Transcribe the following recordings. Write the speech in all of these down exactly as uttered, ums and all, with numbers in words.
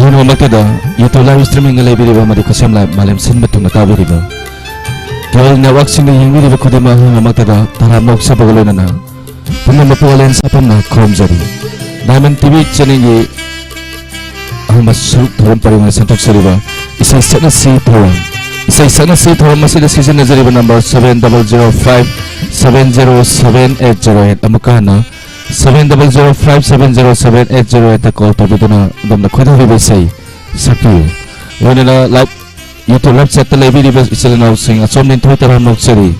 ꯑꯍꯥꯟꯕꯃꯛꯇꯗ YouTube live streaming ꯂꯩꯕꯤꯔꯤꯕ ꯑꯃꯗꯤ ꯈꯨꯠꯁꯦꯝ ꯂꯥꯏ ꯃꯥꯂꯦꯝ ꯁꯤꯟꯕ ꯊꯨꯡꯅ ꯇꯥꯕꯤꯔꯤꯕ ꯀꯦꯕꯜ network ꯁꯤꯡꯗ ꯌꯦꯡꯕꯤꯔꯤꯕ ꯈꯨꯗꯤꯡꯃꯛ ꯑꯍꯥꯟꯕꯃꯛꯇꯗ ꯇꯔꯥꯝꯅ ꯑꯣꯛꯆꯕꯒ ꯂꯣꯏꯅꯅ ꯄꯨꯝꯅꯃꯛꯄꯨ ꯑꯂꯦꯟ ꯁꯥꯐꯝꯅ ꯈꯨꯔꯨꯝꯖꯔꯤ꯫ Diamond TV channel ꯒꯤ ꯑꯍꯥꯟꯕ ꯁꯔꯨꯛ ꯊꯧꯔꯝ ꯄꯔꯤꯡꯅ ꯁꯟꯗꯣꯛꯆꯔꯤꯕ ꯏꯁꯩ ꯁꯛꯅꯁꯤ ꯊꯧꯔꯝ꯫ ꯏꯁꯩ ꯁꯛꯅꯁꯤ ꯊꯧꯔꯝ ꯑꯁꯤꯗ ꯁꯤꯖꯤꯟꯅꯖꯔꯤꯕ number seven double zero five seven zero seven eight zero eight꯫ ꯑꯃꯨꯛꯀ ꯍꯟꯅ seven double zero five seven zero seven eight zero eight ꯗ call ꯇꯧꯕꯤꯗꯨꯅ ꯑꯗꯣꯝꯅ ꯈꯣꯏꯗꯥꯖꯔꯤꯕ ꯏꯁꯩ ꯁꯛꯄꯤꯌꯨ꯫ ꯂꯣꯏꯅꯅ live, YouTube live chat ꯇ ꯂꯩꯕꯤꯔꯤꯕ ꯏꯆꯤꯜ ꯏꯅꯥꯎꯁꯤꯡ, ꯑꯆꯣꯝ ꯅꯤꯡꯊꯣꯏ ꯇꯔꯥꯝꯅ ꯑꯣꯛꯆꯔꯤ,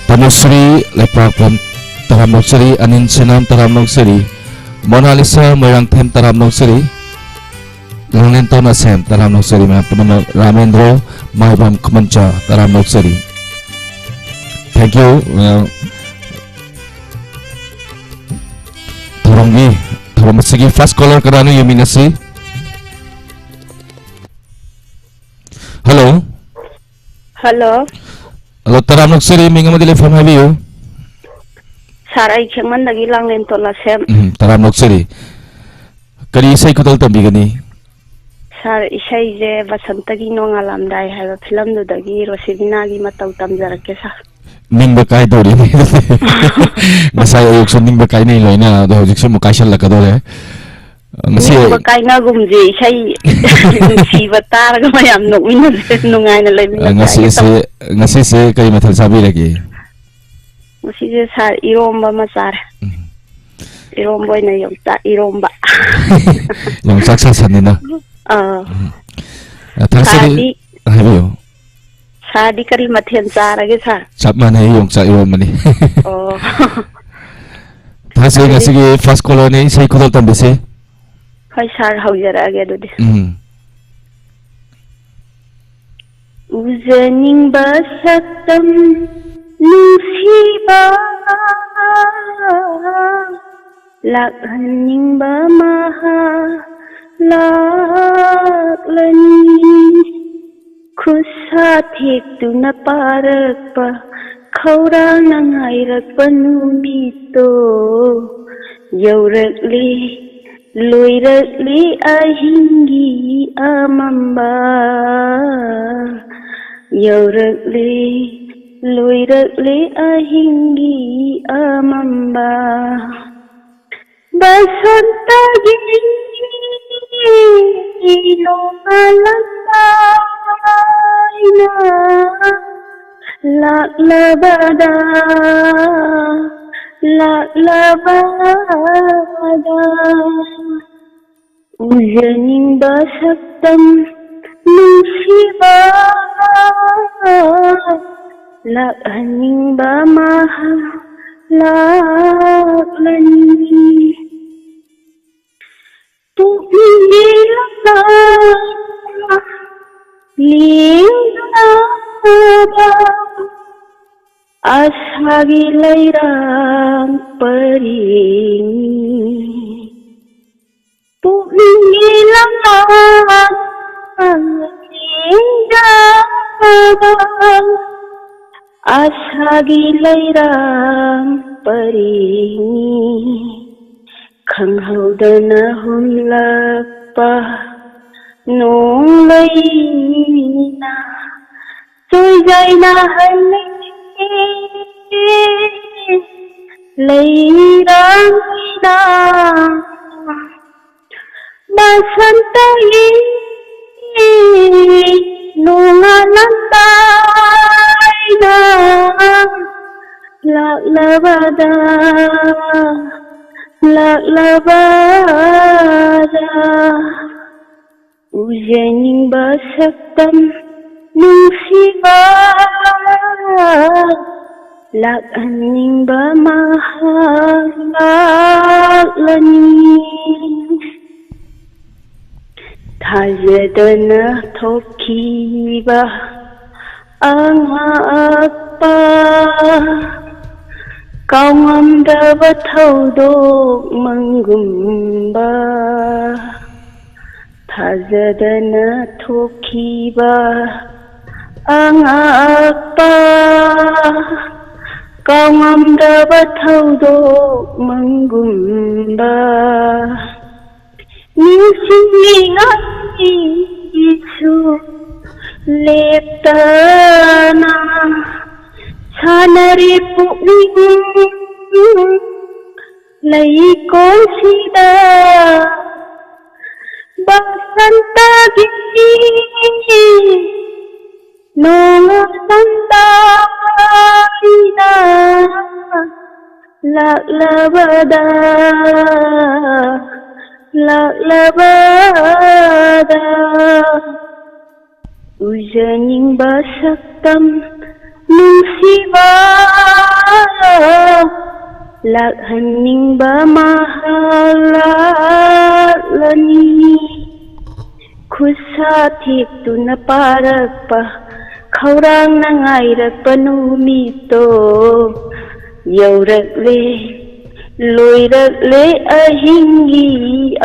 ꯇꯅꯨꯁ꯭ꯔꯤ ꯂꯩꯄꯥꯛꯄꯝ ꯇꯔꯥꯝꯅ ꯑꯣꯛꯆꯔꯤ, ꯑꯅꯤꯜ ꯁꯤꯅꯥꯝ ꯇꯔꯥꯝꯅ ꯑꯣꯛꯆꯔꯤ, ꯃꯣꯅꯥꯂꯤꯁꯥ ꯃꯣꯏꯔꯥꯡꯊꯦꯝ ꯇꯔꯥꯝꯅ ꯑꯣꯛꯆꯔꯤ, ꯂꯥꯡꯂꯦꯟꯇꯣꯟ ꯑꯁꯦꯝ ꯇꯔꯥꯝꯅ ꯑꯣꯛꯆꯔꯤ꯫ ꯃꯌꯥꯝ ꯄꯨꯝꯅꯃꯛ ꯔꯥꯃꯦꯟꯗ꯭ꯔꯣ ꯃꯥꯏꯕꯝ ꯈꯨꯃꯟꯆꯥ ꯇꯔꯥꯝꯅ ꯑꯣꯛꯆꯔꯤ꯫ Thank you꯫ ꯑ, ꯊꯧꯔꯝꯒꯤ, ꯊꯧꯔꯝ ꯑꯁꯤꯒꯤ first caller ꯀꯅꯥꯅꯣ ꯌꯦꯡꯃꯤꯟꯅꯁꯤ꯫ Hello꯫ Hello꯫ Hello, ꯇꯔꯥꯝꯅ ꯑꯣꯛꯆꯔꯤ, ꯃꯤꯡ ꯑꯃꯗꯤ ꯂꯩꯐꯝ ꯍꯥꯏꯕꯤꯌꯨ꯫ Sir, ꯑꯩ ꯈꯦꯛꯃꯟꯗꯒꯤ ꯂꯥꯡꯂꯦꯟꯇꯣꯟ ꯑꯁꯦꯝ꯫ ꯎꯝ, ꯇꯔꯥꯝꯅ ꯑꯣꯛꯆꯔꯤ꯫ ꯀꯔꯤ ꯏꯁꯩ ꯈꯨꯗꯣꯜ ꯇꯝꯕꯤꯒꯅꯤ? Sir, ꯏꯁꯩꯁꯦ ꯕꯁꯟꯇꯒꯤ ꯅꯣꯡꯉꯥꯜꯂꯝꯗꯥꯏ ꯍꯥꯏꯕ film ꯗꯨꯗꯒꯤ ꯔꯣꯁꯤꯕꯤꯅꯥꯒꯤ ꯃꯇꯧ ꯇꯝꯖꯔꯛꯀꯦ, sir꯫ ꯅꯤꯡꯕ ꯀꯥꯏꯗꯧꯔꯤꯅꯦ꯫ ꯉꯁꯥꯏ ꯑꯌꯨꯛꯁꯨ ꯅꯤꯡꯕ ꯀꯥꯏꯅꯩ ꯂꯣꯏꯅ, ꯑꯗꯣ ꯍꯧꯖꯤꯛꯁꯨ ꯑꯃꯨꯛ ꯀꯥꯏꯁꯜꯂꯛꯀꯗꯧꯔꯦ꯫ ꯉꯁꯤ ꯅꯤꯡꯕ ꯀꯥꯏꯅꯒꯨꯝꯁꯦ, ꯏꯁꯩ ꯅꯨꯡꯁꯤꯕ ꯇꯥꯔꯒ ꯃꯌꯥꯝ ꯅꯣꯛꯃꯤꯟꯅꯁꯦ, ꯅꯨꯡꯉꯥꯏꯅ ꯑ, ꯂꯩꯃꯤꯟꯅꯁꯦ ꯍꯥꯏꯒꯦ ꯉꯁꯤꯁꯦ, ꯇꯧꯕ꯫ ꯉꯁꯤꯁꯦ ꯀꯔꯤ ꯃꯊꯦꯜ ꯆꯥꯕꯤꯔꯒꯦ? ꯉꯁꯤꯁꯦ, sir, ꯏꯔꯣꯝꯕ ꯑꯃ ꯆꯥꯔꯦ꯫ ꯎꯝ꯫ ꯏꯔꯣꯝꯕ ꯑꯣꯏꯅ ꯌꯣꯡꯆꯥꯛ ꯏꯔꯣꯝꯕ꯫ ꯌꯣꯡꯆꯥꯛ ꯁꯥꯁꯟꯅꯤꯅ꯫ ꯑꯥ꯫ ꯎꯝ꯫ ꯑ, ꯊꯥꯡꯁꯤꯗꯤ ꯁꯥꯗꯤ ꯍꯥꯏꯕꯤꯌꯨ꯫ ꯁꯥꯗꯤ ꯀꯔꯤ ꯃꯊꯦꯜ ꯆꯥꯔꯒꯦ, sir? ꯆꯞ ꯃꯥꯟꯅꯩ, ꯌꯣꯡꯆꯥꯛ ꯏꯔꯣꯝꯕꯅꯤ꯫ ꯑꯣ꯫ ꯊꯥꯡꯁꯤ ꯑꯗꯨꯗꯤ ꯉꯁꯤꯒꯤ first caller ꯅꯤ, ꯏꯁꯩ ꯈꯨꯗꯣꯜ ꯇꯝꯕꯤꯁꯤ꯫ ꯍꯣꯏ, sir, ꯍꯧꯖꯔꯛꯑꯒꯦ ꯑꯗꯨꯗꯤ꯫ ꯎꯝ꯫ ꯎꯖꯅꯤꯡꯕ ꯁꯛꯇꯝ ꯅꯨꯡꯁꯤꯕ, ꯂꯥꯛꯍꯟꯅꯤꯡꯕ ꯃꯍꯥꯛ ꯂꯥꯛꯂꯅꯤ꯫ ꯈꯨꯠꯁꯥ ꯊꯦꯛꯇꯨꯅ ꯄꯥꯔꯛꯄ, ꯈꯧꯔꯥꯡꯅ ꯉꯥꯏꯔꯛꯄ ꯅꯨꯃꯤꯠꯇꯣ ꯌꯧꯔꯛꯂꯦ꯫ ꯂꯣꯏꯔꯛꯂꯤ ꯑꯍꯤꯡꯒꯤ ꯑꯃꯝꯕ, ꯌꯧꯔꯛꯂꯤ, ꯂꯣꯏꯔꯛꯂꯤ ꯑꯍꯤꯡꯒꯤ ꯑꯃꯝꯕ꯫ ꯕꯁꯟꯇꯒꯤ ꯅꯣꯡꯉꯥꯜꯂꯝꯗꯥꯏꯅ ꯂꯥꯛꯂꯕꯗ, ꯂꯥꯛꯂꯕꯗ꯫ ꯎꯖꯅꯤꯡꯕ ꯁꯛꯇꯝ ꯅꯨꯡꯁꯤꯕ, ꯂꯥꯛꯍꯟꯅꯤꯡꯕ ꯃꯍꯥꯛ ꯂꯥꯛꯂꯅꯤ꯫ ꯄꯨꯛꯅꯤꯡꯒꯤ ꯂꯝꯕꯥ ꯂꯦꯡꯗꯅꯕ ꯑꯁꯥꯒꯤ ꯂꯩꯔꯥꯡ ꯄꯔꯤꯡ꯫ ꯄꯨꯛꯅꯤꯡꯒꯤ ꯂꯝꯕꯥ ꯂꯦꯡꯗꯅꯕ ꯑꯁꯥꯒꯤ ꯂꯩꯔꯥꯡ ꯄꯔꯤꯡ꯫ ꯈꯪꯍꯧꯗꯅ ꯍꯨꯝꯂꯛꯄ ꯅꯣꯡꯂꯩꯅ ꯆꯣꯏꯖꯥꯏꯅ ꯍꯜꯂꯛꯏ ꯂꯩꯔꯥꯡꯅ꯫ ꯕꯁꯟꯇꯒꯤ ꯅꯣꯡꯉꯥꯜꯂꯝꯗꯥꯏꯅ ꯂꯥꯛꯂꯕꯗ, ꯂꯥꯛꯂꯕꯗ꯫ ꯎꯖꯅꯤꯡꯕ ꯁꯛꯇꯝ ꯅꯨꯡꯁꯤꯕ, ꯂꯥꯛꯍꯟꯅꯤꯡꯕ ꯃꯍꯥꯛ ꯂꯥꯛꯂꯅꯤ꯫ ꯊꯥꯖꯗꯅ ꯊꯣꯛꯈꯤꯕ ꯑꯉꯛꯄ ꯀꯥꯎꯉꯝꯗꯕ ꯊꯧꯗꯣꯛ ꯃꯪꯒꯨꯝꯕ꯫ ꯊꯥꯖꯗꯅ ꯊꯣꯛꯈꯤꯕ ꯑꯉꯛꯄ ꯀꯥꯎꯉꯝꯗꯕ ꯊꯧꯗꯣꯛ ꯃꯪꯒꯨꯝꯕ꯫ ꯅꯤꯡꯁꯤꯡꯂꯤꯉꯩꯁꯨ ꯂꯦꯞꯇꯅ ꯁꯥꯟꯅꯔꯤ ꯄꯨꯛꯅꯤꯡ ꯂꯩꯀꯣꯜꯁꯤꯗ꯫ ꯕꯁꯟꯇꯒꯤ ꯅꯣꯡ ꯁꯟꯗꯥꯏꯅ ꯂꯥꯛꯂꯕꯗ, ꯂꯥꯛꯂꯕꯗ, ꯎꯖꯅꯤꯡꯕ ꯁꯛꯇꯝ ꯅꯨꯡꯁꯤꯕ ꯂꯥꯛꯍꯟꯅꯤꯡꯕ ꯃꯍꯥꯛ ꯂꯥꯛꯂꯅꯤ꯫ ꯈꯨꯠꯁꯥ ꯊꯦꯛꯇꯨꯅ ꯄꯥꯔꯛꯄ, ꯈꯧꯔꯥꯡꯅ ꯉꯥꯏꯔꯛꯄ ꯅꯨꯃꯤꯠꯇꯣ ꯌꯧꯔꯛꯂꯦ, ꯂꯣꯏꯔꯛꯂꯦ ꯑꯍꯤꯡꯒꯤ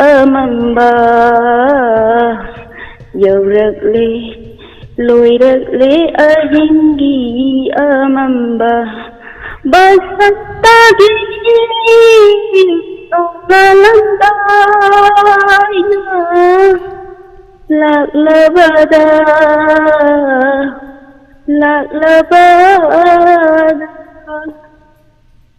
ꯑꯃꯝꯕ꯫ ꯌꯧꯔꯛꯂꯦ, ꯂꯣꯏꯔꯛꯂꯦ ꯑꯍꯤꯡꯒꯤ ꯑꯃꯝꯕ꯫ ꯕꯁꯟꯇꯒꯤ ꯅꯣꯡꯉꯥꯜꯂꯝꯗꯥꯏꯅ ꯂꯥꯛꯂꯕꯗ, ꯂꯥꯛꯂꯕꯗ꯫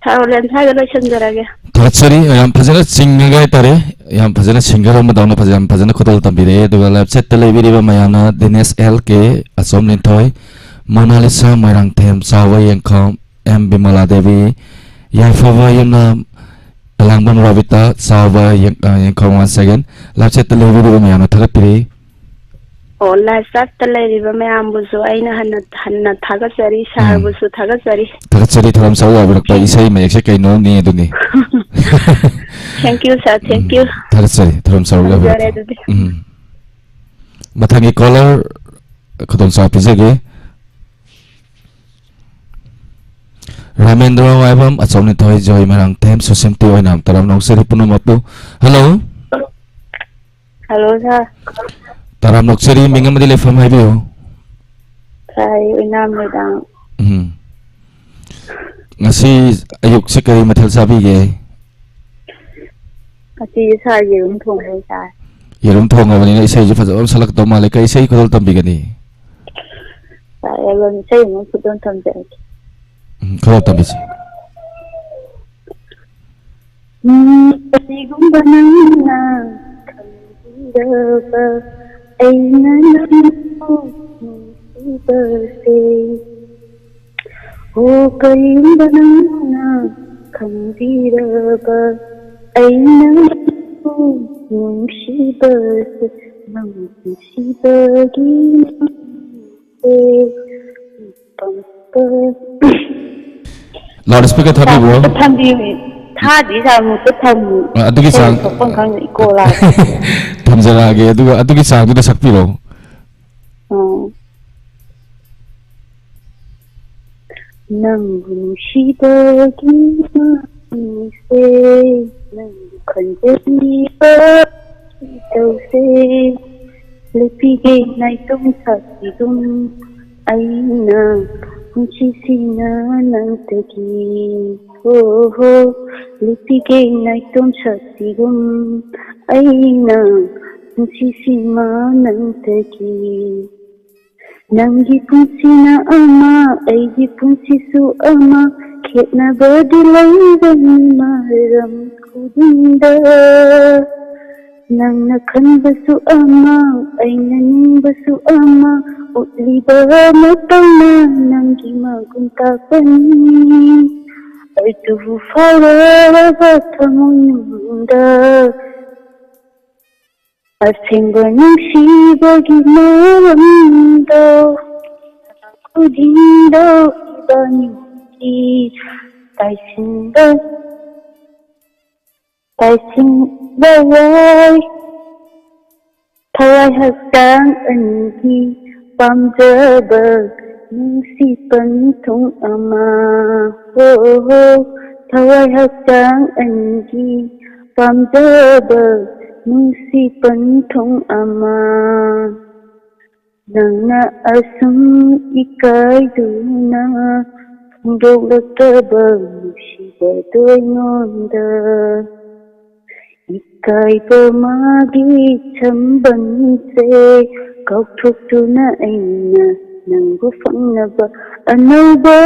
ꯁꯥꯔ ꯑꯣꯂꯦꯟ ꯁ꯭ꯋꯥꯏꯗ ꯂꯣꯏꯁꯤꯟꯖꯔꯒꯦ꯫ ꯊꯥꯒꯠꯆꯔꯤ꯫ ꯌꯥꯝ ꯐꯖꯅ ꯆꯤꯡꯉꯒ ꯍꯥꯏꯇꯥꯔꯦ, ꯌꯥꯝ ꯐꯖꯅ ꯁꯤꯡꯒꯔ ꯑꯃꯗꯧꯅ ꯐꯖ-, ꯌꯥꯝ ꯐꯖꯅ ꯈꯨꯗꯣꯜ ꯇꯝꯕꯤꯔꯛꯑꯦ꯫ ꯑꯗꯨꯒ ꯂꯥꯏꯐ ꯆꯦꯠꯇ ꯂꯩꯕꯤꯔꯤꯕ ꯃꯌꯥꯝꯅ ꯗꯤꯅꯦꯁ ꯑꯦꯜ ꯀꯦ, ꯑꯆꯣꯝ ꯂꯤꯟꯊꯣꯏ, ꯃꯣꯅꯥꯂꯤꯁꯥ, ꯃꯣꯏꯔꯥꯡꯊꯦꯝ, ꯆꯥꯎꯕ ꯌꯦꯡꯈꯣꯝ, ꯑꯦꯝ ꯕꯤꯃꯂꯥ ꯗꯦꯕꯤ, ꯌꯥꯏꯐꯕ ꯌꯨꯝꯅꯥꯝ, ꯑꯂꯥꯡꯕꯝ ꯔꯣꯕꯤꯇꯥ, ꯆꯥꯎꯕ ꯌꯦꯡ-, ꯑ, ꯌꯦꯡꯈꯣꯝ꯫ Once again, ꯂꯥꯏꯐ ꯆꯦꯠꯇ ꯂꯩꯕꯤꯔꯤꯕ ꯃꯌꯥꯝꯅ ꯊꯥꯒꯠꯄꯤꯔꯤ꯫ ꯑꯣ, ꯂꯥꯏꯐ ꯆꯦꯠꯇ ꯂꯩꯔꯤꯕ ꯃꯌꯥꯝꯕꯨꯁꯨ ꯑꯩꯅ ꯍꯟꯅ, ꯍꯟꯅ ꯊꯥꯒꯠꯆꯔꯤ, ꯎꯝ꯫ ꯁꯥꯔꯕꯨꯁꯨ ꯊꯥꯒꯠꯆꯔꯤ꯫ ꯊꯥꯒꯠꯆꯔꯤ, ꯊꯧꯔꯝ ꯁꯔꯨꯛ ꯌꯥꯕꯤꯔꯛꯄ꯫ Thank ꯏꯁꯩ ꯃꯌꯦꯛꯁꯦ ꯀꯩꯅꯣꯅꯦ ꯑꯗꯨꯅꯤ꯫ Thank you, sir. Thank um, you. ꯊꯥꯒꯠꯆꯔꯤ, ꯊꯧꯔꯝ ꯁꯔꯨꯛ ꯊꯝꯖꯔꯦ ꯌꯥꯕꯤꯔꯛꯄ꯫ ꯑꯗꯨꯗꯤ꯫ ꯎꯝ꯫ ꯃꯊꯪꯒꯤ ꯀꯣꯂꯔ ꯈꯨꯗꯣꯡꯆꯥꯕ ꯄꯤꯖꯒꯦ꯫ ꯔꯥꯃꯦꯟꯗ꯭ꯔ ꯋꯥꯏꯕꯝ, ꯑꯆꯧ ꯅꯤꯊꯣꯏ, ꯖꯣꯏ ꯃꯣꯏꯔꯥꯡꯊꯦꯝ, ꯁꯨꯁꯤꯝꯇꯤ ꯑꯣꯏꯅꯥꯝ, ꯇꯔꯥꯝꯅ ꯑꯣꯛꯆꯔꯤ ꯄꯨꯝꯅꯃꯛꯄꯨ꯫ ꯍꯜꯂꯣ꯫ ꯍꯜꯂꯣ, ꯁꯥꯔ꯫ ꯇꯔꯥꯝꯅ ꯑꯣꯛꯆꯔꯤ, ꯃꯤꯡ ꯑꯃꯗꯤ ꯂꯩꯐꯝ ꯍꯥꯏꯕꯤꯌꯨ꯫ ꯁꯥꯔ, ꯑꯩ ꯑꯣꯏꯅꯥꯝ ꯃꯣꯏꯔꯥꯡ꯫ ꯎꯝ꯫ ꯉꯁꯤ ꯑꯌꯨꯛꯁꯦ ꯀꯔꯤ ꯃꯊꯦꯜ ꯆꯥꯕꯤꯒꯦ? ꯉꯁꯤ ꯁꯥꯔ ꯌꯦꯔꯨꯝ ꯊꯣꯡꯕ ꯑꯣꯏꯅ ꯆꯥꯔꯦ꯫ ꯌꯦꯔꯨꯝ ꯊꯣꯡꯉꯕꯅꯤꯅ ꯏꯁꯩꯁꯨ ꯐꯖꯕ ꯑꯃ ꯁꯛꯂꯛꯇꯧ ꯃꯥꯜꯂꯦ꯫ ꯀꯩ ꯏꯁꯩ ꯈꯨꯗꯣꯜ ꯇꯝꯕꯤꯒꯅꯤ? ꯑꯦꯜꯕꯝ ꯏꯁꯩ ꯑꯃ ꯈꯨꯗꯣꯜ ꯇꯝꯖꯔꯛꯀꯦ꯫ ꯎꯝ, ꯈꯨꯗꯣꯜ ꯇꯝꯕꯤꯁꯤ꯫ ꯎꯝ, ꯀꯔꯤꯒꯨꯝꯕ ꯅꯪꯅ ꯈꯪꯕꯤꯔꯕ, ꯑꯩꯅ ꯅꯪꯕꯨ ꯅꯨꯡꯁꯤꯕꯁꯦ꯫ ꯑꯣ, ꯀꯔꯤꯒꯨꯝꯕ ꯅꯪꯅ ꯈꯪꯕꯤꯔꯕ, ꯑꯩꯅ ꯅꯪꯕꯨ ꯅꯨꯡꯁꯤꯕꯁꯦ, ꯅꯪ ꯅꯨꯡꯁꯤꯕꯒꯤ ꯃꯃꯤꯡꯁꯦ ꯄꯪꯄ-, ꯂꯥꯎꯗ ꯁ꯭ꯄꯤꯀꯔ ꯊꯥꯕꯤꯕ꯭ꯔꯣ? ꯊꯝꯕꯤꯌꯨ꯫ ꯊꯥꯗꯤ ꯁꯥꯔ, ꯑꯃꯨꯛꯇ ꯊꯝꯃꯨ꯫ ꯑ, ꯑꯗꯨꯒꯤ ꯏꯁꯩ ꯆꯥꯡ-, ꯊꯣꯛꯐꯝ ꯈꯪꯗꯦ, ꯏꯀꯣ ꯂꯥꯛꯑꯦ꯫ ꯊꯝꯖꯔꯛꯑꯒꯦ, ꯑꯗꯨꯒ ꯑꯗꯨꯒꯤ ꯆꯥꯡꯗꯨꯗ ꯁꯛꯄꯤꯔꯣ꯫ ꯑꯣ꯫ ꯅꯪꯕꯨ ꯅꯨꯡꯁꯤꯕꯒꯤ ꯃꯃꯤꯡꯁꯦ, ꯅꯪꯕꯨ ꯈꯟꯖꯔꯤꯕ ꯇꯧꯁꯦ꯫ ꯂꯦꯞꯄꯤꯒꯦ ꯅꯥꯏꯇꯣꯝ ꯁꯥꯠꯄꯤꯒꯨꯝ ꯑꯩꯅ, ꯄꯨꯟꯁꯤꯁꯤꯅ ꯅꯪꯇꯒꯤ꯫ ꯍꯣ ꯍꯣ, ꯂꯦꯞꯄꯤꯒꯦ ꯅꯥꯏꯇꯣꯝ ꯁꯥꯠꯄꯤꯒꯨꯝ ꯑꯩꯅ, ꯄꯨꯟꯁꯤꯁꯤꯃ ꯅꯪꯇꯒꯤ꯫ ꯅꯪꯒꯤ ꯄꯨꯟꯁꯤꯅ ꯑꯃ, ꯑꯩꯒꯤ ꯄꯨꯟꯁꯤꯁꯨ ꯑꯃ, ꯈꯦꯠꯅꯕꯗꯤ ꯂꯩꯕꯅꯤ ꯃꯔꯝ ꯈꯨꯗꯤꯡꯗ꯫ ꯅꯪꯅ ꯈꯟꯕꯁꯨ ꯑꯃ, ꯑꯩꯅ ꯅꯤꯡꯕꯁꯨ ꯑꯃ, ꯎꯠꯂꯤꯕ ꯃꯇꯧꯅ ꯅꯪꯒꯤ ꯃꯒꯨꯟ ꯇꯥꯛꯄꯅꯤ꯫ ꯑꯩꯇꯕꯨ ꯐꯥꯎꯔꯕ ꯊꯃꯣꯏꯅꯨꯡꯗ ꯑꯁꯦꯡꯕ ꯅꯨꯡꯁꯤꯕꯒꯤ ꯃꯔꯝꯗꯣ ꯈꯨꯗꯤꯡꯗꯣ ꯏꯕꯥꯅꯤꯒꯤ ꯇꯥꯏꯁꯤꯟꯕ, ꯇꯥꯏꯁꯤꯟꯕ ꯌꯥꯏ꯫ ꯊꯋꯥꯏ ꯍꯛꯆꯥꯡ ꯑꯅꯤꯒꯤ ꯄꯥꯝꯖꯕ ꯅꯨꯡꯁꯤ ꯄꯟꯊꯨꯡ ꯑꯃ꯫ ꯍꯣ ꯍꯣ, ꯊꯋꯥꯏ ꯍꯛꯆꯥꯡ ꯑꯅꯤꯒꯤ ꯄꯥꯝꯖꯕ ꯅꯨꯡꯁꯤ ꯄꯟꯊꯨꯡ ꯑꯃ꯫ ꯅꯪꯅ ꯑꯁꯨꯝ ꯏꯀꯥꯏꯗꯨꯅ ꯐꯣꯡꯗꯣꯛꯂꯛꯇꯕ ꯅꯨꯡꯁꯤꯕꯗꯣ ꯑꯩꯉꯣꯟꯗ꯫ ꯏꯀꯥꯏꯕ ꯃꯥꯒꯤ ꯁꯝꯕꯟꯁꯦ ꯀꯥꯎꯊꯣꯛꯇꯨꯅ ꯑꯩꯅ ꯅꯪꯕꯨ ꯐꯪꯅꯕ ꯑꯅꯧꯕ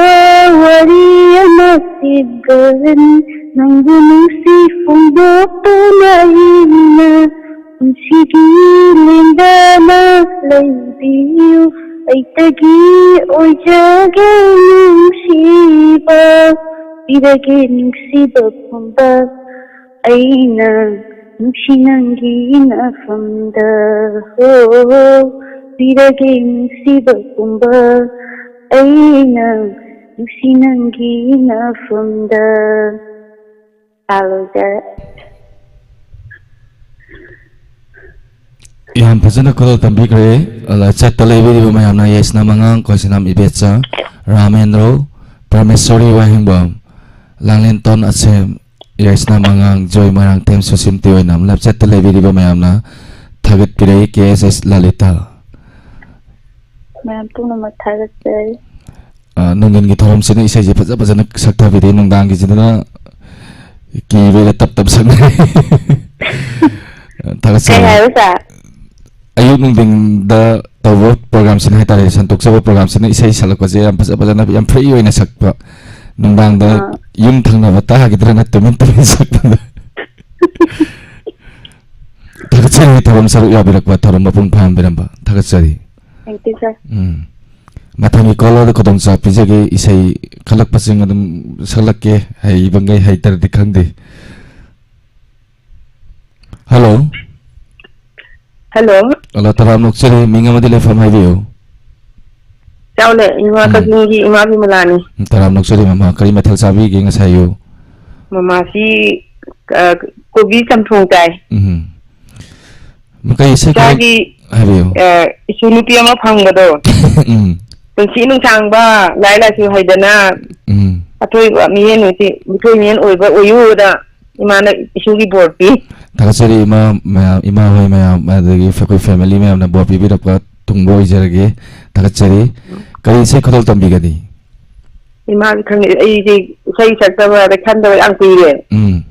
ꯋꯥꯔꯤ ꯑꯃ ꯁꯦꯝꯒꯅꯤ꯫ ꯅꯪꯕꯨ ꯅꯨꯡꯁꯤ ꯐꯣꯡꯗꯣꯛꯇꯨꯅ ꯑꯩꯅ ꯄꯨꯟꯁꯤꯒꯤ ꯂꯦꯡꯗꯅ ꯂꯩꯕꯤꯌꯨ꯫ ꯑꯩꯇꯒꯤ ꯑꯣꯏꯖꯒꯦ ꯅꯨꯡꯁꯤꯕ, ꯄꯤꯔꯒꯦ ꯅꯨꯡꯁꯤꯕ ꯄꯨꯝꯕ꯫ ꯑꯩꯅ ꯅꯨꯡꯁꯤ ꯅꯪꯒꯤ ꯅꯐꯝꯗ, ꯍꯣ, ꯄꯤꯔꯒꯦ ꯅꯨꯡꯁꯤꯕ ꯄꯨꯝꯕ꯫ ꯑꯩꯅ ꯅꯨꯡꯁꯤ ꯅꯪꯒꯤ ꯅꯐꯝꯗ꯫ ꯍꯜꯂꯣ, ꯁꯥꯔ꯫ ꯌꯥꯝ ꯐꯖꯅ ꯈꯨꯗꯣꯜ ꯇꯝꯕꯤꯈ꯭ꯔꯦ꯫ ꯑꯗ ꯆꯠꯇ ꯂꯩꯕꯤꯔꯤꯕ ꯃꯌꯥꯝꯅ ꯌꯥꯏꯁꯅꯥꯝ ꯑꯉꯥꯡ, ꯈꯣꯏꯁꯅꯥꯝ ꯏꯕꯦꯆꯥ, ꯔꯥꯃꯦꯟꯗ꯭ꯔꯣ, ꯄ꯭ꯔꯃꯦꯁꯣꯔꯤ ꯋꯥꯍꯦꯡꯕꯝ, ꯂꯥꯡꯂꯦꯟꯇꯣꯟ ꯑꯁꯦꯝ, ꯌꯥꯏꯁꯅꯥꯝ ꯑꯉꯥꯡ, ꯖꯣꯏ ꯃꯣꯏꯔꯥꯡꯊꯦꯝ, ꯁꯨꯁꯤꯝ ꯇꯤꯑꯣꯏꯅꯥꯝ, ꯂꯝꯆꯠꯇ ꯂꯩꯕꯤꯔꯤꯕ ꯃꯌꯥꯝꯅ ꯊꯥꯒꯠꯄꯤꯔꯛꯏ꯫ ꯀꯦ ꯑꯦꯁ ꯑꯦꯁ ꯂꯂꯤꯇꯥ꯫ ꯃꯌꯥꯝ ꯄꯨꯝꯅꯃꯛ ꯊꯥꯒꯠꯆꯔꯤ꯫ ꯑ, ꯅꯨꯡꯊꯤꯟꯒꯤ ꯊꯧꯔꯝꯁꯤꯅ ꯏꯁꯩꯁꯦ ꯐꯖ ꯐꯖꯅ ꯁꯛꯊꯕꯤꯔꯦ, ꯅꯨꯡꯗꯥꯡꯒꯤꯁꯤꯗꯅ ꯀꯤꯕꯩꯗ ꯇꯞ ꯇꯞ ꯁꯛꯅꯔꯦ꯫ ꯀꯩ ꯊꯥꯒꯠꯆꯔꯤ꯫ ꯍꯥꯏꯕ, ꯁꯥꯔ? ꯑꯌꯨꯛ ꯅꯨꯡꯊꯤꯟꯗ ꯇꯧꯕ ꯄ꯭ꯔꯣꯒ꯭ꯔꯥꯝꯁꯤꯅ ꯍꯥꯏꯇꯥꯔꯦ, ꯁꯟꯇꯣꯛꯆꯕ ꯄ꯭ꯔꯣꯒ꯭ꯔꯥꯝꯁꯤꯅ ꯏꯁꯩ ꯁꯛꯂꯛꯄꯁꯦ ꯌꯥꯝ ꯐꯖ ꯐꯖꯅ, ꯌꯥꯝ ꯐ꯭ꯔꯤ ꯑꯣꯏꯅ ꯁꯛꯄ, ꯅꯨꯡꯗꯥꯡꯗ ꯑꯥ꯫ ꯌꯨꯝ ꯊꯪꯅꯕ ꯇꯥꯈꯤꯗ꯭ꯔꯅ ꯇꯨꯃꯤꯟ ꯇꯨꯃꯤꯟ ꯁꯛꯄꯗ꯫ ꯊꯥꯒꯠꯆꯔꯤ, ꯊꯧꯔꯝ ꯁꯔꯨꯛ ꯌꯥꯕꯤꯔꯛꯄ, ꯊꯧꯔꯝ ꯃꯄꯨꯡ ꯐꯥꯍꯟꯕꯤꯔꯝꯕ ꯊꯥꯒꯠꯆꯔꯤ꯫ Thank you, sir. ꯎꯝ꯫ ꯃꯊꯪꯒꯤ ꯀꯣꯂꯔꯗ ꯈꯨꯗꯣꯡꯆꯥꯕ ꯄꯤꯖꯒꯦ꯫ ꯏꯁꯩ ꯈꯜꯂꯛꯄꯁꯤꯡ ꯑꯗꯨꯝ ꯁꯛꯂꯛꯀꯦ, ꯍꯩꯕꯉꯩ, ꯍꯩꯇ꯭ꯔꯗꯤ ꯈꯪꯗꯦ꯫ ꯍꯜꯂꯣ꯫ ꯍꯜꯂꯣ꯫ ꯍꯜꯂꯣ, ꯇꯔꯥꯝꯅ ꯑꯣꯛꯆꯔꯤ꯫ ꯃꯤꯡ ꯑꯃꯗꯤ ꯂꯩꯐꯝ ꯍꯥꯏꯕꯤꯌꯨ꯫ ꯆꯥꯎꯂꯦ, ꯏꯃꯥ ꯎꯝ꯫ ꯀꯛꯆꯤꯡꯒꯤ ꯏꯃꯥ ꯕꯤꯃꯂꯥꯅꯤ꯫ ꯎꯝ, ꯇꯔꯥꯝꯅ ꯑꯣꯛꯆꯔꯤ ꯃꯃꯥ꯫ ꯀꯔꯤ ꯃꯊꯦꯜ ꯆꯥꯕꯤꯒꯦ ꯉꯁꯥꯏ ꯑꯌꯨꯛ? ꯃꯃꯥꯁꯤ, ꯑ, ꯀꯣꯕꯤ ꯆꯝꯊꯣꯡ ꯆꯥꯏ꯫ ꯎꯝ꯫ ꯀꯩ ꯏꯁꯩ ꯈꯔ ꯏꯆꯥꯒꯤ, ꯍꯥꯏꯕꯤꯌꯨ꯫ ꯑ, ꯏꯁꯨ ꯅꯨꯄꯤ ꯑꯃ ꯐꯪꯕꯗꯣ꯫ ꯎꯝ꯫ ꯄꯨꯟꯁꯤ ꯅꯨꯡꯁꯥꯡꯕ, ꯂꯥꯏꯔꯤꯛ ꯂꯥꯏꯁꯨ ꯍꯩꯗꯅ, ꯎꯝ꯫ ꯑꯊꯣꯏꯕ ꯃꯤꯍꯦꯟ ꯑꯣꯏꯁꯤ-, ꯃꯤꯊꯣꯏ ꯃꯤꯍꯦꯟ ꯑꯣꯏꯕ ꯑꯣꯏꯌꯨꯗ ꯏꯃꯥꯅ ꯏꯁꯨꯒꯤ ꯕꯣꯔ ꯄꯤ꯫ ꯊꯥꯒꯠꯆꯔꯤ ꯏꯃꯥ ꯃꯌꯥꯝ, ꯏꯃꯥ ꯍꯣꯏ ꯃꯌꯥꯝ, ꯑꯗꯒꯤ ꯑꯩꯈꯣꯏ family ꯃꯌꯥꯝꯅ ꯕꯣꯔ ꯄꯤꯕꯤꯔꯛꯄ ꯊꯨꯡꯕ ꯑꯣꯏꯖꯔꯒꯦ꯫ ꯊꯥꯒꯠꯆꯔꯤ꯫ ꯀꯔꯤ ꯏꯁꯩ ꯈꯨꯗꯣꯜ ꯇꯝꯕꯤꯒꯅꯤ? ꯏꯃꯥꯒꯤ ꯈꯪꯗꯦ, ꯑꯩꯗꯤ ꯏꯁꯩ ꯁꯛꯇꯕ ꯑꯗꯩ ꯈꯟꯗꯕ ꯌꯥꯝ ꯀꯨꯏꯔꯦ꯫ ꯎꯝ꯫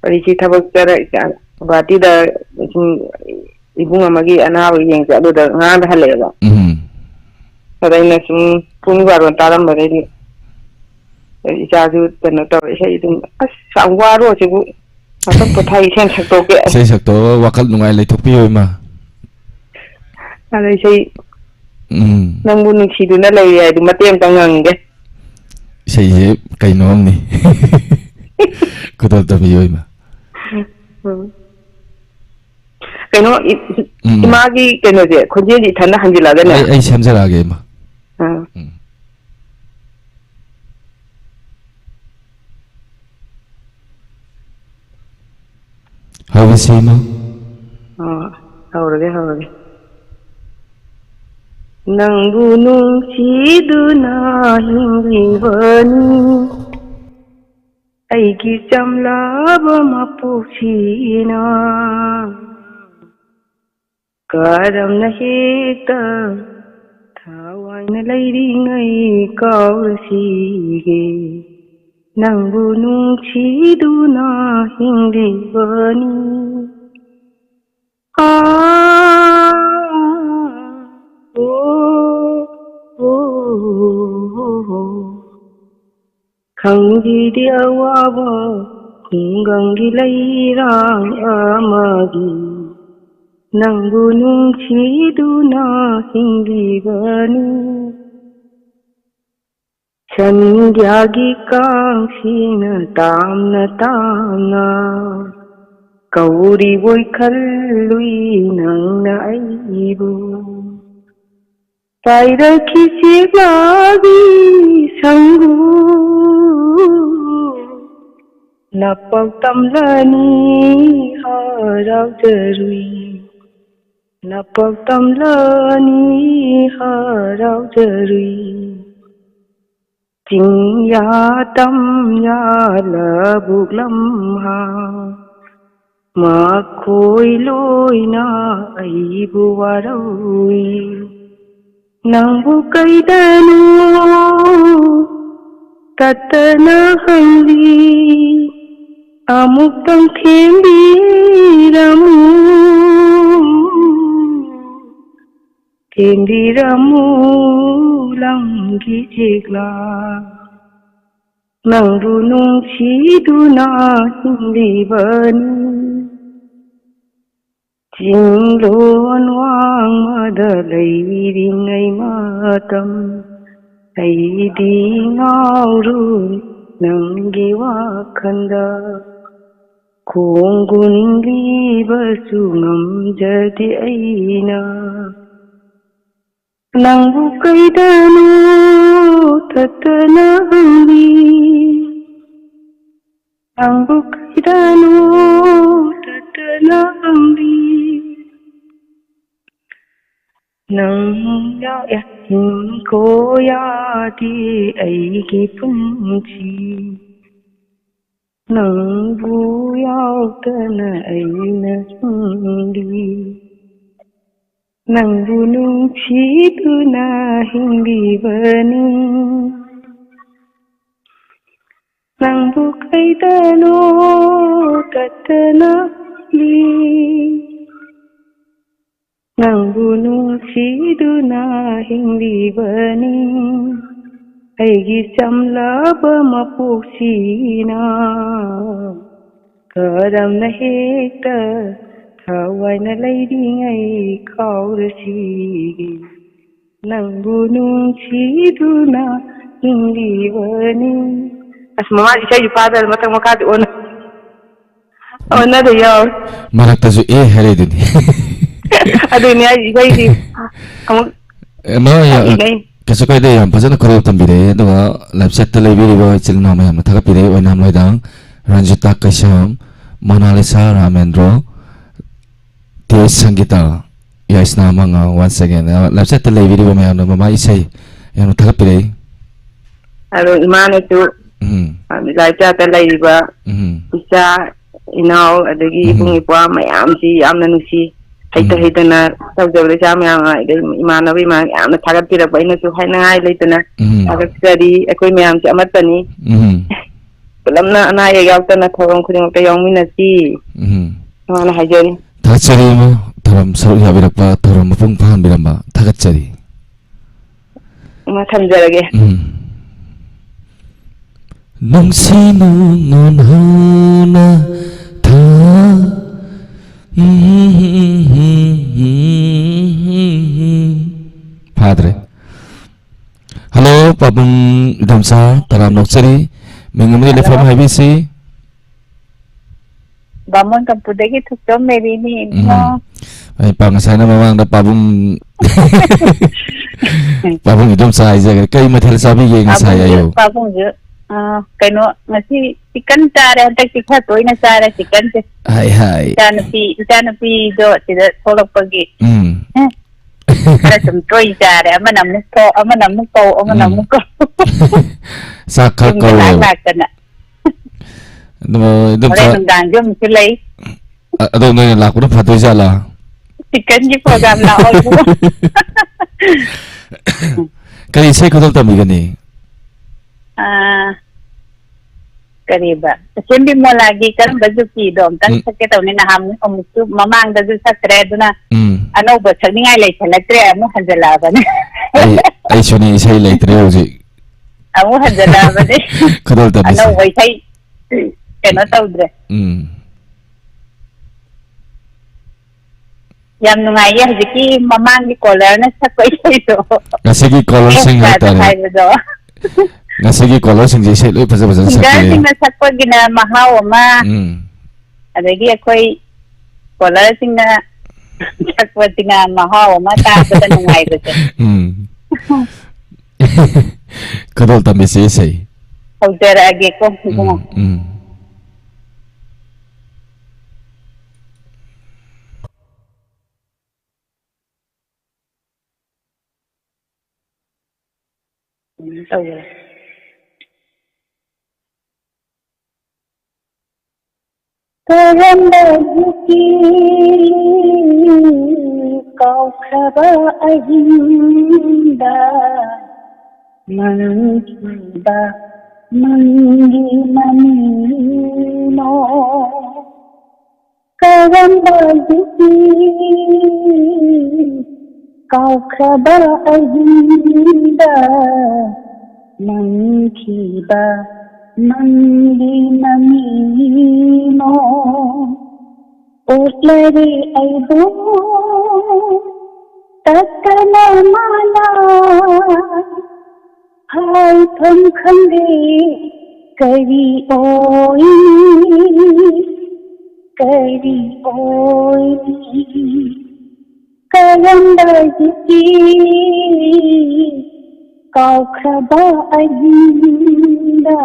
ꯑꯩꯁꯤ ꯊꯕꯛ ꯆꯠꯔ ꯒꯨꯍꯥꯇꯤꯗ ꯁꯨꯝ ꯏꯕꯨꯡ ꯑꯃꯒꯤ ꯑꯅꯥꯕ ꯌꯦꯡ ꯆꯠꯂꯨꯗ ꯉꯔꯥꯡꯗ ꯍꯜꯂꯛꯑꯦꯕ꯫ ꯎꯝ꯫ ꯑꯗ ꯑꯩꯅ ꯁꯨꯝ ꯄꯨꯡ ꯕꯥꯔꯣ ꯇꯥꯔꯝꯕꯗꯩꯗꯤ ꯏꯆꯥꯁꯨ ꯀꯩꯅꯣ ꯇꯧꯔꯦ, ꯏꯁꯩ ꯑꯗꯨꯝ, ꯑꯁ, ꯌꯥꯝ ꯋꯥꯔꯣ ꯁꯤꯕꯨ, ꯉꯥꯛꯇꯪ ꯄꯣꯊꯥ, ꯏꯁꯩ ꯁꯛꯇꯣꯛꯀꯦ꯫ ꯏꯁꯩ ꯁꯛꯇꯣꯛꯑꯒ ꯋꯥꯈꯜ ꯅꯨꯡꯉꯥꯏ ꯂꯩꯊꯣꯛꯄꯤꯌꯣ, ꯏꯃꯥ꯫ ꯑꯗ ꯏꯁꯩ, ꯎꯝ꯫ "ꯅꯪꯕꯨ ꯅꯨꯡꯁꯤꯗꯨꯅ ꯂꯩꯔꯤ" ꯍꯥꯏꯗꯨ ꯃꯇꯦꯛ ꯑꯃꯇ ꯉꯪꯒꯦ꯫ ꯏꯁꯩꯁꯦ ꯀꯩꯅꯣ ꯑꯝꯅꯤ꯫ ꯈꯨꯗꯣꯜ ꯇꯝꯕꯤꯌꯣ, ꯏꯃꯥ꯫ ꯎꯝ꯫ ꯀꯩꯅꯣ, ꯏ-, ꯎꯝ꯫ ꯏꯃꯥꯒꯤ ꯀꯩꯅꯣꯁꯦ, ꯈꯣꯟꯖꯦꯜꯁꯦ ꯏꯊꯟꯗ ꯍꯟꯖꯤꯜꯂꯛꯑꯒꯅꯦ꯫ ꯑꯩ, ꯑꯩ ꯁꯦꯝꯖꯔꯛꯑꯒꯦ, ꯏꯃꯥ꯫ ꯑꯥ꯫ ꯎꯝ꯫ ꯍꯧꯔꯁꯤ, ꯏꯃꯥ꯫ ꯑꯣ, ꯍꯧꯔꯒꯦ, ꯍꯧꯔꯒꯦ꯫ ꯅꯪꯕꯨ ꯅꯨꯡꯁꯤꯗꯨꯅ ꯍꯤꯡꯂꯤꯕꯅꯤ꯫ ꯑꯩꯒꯤ ꯆꯝꯂꯕ ꯃꯄꯣꯛꯁꯤꯅ ꯀꯔꯝꯅ ꯍꯦꯛꯇ ꯊꯋꯥꯏꯅ ꯂꯩꯔꯤꯉꯩ ꯀꯥꯎꯔꯁꯤꯒꯦ? ꯅꯪꯕꯨ ꯅꯨꯡꯁꯤꯗꯨꯅ ꯍꯤꯡꯂꯤꯕꯅꯤ꯫ ꯑꯥ, ꯑꯣ, ꯑꯣ, ꯑꯣ, ꯑꯣ꯫ ꯈꯪꯕꯤꯗꯦ ꯑꯋꯥꯕ ꯈꯨꯡꯒꯪꯒꯤ ꯂꯩꯔꯥꯡ ꯑꯃꯒꯤ, ꯅꯪꯕꯨ ꯅꯨꯡꯁꯤꯗꯨꯅ ꯍꯤꯡꯂꯤꯕꯅꯤ꯫ ꯁꯟꯙ꯭ꯌꯥꯒꯤ ꯀꯥꯡꯁꯤꯅ ꯇꯥꯝꯅ ꯇꯥꯝꯅ ꯀꯧꯔꯤꯕꯣꯏ ꯈꯜꯂꯨꯏ ꯅꯪꯅ ꯑꯩꯕꯨ꯫ ꯄꯥꯏꯔꯛꯈꯤ ꯆꯦꯛꯂꯥꯒꯤ ꯁꯪꯒꯨ, ꯅꯄꯥꯎ ꯇꯝꯂꯅꯤ ꯍꯔꯥꯎꯖꯔꯨꯏ, ꯅꯄꯥꯎ ꯇꯝꯂꯅꯤ ꯍꯔꯥꯎꯖꯔꯨꯏ꯫ ꯆꯤꯡꯌꯥ ꯇꯝꯌꯥ ꯂꯧꯕꯨꯛ ꯂꯝꯍꯥꯡ, ꯃꯈꯣꯏ ꯂꯣꯏꯅ ꯑꯩꯕꯨ ꯋꯥꯔꯧꯏ꯫ ꯅꯪꯕꯨ ꯀꯩꯗꯅꯣ ꯇꯠꯇꯅ ꯍꯪꯂꯤ, ꯑꯃꯨꯛꯇꯪ ꯊꯦꯝꯕꯤꯔꯝꯃꯨ, ꯊꯦꯝꯕꯤꯔꯝꯃꯨ ꯂꯝꯒꯤ ꯆꯦꯛꯂꯥ, ꯅꯪꯕꯨ ꯅꯨꯡꯁꯤꯗꯨꯅ ꯍꯤꯡꯂꯤꯕꯅꯤ꯫ ꯆꯤꯡꯂꯣꯟ ꯋꯥꯡꯃꯗ ꯂꯩꯔꯤꯉꯩ ꯃꯇꯝ, ꯑꯩꯗꯤ ꯉꯥꯎꯔꯨꯏ ꯅꯪꯒꯤ ꯋꯥꯈꯜꯗ꯫ ꯈꯣꯡꯒꯨꯟ ꯂꯤꯕꯁꯨ ꯉꯝꯖꯗꯦ ꯑꯩꯅ꯫ ꯅꯪꯕꯨ ꯀꯩꯗꯅꯣ ꯇꯠꯇꯅ ꯍꯪꯂꯤ, ꯅꯪꯕꯨ ꯀꯩꯗꯅꯣ ꯇꯠꯇꯅ ꯍꯪꯂꯤ꯫ ꯅꯪ ꯌꯥ-, ꯌꯥ-, ꯍꯤꯡꯈꯣ ꯌꯥꯗꯦ ꯑꯩꯒꯤ ꯄꯨꯟꯁꯤ꯫ ꯅꯪꯕꯨ ꯌꯥꯎꯗꯅ ꯑꯩꯅ ꯍꯤꯡꯂꯤ꯫ ꯅꯪꯕꯨ ꯅꯨꯡꯁꯤꯗꯨꯅ ꯍꯤꯡꯂꯤꯕꯅꯤ꯫ ꯅꯪꯕꯨ ꯀꯩꯗꯅꯣ ꯀꯠꯇꯅ ꯍꯤꯡꯂꯤ꯫ ꯅꯪꯕꯨ ꯅꯨꯡꯁꯤꯗꯨꯅ ꯍꯤꯡꯂꯤꯕꯅꯤ꯫ ꯑꯩꯒꯤ ꯆꯝꯂꯕ ꯃꯄꯣꯛꯁꯤꯅ ꯀꯔꯝꯅ ꯍꯦꯛꯇ ꯊꯋꯥꯏꯅ ꯂꯩꯔꯤꯉꯩ ꯀꯥꯎꯔꯁꯤꯒꯦ? ꯅꯪꯕꯨ ꯅꯨꯡꯁꯤꯗꯨꯅ ꯍꯤꯡꯂꯤꯕꯅꯤ꯫ ꯑꯁ, ꯃꯃꯥ ꯏꯁꯩꯁꯨ ꯐꯥꯗꯔ ꯃꯊꯪ ꯃꯈꯥꯗꯤ ꯑꯣꯟꯅ-, ꯑꯣꯟꯅꯗ ꯌꯥꯎꯔꯦ꯫ ꯃꯔꯛꯇꯁꯨ ꯑꯦ ꯍꯥꯏꯔꯛꯏꯗꯨꯅꯤ꯫ ꯑꯗꯨꯅꯤ ꯍꯥꯏꯁꯦ, ꯏꯁꯩꯗꯤ ꯑꯃꯨꯛ ꯑꯦ, ꯃꯥ ꯌꯥ-, ꯁꯛꯏꯉꯩ꯫ ꯀꯩꯁꯨ ꯀꯥꯏꯗꯦ, ꯌꯥꯝ ꯐꯖꯅ ꯈꯨꯗꯣꯜ ꯇꯝꯕꯤꯔꯛꯑꯦ꯫ ꯑꯗꯨꯒ live chat ꯇ ꯂꯩꯕꯤꯔꯤꯕ ꯏꯆꯤꯜ ꯏꯅꯥꯎ ꯃꯌꯥꯝꯅ ꯊꯥꯒꯠꯄꯤꯔꯛꯑꯦ꯫ ꯑꯣꯏꯅꯥꯝ ꯂꯣꯏꯗꯥꯡ, ꯔꯟꯖꯤꯇꯥ ꯀꯩꯁꯥꯝ, ꯃꯣꯅꯥꯂꯤꯁꯥ ꯔꯥꯃꯦꯟꯗ꯭ꯔꯣ, ꯇꯦꯖ ꯁꯪꯒꯤꯇꯥ, ꯌꯥꯏꯁꯅꯥ ꯃꯉꯥ, once again, ꯑ, live chat ꯇ ꯂꯩꯕꯤꯔꯤꯕ ꯃꯌꯥꯝꯅ ꯃꯃꯥ ꯏꯁꯩ ꯌꯥꯝꯅ ꯊꯥꯒꯠꯄꯤꯔꯛꯏ꯫ ꯑꯗꯣ ꯏꯃꯥꯅꯁꯨ, ꯎꯝ꯫ ꯑ, live chat ꯇ ꯂꯩꯔꯤꯕ ꯎꯝ꯫ ꯏꯆꯥ, ꯏꯅꯥꯎ, ꯑꯗꯒꯤ ꯎꯝ꯫ ꯏꯕꯨꯡ ꯏꯄ꯭ꯋꯥ ꯃꯌꯥꯝꯁꯤ ꯌꯥꯝꯅ ꯅꯨꯡꯁꯤ꯫ ꯍꯩꯇ ꯎꯝ꯫ ꯍꯩꯇꯅ ꯇꯧꯖꯕꯗ ꯏꯆꯥ ꯃꯌꯥꯝ, ꯑꯗꯩ ꯏꯃꯥꯟꯅꯕ ꯏꯃꯥꯟꯅꯕ ꯌꯥꯝꯅ ꯊꯥꯒꯠꯄꯤꯔꯛꯄ, ꯑꯩꯅꯁꯨ ꯍꯥꯏꯅꯉꯥꯏ ꯂꯩꯇꯅ ꯎꯝ꯫ ꯊꯥꯒꯠꯆꯔꯤ꯫ ꯑꯩꯈꯣꯏ ꯃꯌꯥꯝꯁꯦ ꯑꯃꯠꯇꯅꯤ꯫ ꯎꯝ꯫ ꯄꯨꯂꯞꯅ ꯑꯅꯥ ꯑꯌꯦꯛ ꯌꯥꯎꯗꯅ ꯊꯧꯔꯝ ꯈꯨꯗꯤꯡꯃꯛꯇ ꯌꯥꯎꯃꯤꯟꯅꯁꯤ꯫ ꯎꯝ꯫ ꯁꯨꯃꯥꯏꯅ ꯍꯥꯏꯖꯔꯤ꯫ ꯊꯥꯒꯠꯆꯔꯤ ꯏꯃꯥ, ꯊꯧꯔꯝ ꯁꯔꯨꯛ ꯌꯥꯕꯤꯔꯛꯄ, ꯊꯧꯔꯝ ꯃꯄꯨꯡ ꯐꯥꯍꯟꯕꯤꯔꯝꯕ ꯊꯥꯒꯠꯆꯔꯤ꯫ ꯏꯃꯥ, ꯊꯝꯖꯔꯒꯦ꯫ ꯎꯝ꯫ ꯅꯨꯡꯁꯤ ꯅꯨꯡꯉꯣꯟ ꯍꯧꯅ ꯊꯥ-, ꯐꯥꯗ꯭ꯔꯦ꯫ ꯍꯜꯂꯣ, ꯄꯥꯕꯨꯡ ꯏꯗꯣꯝꯆꯥ, ꯇꯔꯥꯝꯅ ꯑꯣꯛꯆꯔꯤ꯫ ꯃꯤꯡ ꯑꯃꯗꯤ ꯂꯩꯐꯝ ꯍꯜꯂꯣ꯫ ꯍꯥꯏꯕꯤꯁꯤ꯫ ꯕꯥꯃꯣꯟ ꯀꯝꯄꯨꯗꯒꯤ ꯊꯣꯏꯇꯣꯝ ꯃꯦꯔꯤꯅꯤ, ꯏꯕꯨꯡꯉꯣ꯫ ꯎꯝ꯫ ꯑꯩ ꯄꯥ-, ꯉꯁꯥꯏꯅ ꯃꯃꯥꯡꯗ ꯄꯥꯕꯨꯡ, ꯄꯥꯕꯨꯡ ꯏꯗꯣꯝꯆꯥ ꯍꯥꯏꯖꯈ꯭ꯔꯦ꯫ ꯀꯔꯤ ꯃꯊꯦꯜ ꯆꯥꯕꯤꯒꯦ ꯉꯁꯥꯏ ꯄꯥꯕꯨꯡꯁꯨ, ꯑꯌꯨꯛ? ꯄꯥꯕꯨꯡꯁꯨ, ꯑ, ꯀꯩꯅꯣ, ꯉꯁꯤ ꯆꯤꯛꯀꯟ ꯆꯥꯔꯦ꯫ ꯍꯟꯗꯛꯇꯤ ꯈꯔ ꯇꯣꯏꯅ ꯆꯥꯔꯦ ꯆꯤꯛꯀꯟꯁꯦ꯫ ꯍꯥꯏ, ꯍꯥꯏ꯫ ꯏꯆꯥꯅꯨꯄꯤ, ꯏꯆꯥꯅꯨꯄꯤꯗꯣ ꯁꯤꯗ ꯊꯣꯛꯂꯛꯄꯒꯤ꯫ ꯎꯝ꯫ ꯎꯝ꯫ ꯈꯔ ꯁꯨꯝ ꯇꯣꯏ ꯆꯥꯔꯦ꯫ ꯑꯃꯅ ꯑꯃꯨꯛ ꯀꯧ, ꯑꯃꯅ ꯑꯃꯨꯛ ꯀꯧ, ꯑꯃꯅ ꯎꯝ꯫ ꯑꯃꯨꯛ ꯀꯧ꯫ ꯆꯥꯛ ꯈꯔ ꯌꯨꯝꯗ ꯂꯥꯛ ꯀꯧꯋꯦꯕ꯫ ꯂꯥꯛꯇꯅ꯫ ꯑꯗꯨ, ꯑꯗꯨꯝ ꯍꯣꯔꯦꯟ ꯆꯥ-, ꯅꯨꯡꯗꯥꯡꯁꯨ ꯑꯃꯨꯛꯁꯨ ꯂꯩ꯫ ꯑ-, ꯑꯗꯣ ꯅꯣꯏꯅ ꯂꯥꯛꯄꯅ ꯐꯗꯣꯏ ꯖꯥꯠꯂꯥ? ꯆꯤꯛꯀꯟꯒꯤ ꯄ꯭ꯔꯣꯒ꯭ꯔꯥꯝ ꯂꯥꯛꯑꯣ, ꯏꯕꯨꯡꯉꯣ꯫ ꯀꯔꯤ ꯏꯁꯩ ꯈꯨꯗꯣꯜ ꯇꯝꯕꯤꯒꯅꯤ? ꯑꯥ, ꯀꯔꯤꯕ? ꯑꯁꯦꯝꯕꯤ ꯃꯣꯂꯥꯒꯤ ꯀꯔꯝꯕ ꯖꯨꯛꯇꯤꯗꯣ ꯑꯝꯇꯪ ꯎꯝ꯫ ꯁꯛꯀꯦ ꯇꯧꯅꯤ꯫ ꯅꯍꯥꯟꯃꯨꯛ ꯑꯃꯨꯛꯁꯨ ꯃꯃꯥꯡꯗꯁꯨ ꯁꯛꯈ꯭ꯔꯦ, ꯑꯗꯨꯅ ꯎꯝ꯫ ꯑꯅꯧꯕ ꯁꯛꯅꯤꯡꯉꯥꯏ ꯂꯩꯁꯜꯂꯛꯇ꯭ꯔꯦ, ꯑꯃꯨꯛ ꯍꯟꯖꯜꯂꯛꯑꯕꯅꯤ꯫ ꯑꯩ, ꯑꯩꯁꯨꯅꯦ, ꯏꯁꯩ ꯂꯩꯇ꯭ꯔꯦ ꯍꯧꯖꯤꯛ꯫ ꯑꯃꯨꯛ ꯍꯟꯖꯜꯂꯛꯑꯕꯅꯤ꯫ ꯈꯨꯗꯣꯜ ꯇꯝꯕꯤꯁꯦ꯫ ꯑꯅꯧꯕ ꯏꯁꯩ ꯀꯩꯅꯣ ꯇꯧꯗ꯭ꯔꯦ꯫ ꯎꯝ꯫ ꯌꯥꯝ ꯅꯨꯡꯉꯥꯏꯌꯦ ꯍꯧꯖꯤꯛꯀꯤ ꯃꯃꯥꯡꯒꯤ ꯀꯣꯂꯔꯅ ꯁꯛꯄ ꯏꯁꯩꯗꯣ꯫ ꯉꯁꯤꯒꯤ ꯀꯣꯂꯔꯁꯤꯡ ꯑꯦꯁ ꯀꯥꯗꯣ ꯍꯥꯏꯇꯥꯔꯦ꯫ ꯍꯥꯏꯕꯗꯣ꯫ ꯉꯁꯤꯒꯤ ꯀꯣꯂꯔꯁꯤꯡꯁꯦ ꯏꯁꯩ ꯂꯣꯏ ꯐꯖ ꯐꯖꯅ ꯁꯛꯄꯤꯌꯦ꯫ ꯁꯤꯡꯒꯔꯁꯤꯡꯅ ꯁꯛꯄꯒꯤꯅ ꯃꯍꯥꯎ ꯑꯃ, ꯎꯝ꯫ ꯑꯗꯒꯤ ꯑꯩꯈꯣꯏ ꯀꯣꯂꯔꯁꯤꯡꯅ ꯁꯛꯄꯁꯤꯅ ꯃꯍꯥꯎ ꯑꯃ, ꯇꯥꯕꯗ ꯅꯨꯡꯉꯥꯏꯕꯁꯦ꯫ ꯎꯝ꯫ ꯈꯨꯗꯣꯜ ꯇꯝꯕꯤꯁꯦ ꯏꯁꯩ꯫ ꯍꯧꯖꯔꯛꯑꯒꯦꯀꯣ, ꯏꯕꯨꯡꯉꯣ꯫ ꯎꯝ, ꯎꯝ꯫ ꯎꯝ, ꯇꯧꯔꯦ꯫ ꯀꯔꯝꯕ ꯌꯨꯒꯤ ꯀꯥꯎꯈ꯭ꯔꯕ ꯑꯍꯤꯡꯗ ꯃꯪꯈꯤꯕ ꯃꯪꯒꯤ ꯃꯃꯤꯅꯣ? ꯀꯔꯝꯕ ꯌꯨꯝꯒꯤ ꯀꯥꯎꯈ꯭ꯔꯕ ꯑꯍꯤꯡꯗ ꯃꯪꯈꯤꯕ ꯃꯪꯒꯤ ꯃꯃꯤꯅꯣ? ꯑꯣꯠꯂꯔꯦ ꯑꯩꯕꯨ ꯇꯠꯇꯅ ꯃꯥꯅ, ꯍꯥꯏꯐꯝ ꯈꯪꯗꯦ ꯀꯔꯤ ꯑꯣꯏꯅꯤ, ꯀꯔꯤ ꯑꯣꯏꯅꯤ꯫ ꯀꯔꯝꯕ ꯌꯨꯝꯒꯤ ꯀꯥꯎꯈ꯭ꯔꯕ ꯑꯍꯤꯡꯗ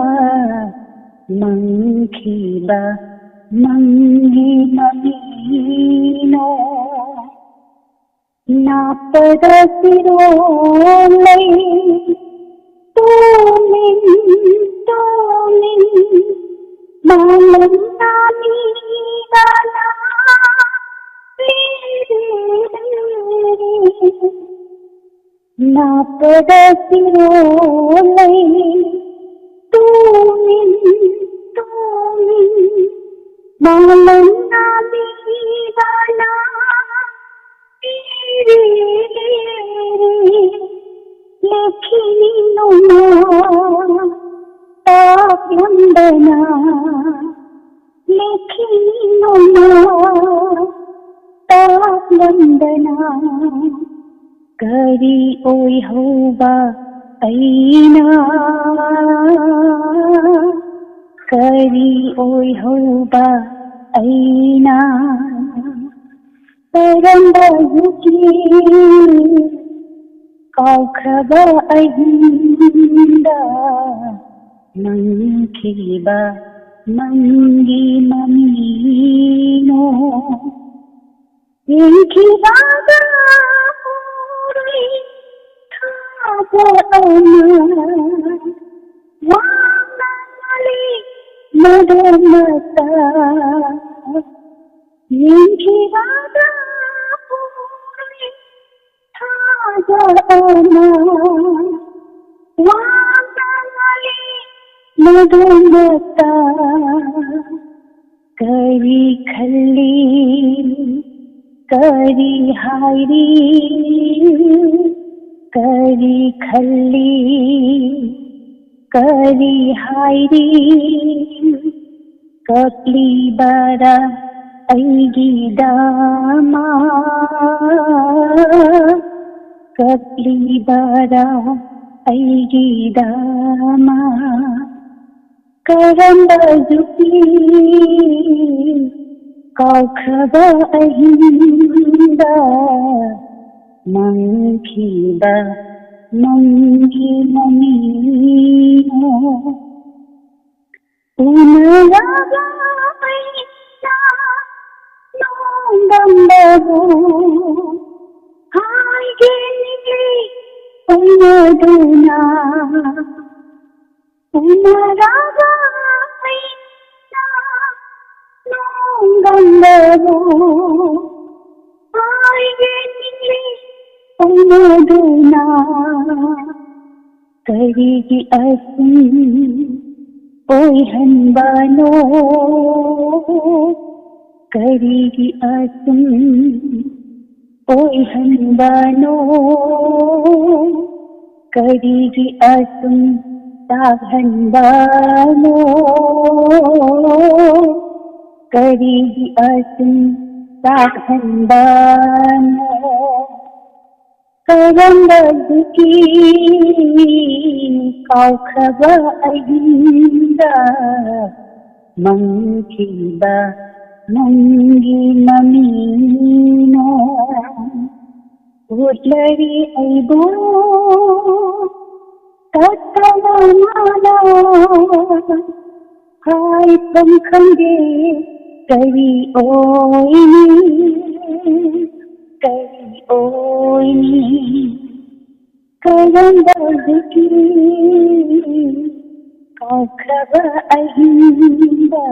ꯃꯪꯈꯤꯕ ꯃꯪꯒꯤ ꯃꯃꯤꯅꯣ? ꯅꯥꯞꯄꯗ ꯐꯤꯔꯣꯜ ꯂꯩ, ꯇꯨꯃꯤꯟ ꯇꯨꯃꯤꯟ ꯃꯥꯂꯪꯅ ꯃꯤꯗꯥꯅ ꯂꯤꯔꯤ ꯂꯤꯔꯤ꯫ ꯅꯥꯞꯄꯗ ꯐꯤꯔꯣꯜ ꯂꯩ, ꯇꯨꯃꯤꯟ ꯇꯨꯃꯤꯟ ꯃꯥꯂꯪꯅ ꯃꯤꯗꯥꯅ ꯂꯤꯔꯤ ꯂꯤꯔꯤ꯫ ꯂꯦꯞꯈꯤꯅꯤ ꯅꯣꯡꯃ ꯇꯥꯛꯂꯝꯗꯅ, ꯂꯦꯞꯈꯤꯅꯤ ꯅꯣꯡꯃ ꯇꯥꯛꯂꯝꯗꯅ꯫ ꯀꯔꯤ ꯑꯣꯏꯍꯧꯕ ꯑꯩꯅ, ꯀꯔꯤ ꯑꯣꯏꯍꯧꯕ ꯑꯩꯅ? ꯀꯔꯝꯕ ꯌꯨꯝꯒꯤ ꯀꯥꯎꯈ꯭ꯔꯕ ꯑꯍꯤꯡꯗ ꯃꯪꯈꯤꯕ ꯃꯪꯒꯤ ꯃꯃꯤꯅꯣ? ꯌꯦꯡꯈꯤꯕꯗ ꯎꯔꯦ ꯊꯥꯖ ꯑꯃ, ꯋꯥꯅ ꯉꯥꯜꯂꯤ ꯃꯗꯣ ꯃꯁꯛ꯫ ꯌꯦꯡꯈꯤꯕꯗ ꯎꯔꯦ ꯊꯥꯖ ꯑꯃ, ꯋꯥꯅ ꯉꯥꯜꯂꯤ ꯃꯗꯨꯃꯛꯇ ꯀꯔꯤ ꯈꯜꯂꯤ, ꯀꯔꯤ ꯍꯥꯏꯔꯤ, ꯀꯔꯤ ꯈꯜꯂꯤ, ꯀꯔꯤ ꯍꯥꯏꯔꯤ? ꯀꯞꯂꯤꯕꯔꯥ ꯑꯩꯒꯤꯗꯃꯛ? ꯀꯞꯂꯤꯕꯔꯥ ꯑꯩꯒꯤꯗꯃꯛ? ꯀꯔꯝꯕ ꯖꯨꯒꯤ ꯀꯥꯎꯈ꯭ꯔꯕ ꯑꯍꯤꯡꯗ ꯃꯪꯈꯤꯕ ꯃꯪꯒꯤ ꯃꯃꯤꯅꯣ? ꯎꯅꯔꯒ ꯑꯩꯅ ꯅꯣꯡꯗꯝꯕꯕꯨ ꯍꯥꯏꯒꯦ ꯎꯅꯗꯨꯅ꯫ ꯎꯅꯔꯒ ꯑꯩꯅ ꯅꯣꯡꯗꯝꯕꯕꯨ ꯍꯥꯏꯒꯦ ꯎꯅꯗꯨꯅ꯫ ꯀꯔꯤꯒꯤ ꯑꯁꯨꯝ ꯑꯣꯏꯍꯟꯕꯅꯣ? ꯀꯔꯤꯒꯤ ꯑꯁꯨꯝ ꯑꯣꯏꯍꯟꯕꯅꯣ? ꯀꯔꯤꯒꯤ ꯑꯁꯨꯝ ꯇꯥꯛꯍꯟꯕꯅꯣ? ꯀꯔꯤꯒꯤ ꯑꯁꯨꯝ ꯇꯥꯛꯍꯟꯕꯅꯣ? ꯀꯔꯝꯕꯗꯒꯤ ꯀꯥꯎꯈ꯭ꯔꯕ ꯑꯍꯤꯡꯗ ꯃꯪꯈꯤꯕ ꯅꯪꯒꯤ ꯃꯃꯤꯅꯣ? ꯎꯠꯂꯔꯤ ꯑꯩꯕꯨ ꯇꯠꯇꯕ ꯃꯥꯅ꯫ ꯍꯥꯏꯐꯝ ꯈꯪꯗꯦ ꯀꯔꯤ ꯑꯣꯏꯅꯤ, ꯀꯔꯤ ꯑꯣꯏꯅꯤ꯫ ꯀꯔꯝꯕꯗꯒꯤ ꯀꯥꯎꯈ꯭ꯔꯕ ꯑꯍꯤꯡꯗ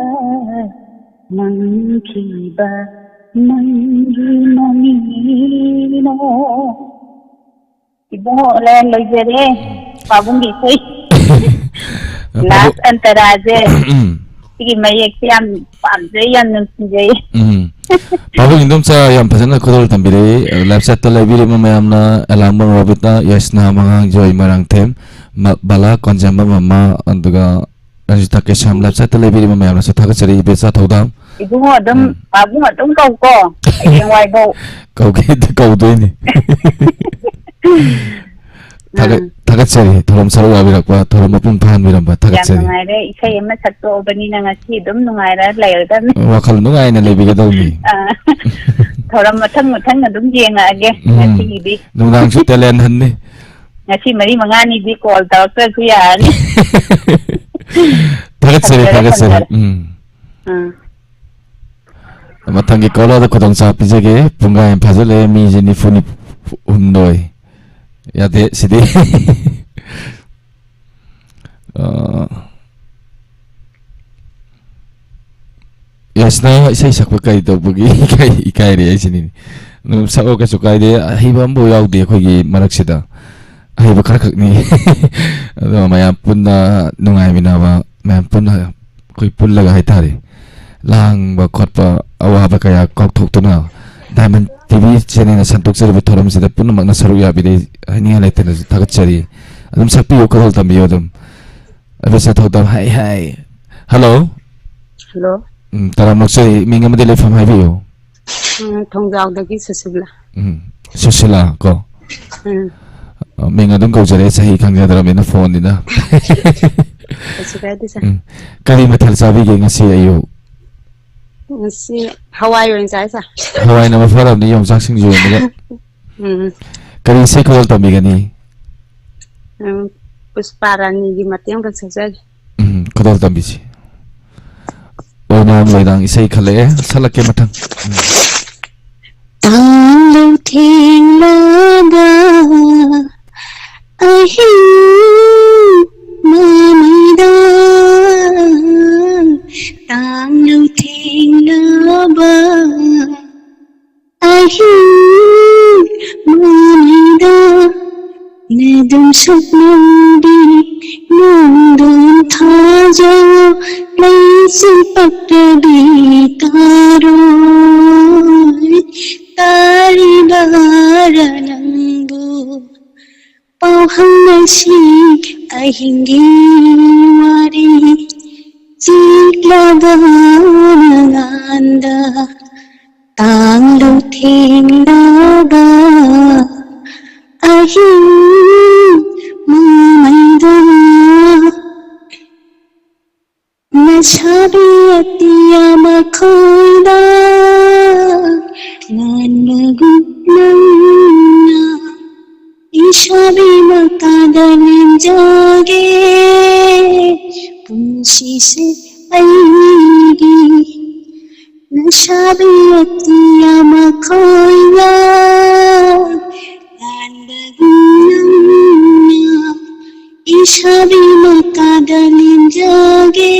ꯃꯪꯈꯤꯕ ꯅꯪꯒꯤ ꯃꯃꯤꯅꯣ? ꯏꯕꯨꯡꯉꯣ, ꯂꯣꯏ ꯂꯣꯏꯖꯔꯦ꯫ ꯄꯥꯕꯨꯡꯒꯤ ꯏꯁꯩ꯫ ꯂꯥꯁ ꯑꯟꯇꯔꯥꯁꯦ꯫ ꯎꯝ꯫ ꯁꯤꯒꯤ ꯃꯌꯦꯛꯁꯦ ꯌꯥꯝ ꯄꯥꯝꯖꯩ, ꯌꯥꯝ ꯅꯨꯡꯁꯤꯖꯩ꯫ ꯎꯝ꯫ ꯄꯥꯕꯨꯡ ꯏꯟꯗꯣꯝꯆꯥ ꯌꯥꯝ ꯐꯖꯅ ꯈꯨꯗꯣꯜ ꯇꯝꯕꯤꯔꯛꯏ꯫ ꯂꯥꯏꯐ ꯆꯥꯠꯇ ꯂꯩꯕꯤꯔꯤꯕ ꯃꯌꯥꯝꯅ ꯑꯦꯂꯥꯡꯕꯝ ꯔꯣꯕꯤꯇꯥ, ꯌꯥꯏꯁꯅꯥ ꯃꯉꯥꯡ, ꯖꯣꯏ ꯃꯣꯏꯔꯥꯡꯊꯦꯝ, ꯃ-, ꯕꯂꯥ ꯀꯣꯟꯖꯦꯝꯕ ꯃꯃꯥ, ꯑꯗꯨꯒ ꯔꯟꯖꯤꯇꯥ ꯀꯦꯁꯥꯝ, ꯂꯥꯏꯐ ꯆꯥꯠꯇ ꯂꯩꯕꯤꯔꯤꯕ ꯃꯌꯥꯝꯅꯁꯨ ꯊꯥꯒꯠꯆꯔꯤ꯫ ꯏꯕꯦꯆꯥ ꯊꯧꯗꯥꯝ꯫ ꯏꯕꯨꯡꯉꯣ ꯑꯗꯨꯝ, ꯎꯝ꯫ ꯄꯥꯕꯨꯡ ꯑꯗꯨꯝ ꯀꯧꯀꯣ, ꯍꯌꯦꯡꯋꯥꯏꯐꯥꯎ꯫ ꯀꯧꯒꯦꯗꯤ ꯀꯧꯗꯣꯏꯅꯤ꯫ ꯊꯥꯒꯠ-, ꯎꯝ꯫ ꯊꯥꯒꯠꯆꯔꯤ꯫ ꯊꯧꯔꯝ ꯁꯔꯨꯛ ꯌꯥꯕꯤꯔꯛꯄ, ꯊꯧꯔꯝ ꯃꯄꯨꯡ ꯐꯥꯍꯟꯕꯤꯔꯝꯕ ꯌꯥꯝ ꯊꯥꯒꯠꯆꯔꯤ꯫ ꯅꯨꯡꯉꯥꯏꯔꯦ꯫ ꯏꯁꯩ ꯑꯃ ꯁꯛꯇꯣꯛꯑꯕꯅꯤꯅ ꯉꯁꯤ ꯑꯗꯨꯝ ꯅꯨꯡꯉꯥꯏꯔ ꯂꯩꯔꯗꯕꯅꯤ꯫ ꯋꯥꯈꯜ ꯅꯨꯡꯉꯥꯏꯅ ꯂꯩꯕꯤꯒꯗꯧꯅꯤ꯫ ꯑꯥ꯫ ꯊꯧꯔꯝ ꯃꯊꯪ ꯃꯊꯪ ꯑꯗꯨꯝ ꯌꯦꯡꯉꯛꯑꯒꯦ ꯎꯝ꯫ ꯉꯁꯤꯒꯤꯗꯤ꯫ ꯅꯨꯡꯗꯥꯡꯁꯨ ꯇꯦꯂꯦꯟ ꯍꯟꯅꯤ꯫ ꯉꯁꯤ ꯃꯔꯤ ꯃꯉꯥꯅꯤꯗꯤ ꯀꯣꯜ ꯇꯧꯔꯛꯇ꯭ꯔꯁꯨ ꯌꯥꯔꯅꯤ꯫ ꯊꯥꯒꯠꯆꯔꯤ, ꯐꯖꯔꯦ, ꯊꯥꯒꯠꯆꯔꯤ꯫ ꯐꯖꯔꯦ꯫ ꯎꯝ꯫ ꯎꯝ꯫ ꯃꯊꯪꯒꯤ ꯀꯣꯂꯔꯗ ꯈꯨꯗꯣꯡꯆꯥꯕ ꯄꯤꯖꯒꯦ꯫ ꯄꯨꯡꯈꯥꯏ ꯑꯃ ꯐꯥꯖꯤꯜꯂꯛꯑꯦ, ꯃꯤꯁꯦ ꯅꯤꯐꯨ, ꯅꯤꯐꯨ ꯍꯨꯝꯗꯣꯏ꯫ ꯌꯥꯗꯦ ꯁꯤꯗꯤ꯫ ꯑ, ꯌꯥꯏꯁꯅꯥ ꯏꯁꯩ ꯁꯛꯄ ꯀꯔꯤ ꯇꯧꯕꯒꯤ ꯏꯀꯥꯏ-, ꯏꯀꯥꯏꯔꯦ ꯍꯥꯏꯁꯤꯅꯤꯅꯦ꯫ ꯑꯗꯨꯝ ꯁꯛꯑꯣ, ꯀꯩꯁꯨ ꯀꯥꯏꯗꯦ꯫ ꯑꯍꯩꯕ ꯑꯃꯐꯥꯎ ꯌꯥꯎꯗꯦ ꯑꯩꯈꯣꯏꯒꯤ ꯃꯔꯛꯁꯤꯗ꯫ ꯑꯍꯩꯕ ꯈꯔ ꯈꯛꯅꯤ꯫ ꯑꯗꯣ ꯃꯌꯥꯝ ꯄꯨꯟꯅ ꯅꯨꯡꯉꯥꯏꯃꯤꯟꯅꯕ, ꯃꯌꯥꯝ ꯄꯨꯟꯅ ꯑꯩꯈꯣꯏ ꯄꯨꯜꯂꯒ ꯍꯥꯏꯇꯥꯔꯦ, ꯂꯥꯡꯕ ꯈꯣꯠꯄ, ꯑꯋꯥꯕ ꯀꯌꯥ ꯀꯥꯎꯊꯣꯛꯇꯨꯅ Diamond ꯇꯤ ꯚꯤ ꯆꯦꯅꯦꯜꯅ ꯁꯟꯗꯣꯛꯆꯔꯤꯕ ꯊꯧꯔꯝꯁꯤꯗ ꯄꯨꯝꯅꯃꯛꯅ ꯁꯔꯨꯛ ꯌꯥꯕꯤꯔꯦ ꯍꯥꯏꯅꯤꯡꯉꯥꯏ ꯂꯩꯇꯅꯁꯨ ꯊꯥꯒꯠꯆꯔꯤ꯫ ꯑꯗꯨꯝ ꯁꯛꯄꯤꯌꯨ, ꯈꯨꯗꯣꯜ ꯇꯝꯕꯤꯌꯨ ꯑꯗꯨꯝ꯫ ꯑꯗꯨ ꯁꯦ ꯊꯧꯗꯥꯝ, ꯍꯥꯏ, ꯍꯥꯏ꯫ ꯍꯜꯂꯣ꯫ ꯍꯜꯂꯣ꯫ ꯎꯝ, ꯇꯔꯥꯝꯅ ꯑꯣꯛꯆꯔꯤ꯫ ꯃꯤꯡ ꯑꯃꯗꯤ ꯂꯩꯐꯝ ꯍꯥꯏꯕꯤꯌꯨ꯫ ꯎꯝ, ꯊꯣꯡꯖꯥꯎꯗꯒꯤ ꯁꯨꯁꯤꯂꯥ꯫ ꯎꯝ, ꯁꯨꯁꯤꯂꯥ ꯀꯣ? ꯎꯝ꯫ ꯑ, ꯃꯤꯡ ꯑꯗꯨꯝ ꯀꯧꯖꯔꯦ, ꯆꯍꯤ ꯈꯪꯖꯗ꯭ꯔꯕꯅꯤꯅ ꯐꯣꯟꯅꯤꯅ꯫ ꯀꯩꯁꯨ ꯀꯥꯏꯗꯦ, ꯁꯥꯔ꯫ ꯎꯝ꯫ ꯀꯔꯤ ꯃꯊꯦꯜ ꯆꯥꯕꯤꯒꯦ ꯉꯁꯤ ꯑꯌꯨꯛ? ꯉꯁꯤ ꯍꯋꯥꯏ ꯑꯣꯏꯅ ꯆꯥꯏ, ꯁꯥꯔ꯫ ꯍꯋꯥꯏꯅ ꯃꯐꯔꯕꯅꯤ, ꯌꯣꯡꯆꯥꯛ ꯁꯤꯡꯖꯨ ꯑꯃꯒ꯫ ꯎꯝ꯫ ꯀꯔꯤ ꯏꯁꯩ ꯈꯨꯗꯣꯜ ꯇꯝꯕꯤꯒꯅꯤ? ꯎꯝ, ꯄꯨꯁꯄꯥ ꯔꯥꯅꯤꯒꯤ ꯃꯇꯦꯛ ꯑꯃꯈꯛ ꯁꯛꯆꯒꯦ꯫ ꯎꯝ, ꯈꯨꯗꯣꯜ ꯇꯝꯕꯤꯁꯤ꯫ ꯑꯣꯏꯅꯥꯝ ꯂꯣꯏꯅꯥꯝ ꯏꯁꯩ ꯈꯜꯂꯛꯑꯦ, ꯁꯛꯂꯛꯀꯦ ꯃꯊꯪ꯫ ꯎꯝ꯫ ꯇꯥꯡꯂꯧ ꯊꯦꯡꯂꯕ ꯑꯍꯤꯡ ꯃꯃꯩꯗ, ꯇꯥꯡꯂꯧ ꯊꯦꯡꯂꯕ ꯑꯍꯤꯡ ꯃꯃꯩꯗ ꯅꯗꯨꯝ ꯁꯨꯞꯅꯧꯗꯤ ꯅꯣꯡꯗꯣꯟ ꯅꯤꯡꯁꯤꯡꯂꯛꯂꯕꯤ ꯇꯥꯔꯣꯏ, ꯇꯥꯔꯤꯕꯔꯥ ꯅꯪꯕꯨ? ꯄꯥꯎ ꯍꯪꯅꯁꯤ ꯑꯍꯤꯡꯒꯤ ꯋꯥꯔꯤ, ꯆꯤꯛꯂꯕ ꯅꯉꯥꯟꯗ ꯇꯥꯡꯗꯨ ꯊꯦꯡꯂꯕ ꯑꯍꯤꯡ ꯃꯃꯩꯗ꯫ ꯅꯁꯥꯕꯤ ꯑꯇꯤꯌꯥ ꯃꯈꯣꯏꯗ ꯉꯥꯟꯕꯒꯨꯝ ꯅꯪꯅ, ꯏꯁꯥꯕꯤ ꯃꯀꯥꯗ ꯂꯦꯝꯖꯒꯦ ꯄꯨꯟꯁꯤꯁꯦ ꯑꯩꯒꯤ꯫ ꯅꯁꯥꯕꯤ ꯑꯇꯤꯌꯥ ꯃꯈꯣꯏꯗ ꯉꯥꯟꯕꯒꯨꯝ ꯅꯪꯅ, ꯏꯁꯥꯕꯤ ꯃꯀꯥꯗ ꯂꯦꯝꯖꯒꯦ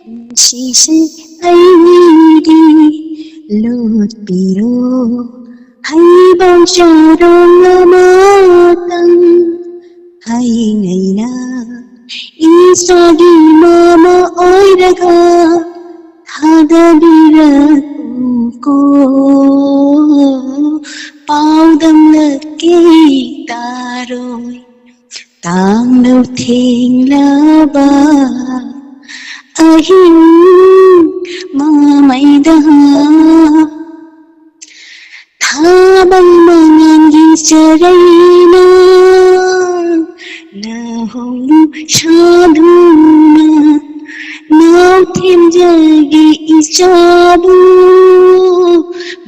ꯄꯨꯟꯁꯤꯁꯦ ꯑꯩꯒꯤ꯫ ꯂꯣꯠꯄꯤꯔꯣ ꯍꯩꯕꯣꯡ ꯆꯥꯔꯣꯡ ꯑꯃꯇꯪ, ꯍꯌꯦꯡ ꯑꯩꯅ ꯏꯆꯥꯒꯤ ꯃꯃꯥ ꯑꯣꯏꯔꯒ ꯊꯥꯗꯕꯤꯔꯛꯎꯀꯣ꯫ ꯄꯥꯎꯗꯝꯂꯛꯀꯦ ꯇꯥꯔꯣꯏ, ꯇꯥꯡꯂꯨ ꯊꯦꯡꯂꯕ ꯑꯍꯤꯡ ꯃꯃꯩꯗ꯫ ꯊꯥꯕꯜ ꯃꯉꯥꯜꯒꯤ ꯆꯔꯩꯅ ꯅꯍꯣꯡ ꯁꯥꯗꯨꯅ, ꯅꯥꯎꯊꯦꯝꯖꯒꯤ ꯏꯆꯥꯕꯨ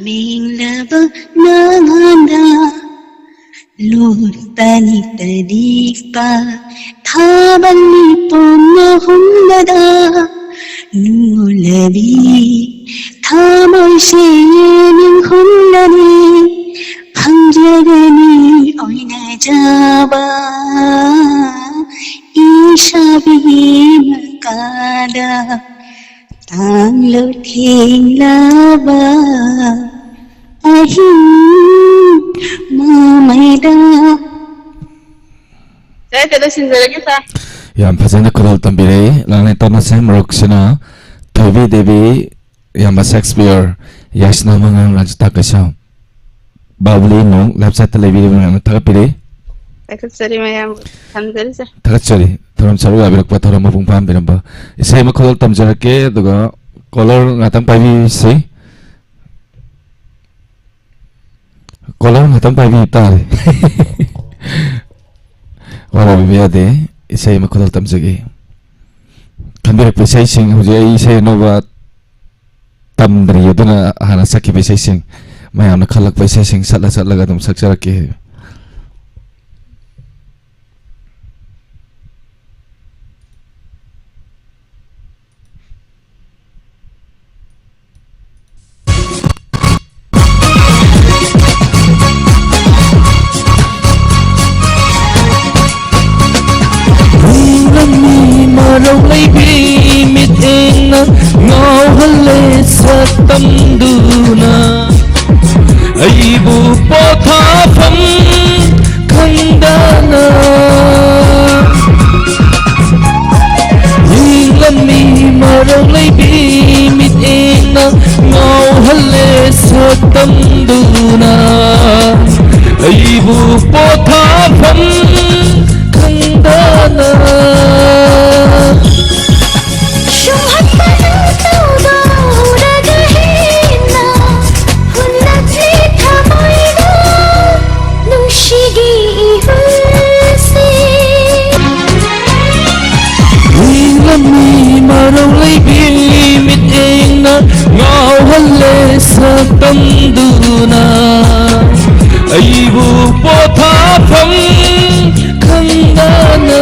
ꯃꯦꯡꯂꯕ ꯅꯉꯣꯟꯗ꯫ ꯂꯣꯠꯄꯅꯤ ꯇꯅꯤꯛꯄ ꯊꯥꯕꯜ ꯃꯤꯄꯣꯝꯅ ꯍꯨꯝꯂꯗ, ꯅꯨꯡꯂꯕꯤ ꯊꯃꯣꯏꯁꯦ ꯅꯤꯡꯍꯨꯝꯂꯅꯤ, ꯐꯪꯖꯔꯅꯤ ꯑꯣꯏꯅꯖꯕ ꯏꯁꯥꯕꯤ ꯃꯀꯥꯗ꯫ ꯇꯥꯡꯂꯨ ꯊꯦꯡꯂꯕ ꯑꯍꯤꯡ ꯃꯃꯩꯗ꯫ ꯁꯦ, ꯁꯤꯗ ꯂꯣꯏꯁꯤꯟꯖꯔꯒꯦ, ꯁꯥꯔ꯫ ꯌꯥꯝ ꯐꯖꯅ ꯈꯨꯗꯣꯜ ꯇꯝꯕꯤꯔꯛꯏ꯫ ꯂꯥꯡꯂꯦꯟ ꯇꯝꯕꯁꯦ ꯃꯔꯨꯞꯁꯤꯅ ꯊꯣꯏꯕꯤ ꯗꯦꯕꯤ, ꯏꯌꯥꯝꯕ ꯁꯦꯛꯁꯄꯤꯌꯔ, ꯌꯥꯏꯁꯅꯥ ꯃꯉꯥꯡ, ꯔꯟꯖꯤꯇꯥ ꯀꯩꯁꯥꯝ, ꯕꯥꯕꯨꯂꯤ ꯅꯣꯡ ꯂꯥꯏꯐ ꯆꯥꯠꯇ ꯂꯩꯕꯤꯔꯤꯕ ꯃꯌꯥꯝꯅ ꯊꯥꯒꯠꯄꯤꯔꯤ꯫ ꯊꯥꯒꯠꯆꯔꯤ ꯃꯌꯥꯝ꯫ ꯊꯝꯖꯔꯤꯁꯦ꯫ ꯊꯥꯒꯠꯆꯔꯤ꯫ ꯊꯧꯔꯝ ꯁꯔꯨꯛ ꯌꯥꯕꯤꯔꯛꯄ, ꯊꯧꯔꯝ ꯃꯄꯨꯡ ꯐꯥꯍꯟꯕꯤꯔꯝꯕ꯫ ꯏꯁꯩ ꯑꯃ ꯈꯨꯗꯣꯜ ꯇꯝꯖꯔꯛꯀꯦ, ꯑꯗꯨꯒ ꯀꯣꯂꯔ ꯉꯥꯛꯇꯪ ꯄꯥꯏꯕꯤꯁꯤ꯫ ꯀꯣꯂꯔ ꯉꯥꯛꯇꯪ ꯄꯥꯏꯕꯤꯕ ꯇꯥꯔꯦ꯫ ꯋꯥꯔꯧꯕꯤꯕ ꯌꯥꯗꯦ꯫ ꯏꯁꯩ ꯑꯃ ꯈꯨꯗꯣꯜ ꯇꯝꯖꯒꯦ꯫ ꯈꯟꯕꯤꯔꯛꯄ ꯏꯁꯩꯁꯤꯡ, ꯍꯧꯖꯤꯛ ꯑꯩ ꯏꯁꯩ ꯑꯅꯧꯕ ꯇꯝꯗ꯭ꯔꯤ, ꯑꯗꯨꯅ ꯍꯥꯟꯅ ꯁꯛꯈꯤꯕ ꯏꯁꯩꯁꯤꯡ, ꯃꯌꯥꯝꯅ ꯈꯜꯂꯛꯄ ꯏꯁꯩꯁꯤꯡ ꯁꯠꯂ ꯁꯠꯂꯒ ꯑꯗꯨꯝ ꯁꯛꯆꯔꯛꯀꯦ꯫ ꯂꯝꯃꯤ ꯃꯔꯧ ꯂꯩꯕꯤ ꯃꯤꯠꯌꯦꯡꯅ ꯉꯥꯎꯍꯜꯂꯦ ꯁꯛꯇꯝꯗꯨꯅ ꯑꯩꯕꯨ ꯄꯣꯊꯥꯐꯝ ꯈꯪꯗꯅ꯫ ꯌꯦꯡꯂꯝꯃꯤ ꯃꯔꯧ ꯂꯩꯕꯤ ꯃꯤꯠꯌꯦꯡꯅ ꯉꯥꯎꯍꯜꯂꯦ ꯁꯛꯇꯝꯗꯨꯅ ꯑꯩꯕꯨ ꯄꯣꯊꯥꯐꯝ ꯈꯪꯗꯅ꯫ ꯁꯨꯝꯍꯠꯄ ꯅꯪ ꯇꯧꯗꯧꯔꯒ ꯍꯦꯟꯅ ꯍꯨꯜꯂꯛꯂꯤ ꯊꯃꯣꯏꯗ ꯅꯨꯡꯁꯤꯒꯤ ꯏꯍꯨꯜꯁꯦ꯫ ꯌꯦꯡꯂꯝꯃꯤ ꯃꯔꯧ ꯂꯩꯕꯤ ꯃꯤꯠꯌꯦꯡꯅ ꯉꯥꯎꯍꯜꯂꯦ ꯁꯛꯇꯝꯗꯨꯅ ꯑꯩꯕꯨ ꯄꯣꯊꯥꯐꯝ ꯈꯪꯗꯅ꯫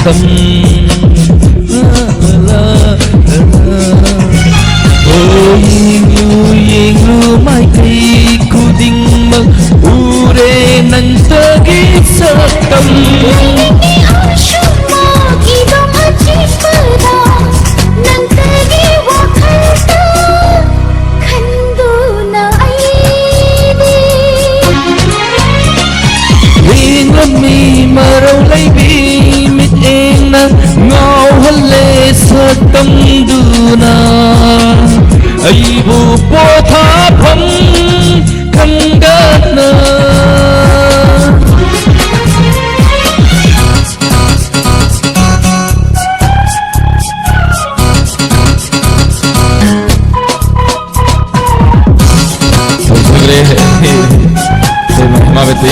ꯇꯝ꯫ ꯂꯥ, ꯂꯥ, ꯂꯥ, ꯂꯥ꯫ ꯍꯣ, ꯌꯦꯡꯂꯨ, ꯌꯦꯡꯂꯨ, ꯃꯥꯏꯀꯩ ꯈꯨꯗꯤꯡꯃꯛ ꯎꯔꯦ ꯅꯪꯇꯒꯤ ꯁꯛꯇꯝ꯫ ꯌꯦꯡꯅꯤꯡꯉꯤ ꯑꯁꯨꯝ ꯃꯥꯒꯤꯗꯣ ꯑꯆꯤꯛꯄꯗ ꯅꯪꯇꯒꯤ ꯋꯥꯈꯜꯗ ꯈꯟꯗꯨꯅ ꯑꯩꯗꯤ ꯌꯦꯡꯂꯝꯃꯤ ꯃꯔꯧ ꯂꯩꯕꯤ ꯃꯤꯠꯌꯦꯡꯅ ꯉꯥꯎꯍꯜꯂꯦ ꯁꯛꯇꯝꯗꯨꯅ ꯑꯩꯕꯨ ꯄꯣꯊꯥꯐꯝ ꯈꯪꯗꯅ꯫ ꯇꯧꯖꯈ꯭ꯔꯦ꯫ ꯏꯇꯩꯃ ꯍꯦꯃꯥꯕꯇꯤ꯫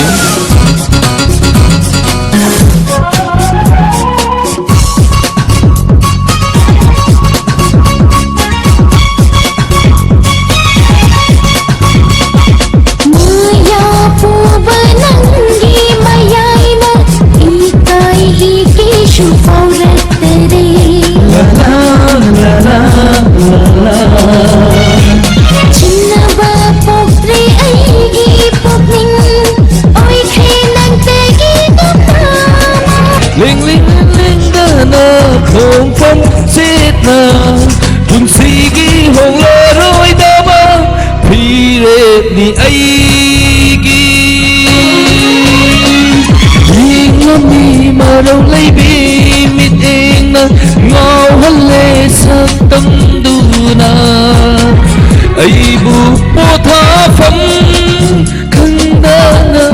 ꯃꯥꯌꯥ ꯄꯨꯕ ꯅꯪꯒꯤ ꯃꯌꯥꯏꯅ ꯏꯀꯥꯏꯒꯤ ꯀꯩꯁꯨ ꯐꯥꯎꯔꯛꯇꯔꯦ꯫ ꯆꯤꯡꯅꯕ ꯄꯣꯛꯇ꯭ꯔꯦ ꯑꯩꯒꯤ ꯄꯨꯛꯅꯤꯡ, ꯑꯣꯏꯈ꯭ꯔꯦ ꯅꯪꯇꯒꯤ ꯒꯝꯂꯥ꯫ ꯂꯤꯡ ꯂꯤꯡ ꯂꯤꯡꯗꯅ ꯈꯣꯡꯐꯝ ꯁꯤꯠꯅ ꯄꯨꯟꯁꯤꯒꯤ ꯍꯣꯡꯂꯔꯣꯏꯗꯕ ꯐꯤꯔꯦꯞꯅꯤ ꯑꯩꯒꯤ꯫ ꯌꯦꯡꯂꯝꯃꯤ ꯃꯔꯧ ꯂꯩꯕꯤ ꯃꯤꯠꯌꯦꯡꯅ ꯉꯥꯎꯍꯜꯂꯦ ꯁꯛꯇꯝꯗꯨꯅ ꯑꯩꯕꯨ ꯄꯣꯊꯥꯐꯝ ꯈꯪꯗꯅ꯫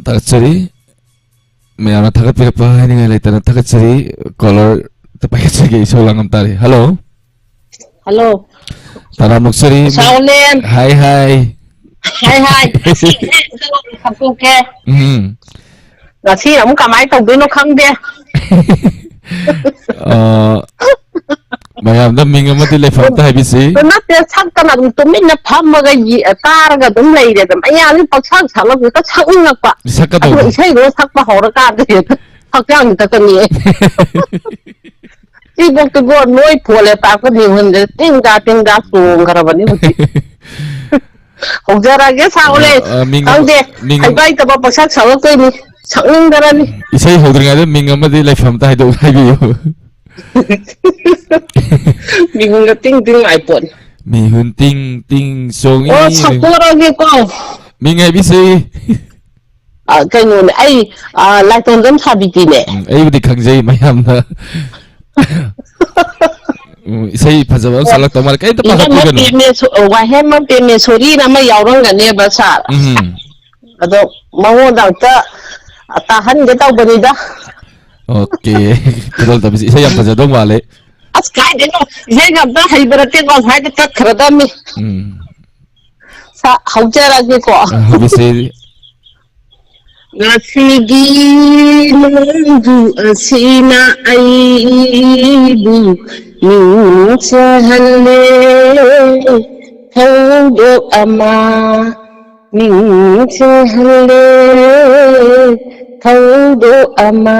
ꯊꯥꯒꯠꯆꯔꯤ꯫ ꯃꯌꯥꯝꯅ ꯊꯥꯒꯠꯄꯤꯔꯛꯄ ꯍꯥꯏꯅꯤꯡꯉꯥꯏ ꯂꯩꯇꯅ ꯊꯥꯒꯠꯆꯔꯤ꯫ Caller ꯇ ꯄꯥꯏꯈꯠꯆꯒꯦ, ꯏꯁꯧ ꯂꯥꯡꯉꯝ ꯇꯥꯔꯦ꯫ Hello꯫ Hello꯫ ꯇꯔꯥꯃꯨꯛ ꯆꯔꯤ꯫ ꯁꯥꯎꯂꯦꯟ꯫ ꯍꯥꯏ, ꯍꯥꯏ꯫ ꯍꯥꯏ, ꯍꯥꯏ꯫ ꯉꯁꯤ ꯈꯟꯇꯣꯛꯀꯦ꯫ ꯎꯝ꯫ ꯉꯁꯤ ꯑꯃꯨꯛ ꯀꯃꯥꯏꯅ ꯇꯧꯗꯣꯏꯅꯣ ꯈꯪꯗꯦ꯫ ꯑ, ꯃꯌꯥꯝꯗ ꯃꯤꯡ ꯑꯃꯗꯤ ꯂꯩꯐꯝ ꯑꯝꯇ ꯍꯥꯏꯕꯤꯁꯤ꯫ ꯑꯗꯨ ꯅꯠꯇꯦ, ꯁꯛꯇꯅ ꯑꯗꯨꯝ ꯇꯨꯃꯤꯟꯅ ꯐꯝꯃꯒ ꯌꯦ-, ꯇꯥꯔꯒ ꯑꯗꯨꯝ ꯂꯩꯔꯦꯗꯅ꯫ ꯑꯩ ꯌꯥꯅꯤ ꯄꯪꯁꯛ ꯁꯛꯂꯒ ꯍꯦꯛꯇ ꯁꯛꯅꯤꯡꯉꯛꯄ꯫ ꯑꯗꯨꯒ ꯁꯛꯀꯗꯧꯕꯅꯤ꯫ ꯏꯁꯩꯗꯣ ꯁꯛꯄ ꯍꯧꯔꯀꯥꯟꯗ ꯍꯦꯛꯇ ꯍꯛꯆꯥꯡꯁꯤ ꯇꯠꯀꯅꯤꯌꯦ꯫ ꯁꯤꯐꯧꯇꯤꯀꯣ ꯅꯣꯏ ꯐꯣꯜꯂꯦ ꯇꯥꯛꯄ ꯃꯤꯍꯨꯟꯁꯦ ꯇꯤꯡ ꯇꯥ ꯇꯤꯡ ꯇꯥ ꯆꯣꯡꯈ꯭ꯔꯕꯅꯤ ꯍꯧꯖꯤꯛ꯫ ꯍꯧꯖꯔꯒꯦ, ꯁꯥꯎꯂꯦ꯫ ꯑ, ꯑ, ꯃꯤꯡ ꯑꯃ, ꯈꯪꯗꯦ, ꯃꯤꯡ ꯑꯃ ꯍꯩꯕ ꯍꯩꯇꯕ ꯄꯪꯁꯛ ꯁꯛꯂꯛꯇꯣꯏꯅꯤ, ꯁꯛꯅꯤꯡꯗ꯭ꯔꯅꯤ꯫ ꯎꯝ, ꯏꯁꯩ ꯍꯧꯗ꯭ꯔꯤꯉꯩꯗ ꯃꯤꯡ ꯑꯃꯗꯤ ꯂꯩꯐꯝ ꯑꯝꯇ ꯍꯥꯏꯗꯣꯛ-, ꯍꯥꯏꯕꯤꯌꯨ꯫ ꯃꯤꯍꯨꯟꯒ ꯇꯤꯡ ꯇꯤꯡ ꯂꯥꯏ ꯄꯣꯠꯅꯤ꯫ ꯃꯤꯍꯨꯟ ꯇꯤꯡ ꯇꯤꯡ ꯆꯣꯡꯉꯤ꯫ ꯑꯣ, ꯁꯛꯇꯣꯔꯛꯑꯒꯦꯀꯣ꯫ ꯃꯤꯡ ꯍꯥꯏꯕꯤꯁꯤ꯫ ꯑ, ꯀꯩꯅꯣꯅꯦ, ꯑꯩ, ꯑ, ꯂꯥꯏꯇꯣꯟꯖꯝ ꯁꯥꯕꯤꯇꯤꯅꯦ꯫ ꯎꯝ, ꯑꯩꯕꯨꯗꯤ ꯈꯪꯖꯩ ꯃꯌꯥꯝꯅ꯫ ꯎꯝ, ꯏꯁꯩ ꯐꯖꯕ ꯑꯃ ꯁꯛꯂꯛꯇꯧ ꯃꯥꯜꯂꯦ꯫ ꯀꯩꯝꯇ ꯄꯥꯈꯠꯄꯤꯒꯅꯨ꯫ ꯄꯦꯃꯦꯁꯣ-, ꯋꯥꯍꯦꯝꯕꯝ ꯄꯦꯃꯦꯁꯣꯔꯤꯅ ꯑꯃ ꯌꯥꯎꯔꯝꯒꯅꯦꯕ, ꯁꯥꯔ꯫ ꯎꯝ꯫ ꯑꯗꯣ ꯃꯉꯣꯟꯗ ꯑꯝꯇ ꯇꯥꯍꯟꯒꯦ ꯇꯧꯕꯅꯤꯗ꯫ ꯑꯣꯀꯦ꯫ ꯈꯨꯗꯣꯜ ꯇꯝꯕꯤꯁꯤ꯫ ꯏꯁꯩ ꯌꯥꯝ ꯐꯖꯗꯧ ꯃꯥꯜꯂꯦ꯫ ꯑꯁ, ꯀꯥꯏꯗꯩꯅꯣ? ꯏꯁꯩꯒ ꯑꯝꯇ ꯍꯩꯕ ꯅꯠꯇꯦꯀꯣ, ꯁ꯭ꯋꯥꯏꯗ ꯇꯠꯈ꯭ꯔꯗꯝꯅꯤ꯫ ꯎꯝ꯫ ꯁꯥ-, ꯍꯧꯖꯔꯒꯦꯀꯣ꯫ ꯑ, ꯍꯧꯕꯤꯁꯤ꯫ ꯉꯁꯤꯒꯤ ꯅꯣꯡꯖꯨ ꯑꯁꯤꯅ ꯑꯩꯕꯨ ꯅꯤꯡꯁꯤꯡꯍꯜꯂꯦ꯫ ꯊꯧꯗꯣꯛ ꯑꯃ ꯅꯤꯡꯁꯤꯡꯍꯜꯂꯦ꯫ ꯊꯧꯗꯣꯛ ꯑꯃ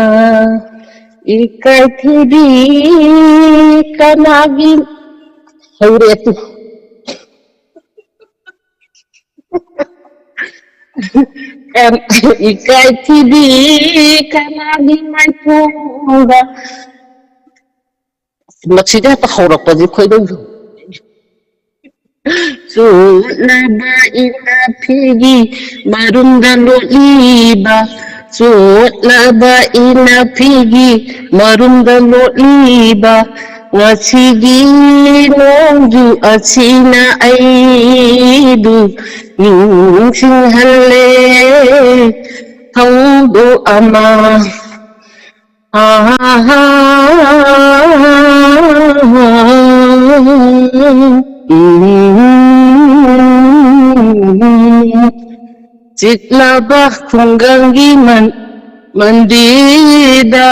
ꯏꯀꯥꯏꯊꯤꯕꯤ ꯀꯅꯥꯒꯤ ꯍꯧꯔꯦ ꯑꯗꯨ꯫ ꯀꯟ-, ꯏꯀꯥꯏꯊꯤꯕꯤ ꯀꯅꯥꯒꯤ ꯃꯥꯏꯊꯣꯡꯗ꯫ ꯃꯁꯤꯗ ꯍꯦꯛꯇ ꯍꯧꯔꯛꯄꯁꯦ ꯈꯣꯏꯗꯧ ꯁꯥꯎ-, ꯆꯣꯠꯂꯕ ꯏꯅꯥꯐꯤꯒꯤ ꯃꯔꯨꯝꯗ ꯂꯣꯠꯂꯤꯕ, ꯆꯣꯠꯂꯕ ꯏꯅꯥꯐꯤꯒꯤ ꯃꯔꯨꯝꯗ ꯂꯣꯠꯂꯤꯕ, ꯉꯁꯤꯒꯤ ꯅꯣꯡꯖꯨ ꯑꯁꯤꯅ ꯑꯩꯕꯨ ꯅꯤꯡꯁꯤꯡꯍꯜꯂꯦ ꯊꯧꯗꯣꯛ ꯑꯃ꯫ ꯆꯤꯛꯂꯕ ꯈꯨꯡꯒꯪꯒꯤ ꯃꯟ-, ꯃꯟꯗꯤꯔꯗ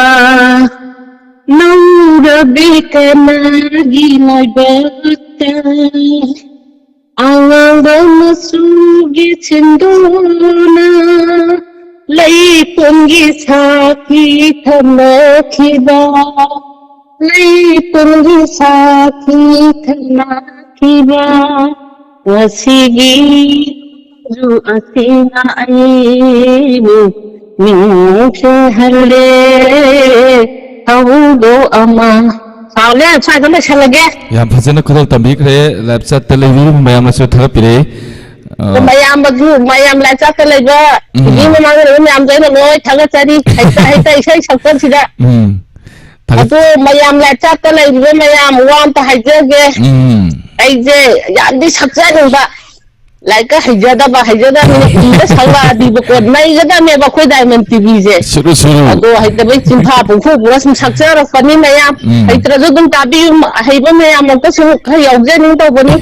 ꯅꯧꯔꯕꯤ ꯀꯅꯥꯒꯤ ꯂꯥꯏꯕꯛꯇ ꯑꯉꯥꯡꯕ ꯃꯆꯨꯒꯤ ꯆꯤꯟꯗꯨꯅ ꯂꯩꯄꯨꯡꯒꯤ ꯁꯥꯈꯤ ꯊꯝꯅꯈꯤꯕ, ꯂꯩꯄꯨꯡꯒꯤ ꯁꯥꯈꯤ ꯊꯝꯅꯈꯤꯕ, ꯉꯁꯤꯒꯤ ꯅꯣꯡꯖꯨ ꯑꯁꯤꯅ ꯑꯩꯕꯨ ꯅꯤꯡꯁꯤꯡꯍꯜꯂꯦ ꯊꯧꯗꯣꯛ ꯑꯃ꯫ ꯁꯥꯎꯂꯦ, ꯁ꯭ꯋꯥꯏꯗ ꯂꯣꯏꯁꯜꯂꯒꯦ꯫ ꯌꯥꯝ ꯐꯖꯅ ꯈꯨꯗꯣꯜ ꯇꯝꯕꯤꯈ꯭ꯔꯦ꯫ ꯂꯥꯏꯞ ꯆꯠꯇ ꯂꯩꯕꯤꯔꯤꯕ ꯃꯌꯥꯝꯅꯁꯨ ꯊꯥꯒꯠꯄꯤꯔꯛꯏ꯫ ꯑ, ꯃꯌꯥꯝꯕꯁꯨ, ꯃꯌꯥꯝ ꯂꯥꯏꯞ ꯆꯠꯇ ꯂꯩꯕ ꯎꯝ꯫ ꯇꯤꯚꯤ ꯃꯃꯥꯡꯗ ꯂꯩꯕ ꯃꯌꯥꯝꯁꯨ ꯑꯩꯅ ꯂꯣꯏ ꯊꯥꯒꯠꯆꯔꯤ꯫ ꯍꯩꯇ, ꯍꯩꯇ ꯏꯁꯩ ꯁꯛꯄꯁꯤꯗ꯫ ꯎꯝ꯫ ꯊꯥꯒꯠ- ꯑꯗꯣ ꯃꯌꯥꯝ ꯂꯥꯏꯞ ꯆꯠꯇ ꯂꯩꯔꯤꯕ ꯃꯌꯥꯝ ꯋꯥ ꯑꯝꯇ ꯍꯥꯏꯖꯒꯦ꯫ ꯎꯝ꯫ ꯑꯩꯁꯦ ꯌꯥꯝꯗꯤ ꯁꯛꯆꯅꯤꯡꯕ, ꯂꯥꯏꯔꯤꯛꯀ ꯍꯩꯖꯗꯕ, ꯍꯩꯖꯗꯕꯅꯤꯅ ꯏꯔ ꯁꯛꯂꯛꯑꯗꯤꯕꯀꯣ, ꯅꯩꯒꯗꯕꯅꯦꯕ ꯑꯩꯈꯣꯏ ꯗꯥꯏꯃꯟ ꯇꯤꯚꯤꯁꯦ꯫ ꯁꯨꯔꯨ, ꯁꯨꯔꯨ꯫ ꯑꯗꯣ ꯍꯩꯇꯕꯩ ꯆꯤꯟꯐꯥ ꯄꯨꯡꯐꯨ ꯄꯨꯔ ꯁꯨꯝ ꯁꯛꯆꯔꯛꯄꯅꯤ ꯃꯌꯥꯝ꯫ ꯎꯝ꯫ ꯍꯩꯇ꯭ꯔꯁꯨ ꯑꯗꯨꯝ ꯇꯥꯕꯤꯌꯨ, ꯑꯍꯩꯕ ꯃꯌꯥꯝ ꯑꯃꯨꯛꯇꯁꯨ ꯈꯔ ꯌꯥꯎꯖꯅꯤꯡ ꯇꯧꯕꯅꯤ꯫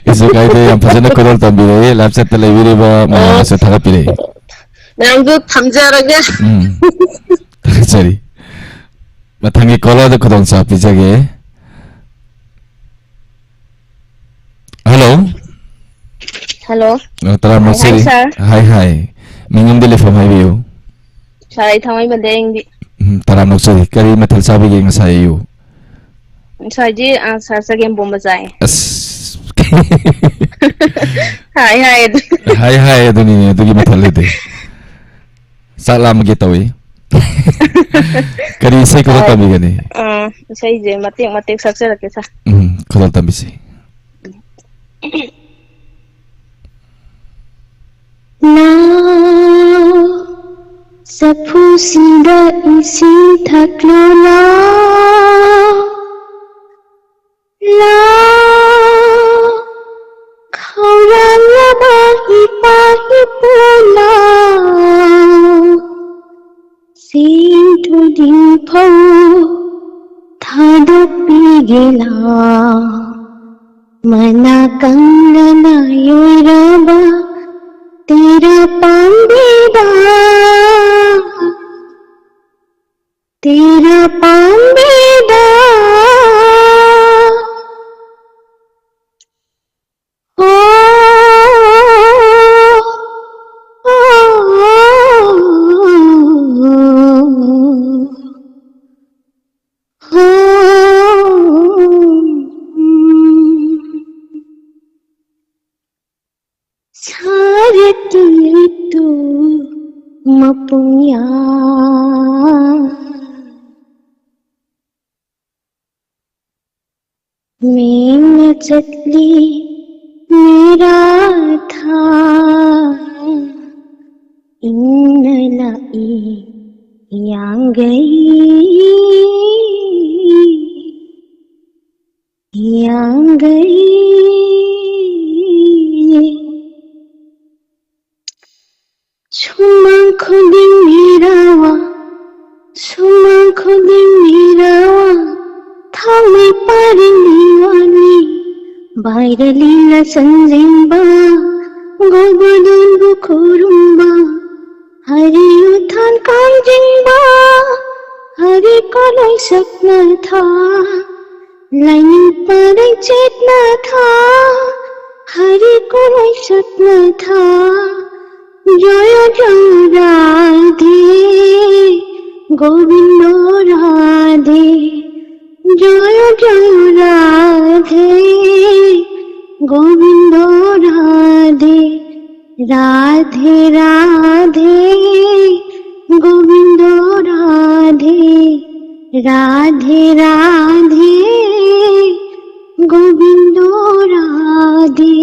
ꯀꯩꯁꯨ ꯀꯥꯏꯗꯦ, ꯌꯥꯝ ꯐꯖꯅ ꯈꯨꯗꯣꯜ ꯇꯝꯕꯤꯔꯛꯑꯦ, ꯂꯥꯏꯞ ꯆꯠꯇ ꯂꯩꯕꯤꯔꯤꯕ ꯑꯣ꯫ ꯃꯌꯥꯝꯅꯁꯨ ꯊꯥꯒꯠꯄꯤꯔꯛꯑꯦ꯫ ꯃꯌꯥꯝꯁꯨ ꯊꯝꯖꯔꯒꯦ꯫ ꯎꯝ꯫ ꯊꯥꯒꯠꯆꯔꯤ꯫ ꯃꯊꯪꯒꯤ ꯀꯣꯂꯔꯗ ꯈꯨꯗꯣꯡꯆꯥꯕ ꯄꯤꯖꯒꯦ꯫ ꯍꯜꯂꯣ꯫ ꯍꯜꯂꯣ꯫ ꯑ, ꯇꯔꯥꯝꯅ ꯍꯥꯏ, ꯍꯥꯏ, ꯑꯣꯛꯆꯔꯤ꯫ ꯁꯥꯔ꯫ ꯍꯥꯏ, ꯍꯥꯏ꯫ ꯃꯤꯡ ꯑꯃꯗꯤ ꯂꯩꯐꯝ ꯍꯥꯏꯕꯤꯌꯨ꯫ ꯁꯥꯔ, ꯑꯩ ꯊꯥꯡꯃꯩꯕꯟꯗꯩ ꯑꯌꯤꯡꯕꯤ꯫ ꯎꯝ, ꯇꯔꯥꯝꯅ ꯑꯣꯛꯆꯔꯤ꯫ ꯀꯔꯤ ꯃꯊꯦꯜ ꯆꯥꯕꯤꯒꯦ ꯉꯁꯥꯏ ꯑꯌꯨꯛ? ꯉꯁꯥꯏꯗꯤ, ꯑ, ꯁꯥꯔ, ꯆꯒꯦꯝ ꯄꯣꯝꯕ ꯆꯥꯏ꯫ ꯑꯁ꯫ ꯍꯥꯏ, ꯍꯥꯏ ꯑꯗꯨ꯫ ꯍꯥꯏ, ꯍꯥꯏ ꯑꯗꯨꯅꯤꯅꯦ, ꯑꯗꯨꯒꯤ ꯃꯊꯦꯜ ꯂꯩꯇꯦ꯫ ꯆꯥꯛ ꯂꯥꯝꯕꯒꯤ ꯇꯧꯏ꯫ ꯀꯔꯤ ꯏꯁꯩ ꯈꯨꯗꯣꯜ ꯍꯣꯏ꯫ ꯇꯝꯕꯤꯒꯅꯤ? ꯑꯥ, ꯏꯁꯩꯁꯦ ꯃꯇꯦꯛ ꯃꯇꯦꯛ ꯁꯛꯆꯔꯛꯀꯦ, ꯁꯥꯔ꯫ ꯎꯝ, ꯈꯨꯗꯣꯜ ꯇꯝꯕꯤꯁꯤ꯫ ꯂꯥꯎ, ꯆꯐꯨꯁꯤꯡꯗ ꯏꯁꯤꯡ ꯊꯛꯂꯣ, ꯂꯥꯎ꯫ ꯂꯥꯎ, ꯈꯧꯔꯥꯡꯂꯕ ꯏꯄꯥ ꯏꯄꯨ ꯂꯥꯎ꯫ ꯆꯦꯡ ꯊꯣꯏꯗꯤꯡ ꯐꯧ ꯊꯥꯗꯣꯛꯄꯤꯒꯦ ꯂꯥꯎ꯫ ꯃꯅꯥ ꯀꯪꯅ ꯌꯣꯏꯔꯕ ꯇꯦꯔꯥ ꯄꯥꯝꯕꯤꯗ, ꯇꯦꯔꯥ ꯄꯥꯝ ꯄꯨꯡꯌꯥ꯫ ꯃꯤꯡꯅ ꯆꯠꯂꯤ ꯃꯦꯔꯥ ꯊꯥ, ꯏꯪꯅ ꯂꯥꯛꯏ ꯌꯥꯡꯒꯩ, ꯌꯥꯡꯒꯩ꯫ ꯁꯨꯃꯥꯡ ꯈꯨꯗꯤꯡ ꯃꯤꯔꯥꯋꯥ, ꯁꯨꯃꯥꯡ ꯈꯨꯗꯤꯡ ꯃꯤꯔꯥꯋꯥ, ꯊꯥꯡꯃꯩ ꯄꯔꯦꯡ ꯂꯤꯋꯥꯅꯤ, ꯕꯥꯏꯔꯂꯤꯅ ꯆꯟꯖꯤꯟꯕ, ꯒꯣꯕꯔꯙꯟꯕꯨ ꯈꯨꯔꯨꯝꯕ, ꯍꯔꯤ ꯎꯊꯥꯟ ꯀꯥꯝꯖꯤꯡꯕ, ꯍꯔꯤ ꯀꯣꯂꯣꯏ ꯁꯛꯅ ꯊꯥ, ꯂꯥꯏꯅꯤꯡ ꯄꯔꯦꯡ ꯆꯦꯠꯅ ꯊꯥ, ꯍꯔꯤ ꯀꯣꯂꯣꯏ ꯁꯛꯅ ꯊꯥ, ꯖꯣꯌꯣ ꯖꯣꯌꯣ ꯔꯥꯙꯦ, ꯒꯣꯕꯤꯟꯗꯣ ꯔꯥꯙꯦ, ꯖꯣꯌꯣ ꯖꯣꯌꯣ ꯔꯥꯙꯦ, ꯒꯣꯕꯤꯟꯗꯣ ꯔꯥꯙꯦ, ꯔꯥꯙꯦ ꯔꯥꯙꯦ, ꯒꯣꯕꯤꯟꯗꯣ ꯔꯥꯙꯦ, ꯔꯥꯙꯦ ꯔꯥꯙꯦ, ꯒꯣꯕꯤꯟꯗꯣ ꯔꯥꯙꯦ꯫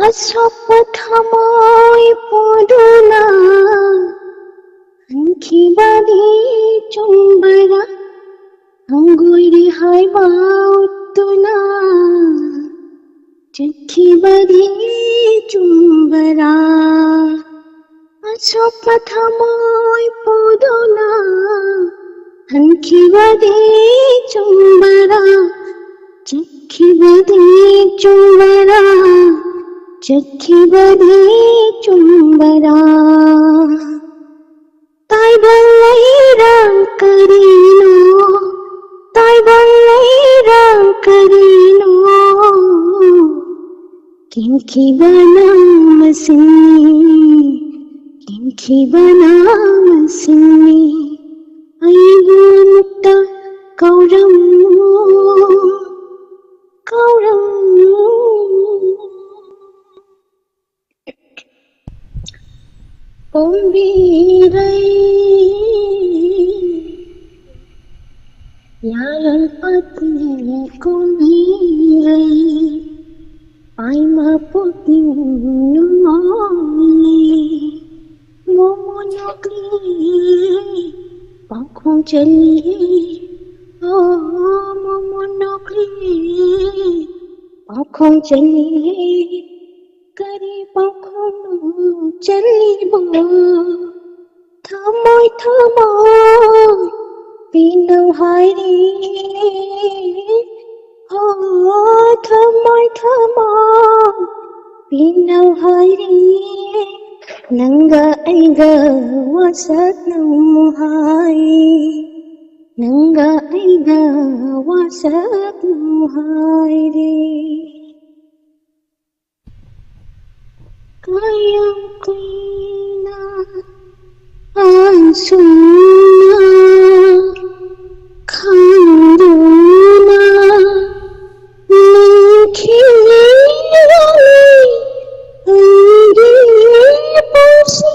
ꯑꯁꯣꯛꯄ ꯊꯃꯣꯏ ꯄꯨꯗꯨꯅ ꯍꯟꯈꯤꯕꯗꯤ ꯆꯨꯝꯕꯔꯥ? ꯍꯪꯒꯣꯏꯔꯤ ꯍꯥꯏꯕ ꯎꯠꯇꯨꯅ ꯆꯠꯈꯤꯕꯗꯤ ꯆꯨꯝꯕꯔꯥ? ꯑꯁꯣꯛꯄ ꯊꯃꯣꯏ ꯄꯨꯗꯨꯅ ꯍꯟꯈꯤꯕꯗꯤ ꯆꯨꯝꯕꯔꯥ? ꯆꯠꯈꯤꯕꯗꯤ ꯆꯨꯝꯕꯔꯥ? ꯆꯠꯈꯤꯕꯗꯤ ꯆꯨꯝꯕꯔꯥ? ꯇꯥꯏꯕꯪ ꯂꯩꯔꯥꯡ ꯀꯔꯤꯅꯣ? ꯇꯥꯏꯕꯪ ꯂꯩꯔꯥꯡ ꯀꯔꯤꯅꯣ? ꯀꯦꯟꯈꯤꯕꯅ ꯃꯁꯤꯅꯤ, ꯀꯦꯟꯈꯤꯕꯅ ꯃꯁꯤꯅꯤ꯫ ꯑꯩꯕꯨ ꯑꯃꯨꯛꯇ ꯀꯧꯔꯝꯃꯨ, ꯀꯧꯔꯝꯃꯨ꯫ Alpati kumire, aima putin numone, momo nokli, pakhong chali, oh, momo nokli, pakhong chali, kari pakhong chali bo. Thamoi, thamoi, pinang hairi. Oh, thamoi, thamoi, pinang hairi. Nanga aiga wasak nu hai. Nanga aiga wasak nu hairi. Kayang kuina ansuna khanduna nangkhilani anggi pusi.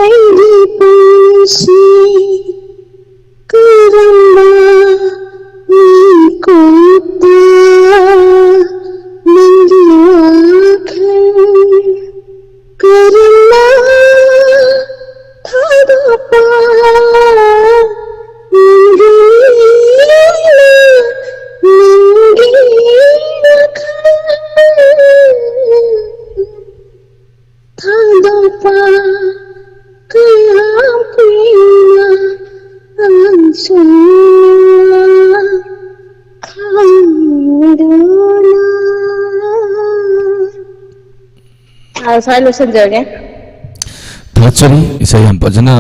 Aidi pusi karamba ni kota nangdi wakhang karamba thadapa nangdi na nangdi wakhang. Thadapa kayam kuina ansuna khanduna. ꯑ, ꯁ꯭ꯋꯥꯏ ꯂꯣꯏꯁꯤꯟꯖꯔꯒꯦ꯫ ꯊꯥꯒꯠꯆꯔꯤ, ꯏꯁꯩ ꯌꯥꯝ ꯐꯖꯅ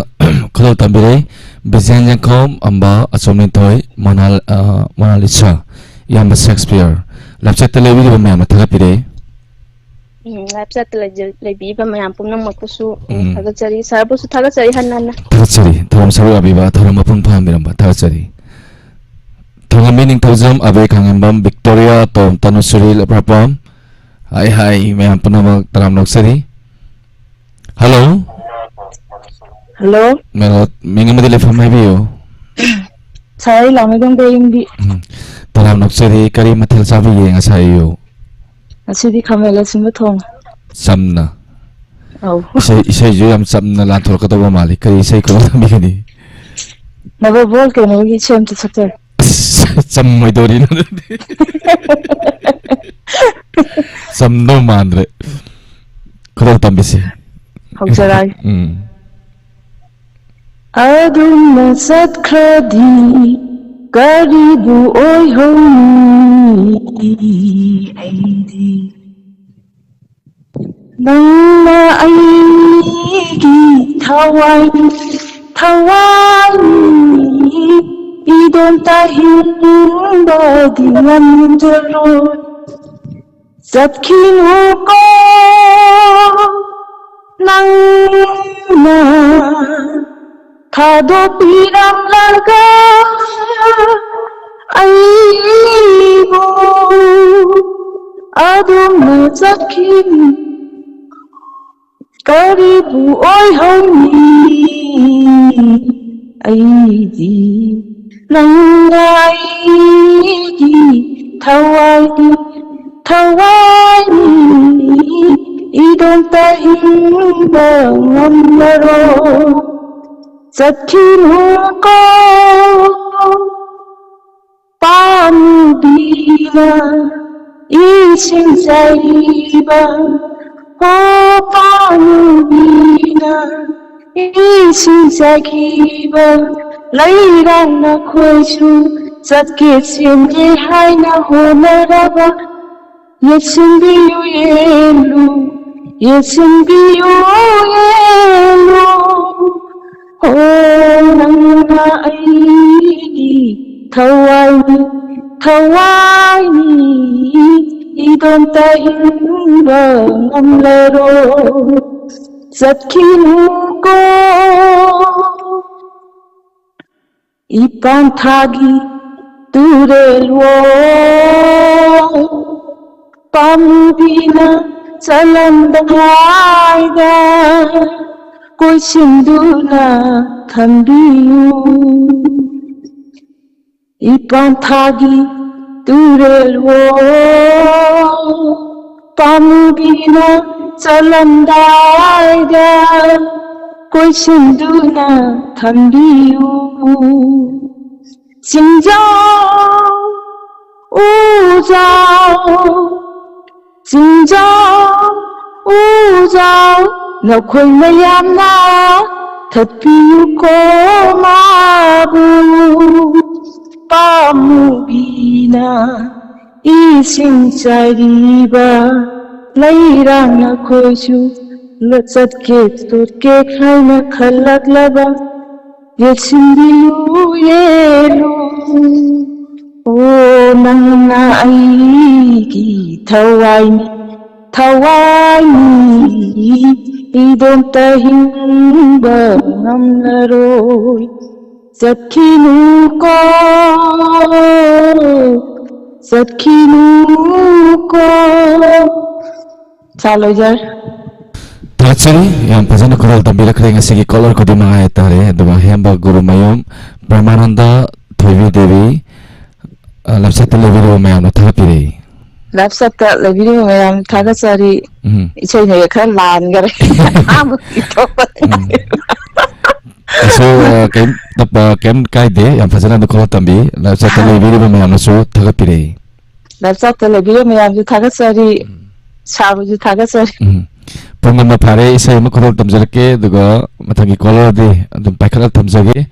ꯈꯨꯗꯣꯜ ꯇꯝꯕꯤꯔꯛꯏ꯫ ꯕꯤꯖꯦꯟ ꯌꯦꯡꯈꯣꯝ, ꯑꯝꯕ, ꯑꯆꯧ ꯅꯤꯡꯊꯣꯏ, ꯃꯣꯅꯥꯜ-, ꯑ, ꯃꯣꯅꯥꯂꯤꯁꯥ, ꯏꯌꯥꯝꯕ ꯁꯦꯛꯁꯄꯤꯌꯔ, ꯂꯝꯆꯠꯇ ꯂꯩꯕꯤꯔꯤꯕ ꯃꯌꯥꯝꯅ ꯊꯥꯒꯠꯄꯤꯔꯛꯏ꯫ ꯎꯝ, live chat ꯇ ꯂꯩꯖ-, ꯂꯩꯕꯤꯔꯤꯕ ꯃꯌꯥꯝ ꯄꯨꯝꯅꯃꯛꯄꯨꯁꯨ, ꯎꯝ, ꯎꯝ꯫ ꯊꯥꯒꯠꯆꯔꯤ꯫ Sir ꯕꯨꯁꯨ ꯊꯥꯒꯠꯆꯔꯤ ꯍꯟꯅ ꯍꯟꯅ꯫ ꯊꯥꯒꯠꯆꯔꯤ꯫ ꯊꯧꯔꯝ ꯁꯔꯨꯛ ꯌꯥꯕꯤꯕ, ꯊꯧꯔꯝ ꯃꯄꯨꯡ ꯐꯥꯍꯟꯕꯤꯔꯝꯕ ꯊꯥꯒꯠꯆꯔꯤ꯫ ꯊꯧꯔꯝꯕꯤ ꯅꯤꯡꯊꯧꯖꯝ, ꯑꯕꯦ ꯈꯥꯉꯦꯝꯕꯝ, ꯕꯤꯛꯇꯣꯔꯤꯌꯥ, ꯇꯣꯝ ꯇꯅꯨꯁ꯭ꯔꯤ ꯂꯩꯄ꯭ꯔꯥꯄꯝ, ꯍꯥꯏ ꯍꯥꯏ ꯃꯌꯥꯝ ꯄꯨꯝꯅꯃꯛ ꯇꯔꯥꯝꯅ ꯑꯣꯛꯆꯔꯤ꯫ Hello꯫ ꯍꯜꯂꯣ꯫ ꯃꯦꯂꯣꯠ, ꯃꯤꯡ ꯑꯃꯗꯤ ꯂꯩꯐꯝ ꯍꯥꯏꯕꯤꯌꯨ꯫ ꯁꯥꯏ ꯂꯥꯃꯩꯗꯣꯡ ꯕꯦ ꯌꯨꯝꯕꯤ꯫ ꯎꯝ꯫ ꯇꯔꯥꯝ ꯅꯣꯛꯆꯔꯤ꯫ ꯀꯔꯤ ꯃꯊꯦꯜ ꯆꯥꯕꯤꯒꯦ ꯉꯁꯥꯏ ꯑꯌꯨꯛ? ꯉꯁꯤꯗꯤ ꯈꯥꯃꯦꯟ ꯑꯁꯤꯟꯕ ꯊꯣꯡꯉꯦ꯫ ꯆꯝꯅ? ꯑꯧ꯫ ꯏꯁꯩ, ꯏꯁꯩꯁꯨ ꯌꯥꯝ ꯆꯝꯅ ꯂꯥꯟꯊꯣꯔꯛꯀꯗꯧꯕ ꯃꯥꯜꯂꯤ꯫ ꯀꯔꯤ ꯏꯁꯩ ꯈꯨꯕꯝ ꯊꯝꯕꯤꯒꯅꯤ? ꯅꯕ ꯕꯣꯜ ꯀꯩꯅꯣꯒꯤ ꯏꯁꯩ ꯑꯝꯇ ꯁꯛꯆꯒꯦ꯫ ꯑꯁ, ꯆꯝꯃꯣꯏꯗꯧꯔꯤꯅ ꯑꯗꯨꯗꯤ꯫ ꯆꯝꯗꯧ ꯃꯥꯟꯗ꯭ꯔꯦ꯫ ꯈꯨꯗꯣꯜ ꯇꯝꯕꯤꯁꯤ꯫ ꯍꯧꯖꯔꯛꯑꯒꯦ꯫ ꯎꯝ꯫ ꯑꯗꯨꯝꯅ ꯆꯠꯈ꯭ꯔꯗꯤ ꯀꯔꯤꯕꯨ ꯑꯣꯏꯍꯧꯅꯤ ꯑꯩꯗꯤ? ꯅꯪꯅ ꯑꯩꯒꯤ ꯊꯋꯥꯏꯅꯤ, ꯊꯋꯥꯏꯅꯤ, ꯏꯗꯣꯝꯇ ꯍꯤꯡꯕꯗꯤ ꯉꯝꯖꯔꯣꯏ꯫ ꯆꯠꯈꯤꯅꯨꯀꯣ ꯅꯪꯅ ꯊꯥꯗꯣꯛꯄꯤꯔꯝꯂꯒ ꯑꯩꯕꯨ ꯑꯗꯨꯝꯅ ꯆꯠꯈꯤꯅꯨ꯫ ꯀꯔꯤꯕꯨ ꯑꯣꯏꯍꯧꯅꯤ ꯑꯩꯗꯤ? ꯅꯪꯅ ꯑꯩꯒꯤ ꯊꯋꯥꯏꯅꯤ, ꯊꯋꯥꯏꯅꯤ, ꯏꯗꯣꯝꯇ ꯍꯤꯡꯕ ꯉꯝꯂꯔꯣꯏ꯫ ꯆꯠꯈꯤꯅꯨꯀꯣ ꯄꯥꯝꯃꯨꯕꯤꯅ ꯏꯁꯤꯡ ꯆꯥꯏꯕꯤꯕ, ꯍꯣ ꯄꯥꯝꯃꯨꯕꯤꯅ ꯏꯁꯤꯡ ꯆꯥꯏꯈꯤꯕ ꯂꯩꯔꯥꯡ ꯅꯈꯣꯏꯁꯨ ꯆꯠꯀꯦ ꯆꯦꯟꯒꯦ ꯍꯥꯏꯅ ꯍꯣꯠꯅꯔꯕ ꯌꯦꯡꯁꯤꯟꯕꯤꯌꯨ ꯌꯦꯡꯂꯨ, ꯌꯦꯡꯁꯤꯟꯕꯤꯌꯨ ꯌꯦꯡꯂꯨ꯫ ꯑꯣ ꯅꯪꯅ ꯑꯩꯒꯤ ꯊꯋꯥꯏꯅꯤ, ꯊꯋꯥꯏꯅꯤ, ꯏꯗꯣꯝꯇ ꯍꯤꯡꯕ ꯉꯝꯂꯔꯣꯏ꯫ ꯆꯠꯈꯤꯅꯨꯀꯣ ꯏꯄꯥꯟ ꯊꯥꯒꯤ ꯇꯨꯔꯦꯜ ꯋꯥ ꯄꯥꯝꯕꯤꯅ ꯆꯜꯂꯝꯗꯉꯥꯏꯗ ꯀꯣꯏꯁꯤꯟꯗꯨꯅ ꯊꯝꯕꯤꯌꯨ꯫ ꯏꯄꯥꯟ ꯊꯥꯒꯤ ꯇꯨꯔꯦꯜ ꯋꯣ, ꯄꯥꯝꯃꯨꯕꯤꯅ ꯆꯠꯂꯝꯗꯥꯏꯗ ꯀꯣꯏꯁꯤꯟꯗꯨꯅ ꯊꯝꯕꯤꯌꯨ꯫ ꯆꯤꯡꯖꯥꯎ ꯎꯖꯥꯎ, ꯆꯤꯡꯖꯥꯎ ꯎꯖꯥꯎ, ꯅꯈꯣꯏ ꯃꯌꯥꯝꯅ ꯊꯠꯄꯤꯌꯨꯀꯣ ꯃꯥꯕꯨ꯫ ꯄꯥꯝꯃꯨꯕꯤꯅ ꯏꯁꯤꯡ ꯆꯥꯏꯔꯤꯕ ꯂꯩꯔꯥꯡ ꯅꯈꯣꯏꯁꯨ ꯆꯠꯀꯦ ꯆꯠꯀꯦ ꯍꯥꯏꯅ ꯈꯜꯂꯛꯂꯕ ꯌꯦꯡꯁꯤꯟꯕꯤꯌꯨ, ꯌꯦꯡꯂꯨ꯫ ꯑꯣ, ꯅꯪꯅ ꯑꯩꯒꯤ ꯊꯋꯥꯏꯅꯤ, ꯊꯋꯥꯏꯅꯤ, ꯏꯗꯣꯝꯇ ꯍꯤꯡꯕ ꯉꯝꯂꯔꯣꯏ꯫ ꯆꯠꯈꯤꯅꯨꯀꯣ, ꯆꯠꯈꯤꯅꯨꯀꯣ꯫ ꯆꯥ ꯂꯣꯏꯖꯔꯦ꯫ ꯊꯥꯒꯠꯆꯔꯤ꯫ ꯌꯥꯝ ꯐꯖꯅ ꯈꯨꯗꯣꯜ ꯇꯝꯕꯤꯔꯛꯈ꯭ꯔꯦ ꯉꯁꯤꯒꯤ ꯀꯣꯂꯔ ꯈꯨꯗꯤꯡꯃꯛ ꯍꯥꯏꯇꯥꯔꯦ꯫ ꯑꯗꯨꯒ ꯍꯦꯝꯕ ꯒꯨꯔꯨꯃꯌꯨꯝ ꯄ꯭ꯔꯦꯃꯥꯅꯟꯗ ꯊꯣꯏꯕꯤ ꯗꯦꯕꯤ, ꯑ, ꯂꯝꯆꯠꯇ ꯂꯩꯕꯤꯔꯤꯕ ꯃꯌꯥꯝꯅ ꯊꯥꯒꯠꯄꯤꯔꯛꯏ꯫ ꯂꯝꯆꯠꯇ ꯂꯩꯕꯤꯔꯤꯕ ꯃꯌꯥꯝ ꯊꯥꯒꯠꯆꯔꯤ꯫ ꯎꯝ꯫ ꯏꯁꯩꯅꯒ ꯈꯔ ꯂꯥꯟꯈꯔꯦ꯫ ꯑꯍꯥꯟꯕ ꯏꯊꯣꯛꯄ꯫ ꯎꯝ꯫ ꯀꯩꯁꯨ, ꯑ, ꯀꯩꯝ ꯇꯞꯄ, ꯀꯩꯝ ꯀꯥꯏꯗꯦ꯫ ꯌꯥꯝ ꯐꯖꯅ ꯑꯗꯨꯝ ꯈꯨꯗꯣꯜ ꯇꯝꯕꯤ꯫ ꯂꯝꯆꯠꯇ ꯂꯩꯕꯤꯔꯤꯕ ꯃꯌꯥꯝꯅꯁꯨ ꯊꯥꯒꯠꯄꯤꯔꯛꯏ꯫ ꯂꯝꯆꯠꯇ ꯂꯩꯕꯤꯔꯤꯕ ꯃꯌꯥꯝꯁꯨ ꯊꯥꯒꯠꯆꯔꯤ꯫ ꯎꯝ꯫ ꯁꯥꯔꯕꯨꯁꯨ ꯊꯥꯒꯠꯆꯔꯤ꯫ ꯎꯝ꯫ ꯄꯨꯡ ꯑꯃ ꯐꯥꯔꯦ, ꯏꯁꯩ ꯑꯃ ꯈꯨꯗꯣꯜ ꯇꯝꯖꯔꯛꯀꯦ, ꯑꯗꯨꯒ ꯃꯊꯪꯒꯤ ꯀꯣꯂꯔꯗꯤ ꯑꯗꯨꯝ ꯄꯥꯏꯈꯠꯂꯒ ꯊꯝꯖꯒꯦ꯫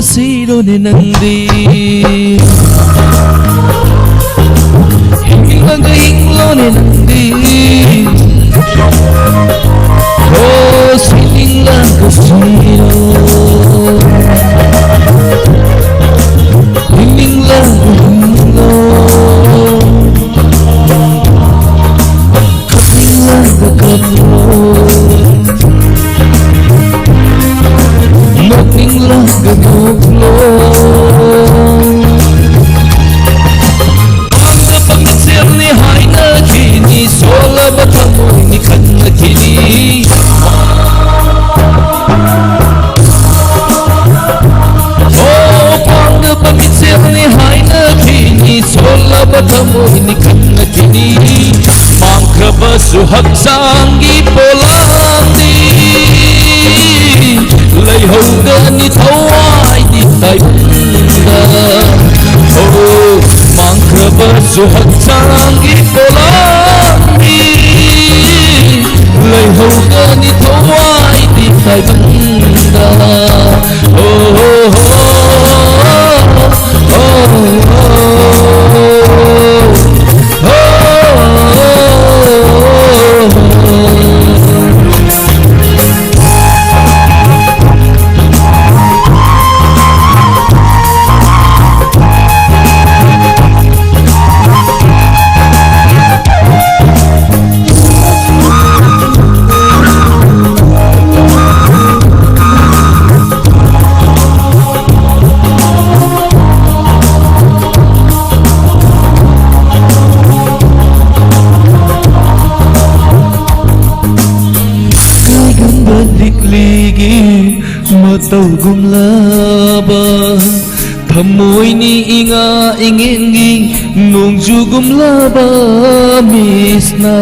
ꯁꯤꯔꯣꯅꯦ ꯅꯪꯗꯤ, ꯍꯤꯡꯅꯤꯡꯂꯒ ꯍꯤꯡꯂꯣꯅꯦ ꯅꯪꯗꯤ꯫ ꯍꯣ, ꯁꯤꯅꯤꯡꯂꯒ ꯁꯤꯔꯣ, ꯍꯤꯡꯅꯤꯡꯂꯒ ꯍꯤꯡꯂꯣ, ꯀꯞꯅꯤꯡꯂꯒ ꯀꯞꯂꯣ, ꯅꯣꯛꯅꯤꯡꯂꯒ ꯅꯣꯛꯂꯣ꯫ ꯄꯥꯡꯗꯕ ꯃꯤꯠꯁꯦꯜꯅꯤ ꯍꯥꯏꯅꯈꯤꯅꯤ, ꯁꯣꯜꯂꯕ ꯊꯃꯣꯏꯅꯤ ꯈꯟꯅꯈꯤꯅꯤ꯫ ꯑꯣ, ꯄꯥꯡꯗꯕ ꯃꯤꯠꯁꯦꯜꯅꯤ ꯍꯥꯏꯅꯈꯤꯅꯤ, ꯁꯣꯜꯂꯕ ꯊꯃꯣꯏꯅꯤ ꯈꯟꯅꯈꯤꯅꯤ꯫ ꯃꯥꯡꯈ꯭ꯔꯕꯁꯨ ꯍꯛꯆꯥꯡꯒꯤ ꯄꯣꯂꯥꯡꯗꯤ ꯂꯩꯍꯧꯒꯅꯤ ꯊꯋꯥꯏꯗꯤ ꯇꯥꯏꯕꯪꯗ꯫ ꯑꯣ, ꯃꯥꯡꯈ꯭ꯔꯕꯁꯨ ꯍꯛꯆꯥꯡꯒꯤ ꯄꯣꯂꯥꯡꯗꯤ ꯂꯩꯍꯧꯒꯅꯤ ꯊꯋꯥꯏꯗꯤ ꯇꯥꯏꯕꯪꯗ꯫ ꯑꯣ, ꯑꯣ, ꯑꯣ, ꯑꯣ, ꯑꯣ꯫ ꯀꯩꯒꯨꯝꯕ ꯂꯤꯛꯂꯤꯒꯤ ꯃꯇꯧꯒꯨꯝꯂꯕ, ꯊꯃꯣꯏꯅꯤ ꯏꯉꯥ ꯏꯉꯦꯟꯒꯤ ꯅꯣꯡꯖꯨꯒꯨꯝꯂꯕ ꯃꯤꯁꯅ꯫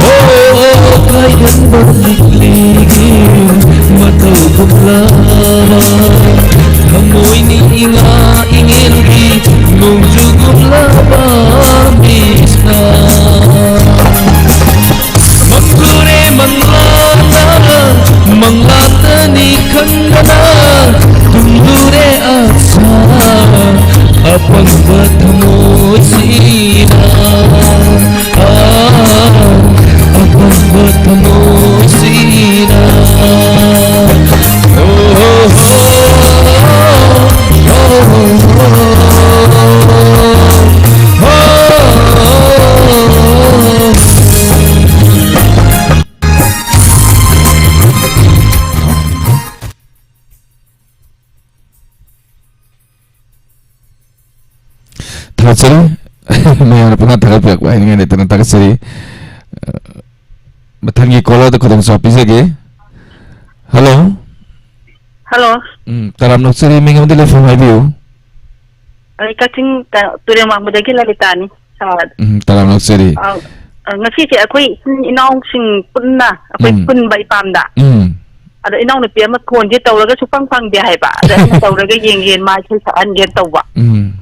ꯑꯣ, ꯀꯥꯏꯒꯟꯕ ꯂꯤꯛꯂꯤꯒꯤ ꯃꯇꯧꯒꯨꯝꯂꯕ, ꯊꯃꯣꯏꯅꯤ ꯏꯉꯥ ꯏꯉꯦꯟꯒꯤ ꯅꯣꯡꯖꯨꯒꯨꯝꯂꯕ ꯃꯤꯁꯅ꯫ ꯊꯥꯒꯠꯆꯔꯤ꯫ ꯃꯌꯥꯝꯅ ꯄꯨꯡꯊꯥ ꯊꯥꯒꯠꯄꯤꯔꯛꯄ ꯍꯥꯏꯅꯤꯡꯉꯥꯏ ꯂꯩꯇꯅ ꯊꯥꯒꯠꯆꯔꯤ꯫ ꯃꯊꯪꯒꯤ caller ꯗ ꯈꯨꯗꯣꯡꯆꯥꯕ ꯄꯤꯖꯒꯦ꯫ Hello꯫ Hello꯫ ꯎꯝ, ꯇꯔꯥꯝꯅ ꯑꯣꯛꯆꯔꯤ, ꯃꯤꯡ ꯑꯃꯗꯤ ꯂꯩꯐꯝ ꯍꯥꯏꯕꯤꯌꯨ꯫ ꯑꯩ ꯀꯛꯆꯤꯡ ꯀ-, ꯇꯨꯔꯦꯜ ꯋꯥꯡꯃꯗꯒꯤ ꯂꯂꯤꯇꯥꯅꯤ, ꯁꯥꯔ꯫ ꯎꯝ, ꯇꯔꯥꯝꯅ ꯑꯣꯛꯆꯔꯤ꯫ ꯑ, ꯑ, ꯉꯁꯤꯁꯦ ꯑꯩꯈꯣꯏ ꯏꯆꯤꯟ ꯏꯅꯥꯎꯁꯤꯡ ꯄꯨꯟꯅ ꯑꯩꯈꯣꯏ ꯎꯝ꯫ ꯄꯨꯟꯕ ꯏꯄꯥꯝꯗ꯫ ꯎꯝ꯫ ꯑꯗꯣ ꯏꯅꯥꯎꯅꯨꯄꯤ ꯑꯃ ꯐꯣꯟꯁꯦ ꯇꯧꯔꯒꯁꯨ ꯄꯪ ꯐꯪꯗꯦ ꯍꯥꯏꯕ꯫ ꯑꯗ ꯑꯩꯅ ꯇꯧꯔꯒ ꯌꯦꯡꯒꯦ, ꯃꯥ ꯏꯁꯩ ꯁꯛꯍꯟꯒꯦ ꯇꯧꯕ꯫ ꯎꯝ꯫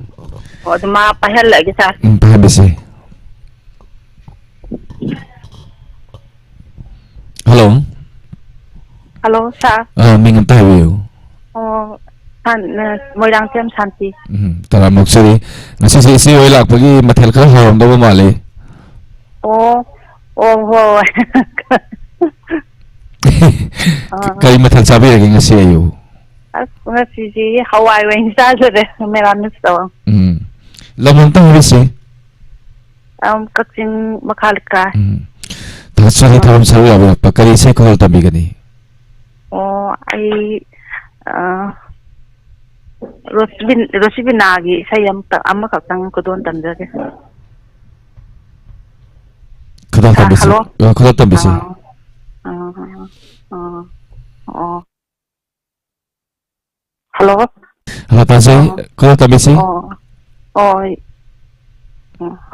ꯑꯣ, ꯑꯗꯨ ꯃꯥ ꯄꯥꯏꯍꯜꯂꯛꯑꯒꯦ, ꯁꯥꯔ꯫ ꯎꯝ, ꯄꯥꯏꯍꯟꯕꯤꯁꯤ꯫ Hello꯫ Hello, ꯁꯥꯔ꯫ ꯑꯥ, ꯃꯤꯡ ꯑꯝꯇ ꯍꯥꯏꯕꯤꯌꯨ꯫ ꯑꯣ, ꯁꯥꯟ-, ꯑ, ꯃꯣꯏꯔꯥꯡꯊꯦꯝ ꯁꯥꯟꯇꯤ꯫ ꯎꯝ, ꯇꯔꯥꯝꯅ ꯑꯣꯛꯆꯔꯤ꯫ ꯉꯁꯤꯁꯦ ꯏꯆꯦ ꯍꯣꯏ ꯂꯥꯛꯄꯒꯤ ꯃꯊꯦꯜ ꯈꯔ ꯍꯥꯎꯔꯝꯗꯧꯕ ꯃꯥꯜꯂꯤ꯫ ꯑꯣ, ꯑꯣ, ꯍꯣꯏ, ꯍꯣꯏ꯫ ꯑꯥ꯫ ꯀꯔꯤ ꯃꯊꯦꯜ ꯆꯥꯕꯤꯔꯒꯦ ꯉꯁꯤ ꯑꯌꯨꯛ? ꯑꯁ, ꯉꯁꯤꯗꯤ ꯍꯋꯥꯏ ꯑꯣꯏꯅ ꯆꯥꯖꯔꯦ, ꯃꯦꯔꯥꯃꯤꯁ ꯇꯧꯔ꯫ ꯎꯝ꯫ ꯂꯝ ꯑꯝꯇ ꯍꯥꯏꯕꯤꯁꯤ꯫ ꯑꯝ, ꯀꯛꯆꯤꯡ ꯃꯈꯥ ꯂꯩꯀꯥꯏ꯫ ꯎꯝ꯫ ꯊꯥꯒꯠꯆꯔꯤ, ꯑꯥ꯫ ꯊꯧꯔꯝ ꯁꯔꯨꯛ ꯌꯥꯕꯤꯔꯛꯄ꯫ ꯀꯔꯤ ꯏꯁꯩ ꯈꯨꯗꯣꯜ ꯇꯝꯕꯤꯒꯅꯤ? ꯑꯣ, ꯑꯩ, ꯑ, ꯔꯣꯁꯤꯕꯤꯟ-, ꯔꯣꯁꯤꯕꯤꯅꯥꯒꯤ ꯏꯁꯩ ꯑꯃꯇ, ꯑꯃꯈꯛꯇꯪ ꯈꯨꯗꯣꯜ ꯇꯝꯖꯒꯦ꯫ ꯈꯨꯗꯣꯜ ꯁꯥꯔ, ꯇꯝꯕꯤꯁꯤ꯫ ꯍꯜꯂꯣ꯫ ꯑ, ꯈꯨꯗꯣꯜ ꯇꯝꯕꯤꯁꯤ꯫ ꯑ, ꯑ, ꯑ, ꯑ, ꯑꯣ꯫ ꯍꯜꯂꯣ꯫ ꯍꯜꯂꯣ, ꯇꯥꯖꯩ꯫ ꯑ, ꯈꯨꯗꯣꯜ ꯇꯝꯕꯤꯁꯤ꯫ ꯑꯣ, ꯑꯣ, ꯑ꯫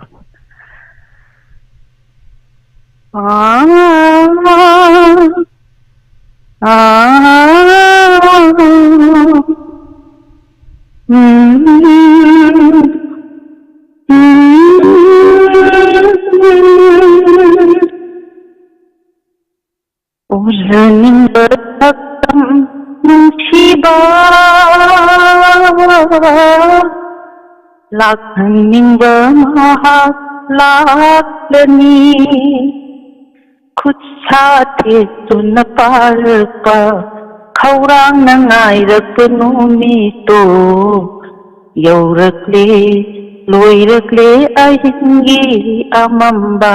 ꯎꯖꯅꯤꯡꯕ ꯁꯛꯇꯝ ꯅꯨꯡꯁꯤꯕ, ꯂꯥꯛꯍꯟꯅꯤꯡꯕ ꯃꯍꯥꯛ ꯂꯥꯛꯂꯅꯤ꯫ ꯈꯨꯠ ꯁꯥ ꯊꯦꯛꯇꯨꯅ ꯄꯥꯜꯂꯛꯄ ꯈꯧꯔꯥꯡꯅ ꯉꯥꯏꯔꯛꯄ ꯅꯨꯃꯤꯠꯇꯣ ꯌꯧꯔꯛꯂꯦ, ꯂꯣꯏꯔꯛꯂꯦ ꯑꯍꯤꯡꯒꯤ ꯑꯃꯝꯕ꯫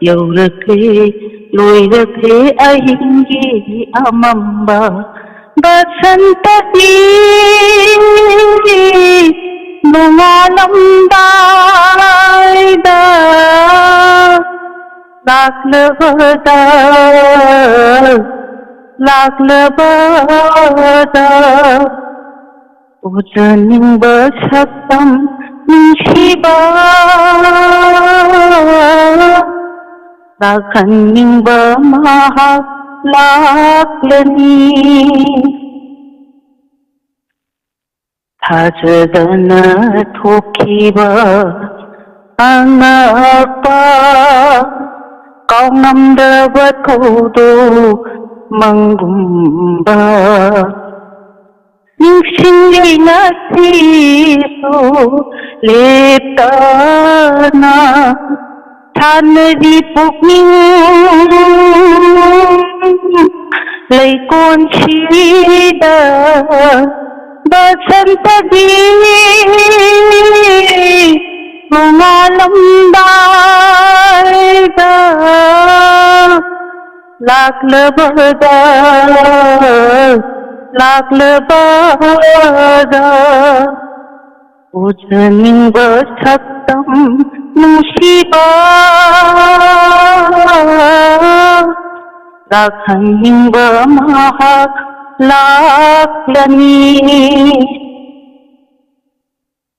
ꯌꯧꯔꯛꯂꯦ, ꯂꯣꯏꯔꯛꯂꯦ ꯑꯍꯤꯡꯒꯤ ꯑꯃꯝꯕ꯫ ꯕꯁꯟꯇꯒꯤ ꯅꯣꯡꯉꯥꯜꯂꯝꯗꯥꯏꯗ ꯂꯥꯛꯂꯕꯗ, ꯂꯥꯛꯂꯕꯗ ꯎꯖꯅꯤꯡꯕ ꯁꯛꯇꯝ ꯅꯨꯡꯁꯤꯕ, ꯂꯥꯛꯍꯟꯅꯤꯡꯕ ꯃꯍꯥꯛ ꯂꯥꯛꯂꯅꯤ꯫ ꯊꯥꯖꯗꯅ ꯊꯣꯛꯈꯤꯕ ꯑꯉꯛꯄ ꯀꯥꯎꯉꯝꯗꯕ ꯊꯧꯗꯣꯛ ꯃꯪꯒꯨꯝꯕ ꯅꯤꯡꯁꯤꯡꯂꯤ ꯉꯁꯤꯁꯨ ꯂꯦꯞꯇꯅ ꯁꯥꯟꯅꯔꯤ ꯄꯨꯛꯅꯤꯡ ꯂꯩꯀꯣꯟꯁꯤꯗ ꯕꯁꯟꯇꯒꯤ ꯅꯣꯡꯉꯥꯜꯂꯝꯗꯥꯏꯗ ꯂꯥꯛꯂꯕꯗ, ꯂꯥꯛꯂꯕꯗ ꯎꯖꯅꯤꯡꯕ ꯁꯛꯇꯝ ꯅꯨꯡꯁꯤꯕ ꯂꯥꯛꯍꯟꯅꯤꯡꯕ ꯃꯍꯥꯛ ꯂꯥꯛꯂꯅꯤ꯫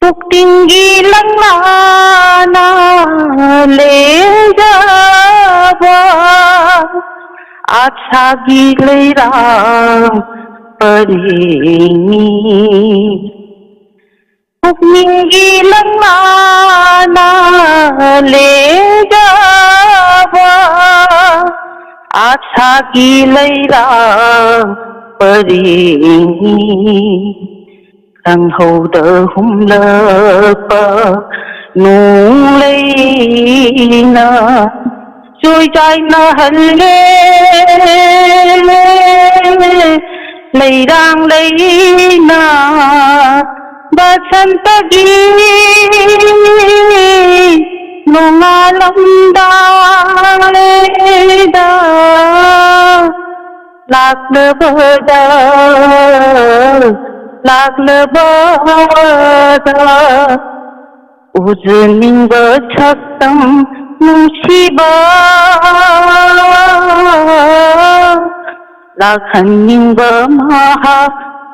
ꯄꯨꯛꯅꯤꯡꯒꯤ ꯂꯪꯂꯥꯅ ꯂꯦꯡꯖꯕ ꯑꯥꯁꯥꯒꯤ ꯂꯩꯔꯥꯡ ꯄꯔꯦꯡꯅꯤ꯫ ꯄꯨꯛꯅꯤꯡꯒꯤ ꯂꯪꯂꯥꯅ ꯂꯦꯡꯖꯕ ꯑꯥꯁꯥꯒꯤ ꯂꯩꯔꯥꯡ ꯄꯔꯦꯡꯅꯤ꯫ ꯈꯪꯍꯧꯗ ꯍꯨꯝꯂꯛꯄ ꯅꯣꯡꯂꯩꯅ ꯆꯣꯏꯆꯥꯏꯅꯍꯜꯂꯦ꯫ ꯂꯩꯔꯥꯡ ꯂꯩꯅ ꯕꯁꯟꯇꯒꯤ ꯅꯣꯡꯉꯥꯜꯂꯝꯗꯥꯏꯗ ꯂꯥꯛꯂꯕꯗ, ꯂꯥꯛꯂꯕꯗ, ꯎꯖꯅꯤꯡꯕ ꯁꯛꯇꯝ ꯅꯨꯡꯁꯤꯕ, ꯂꯥꯛꯍꯟꯅꯤꯡꯕ ꯃꯍꯥꯛ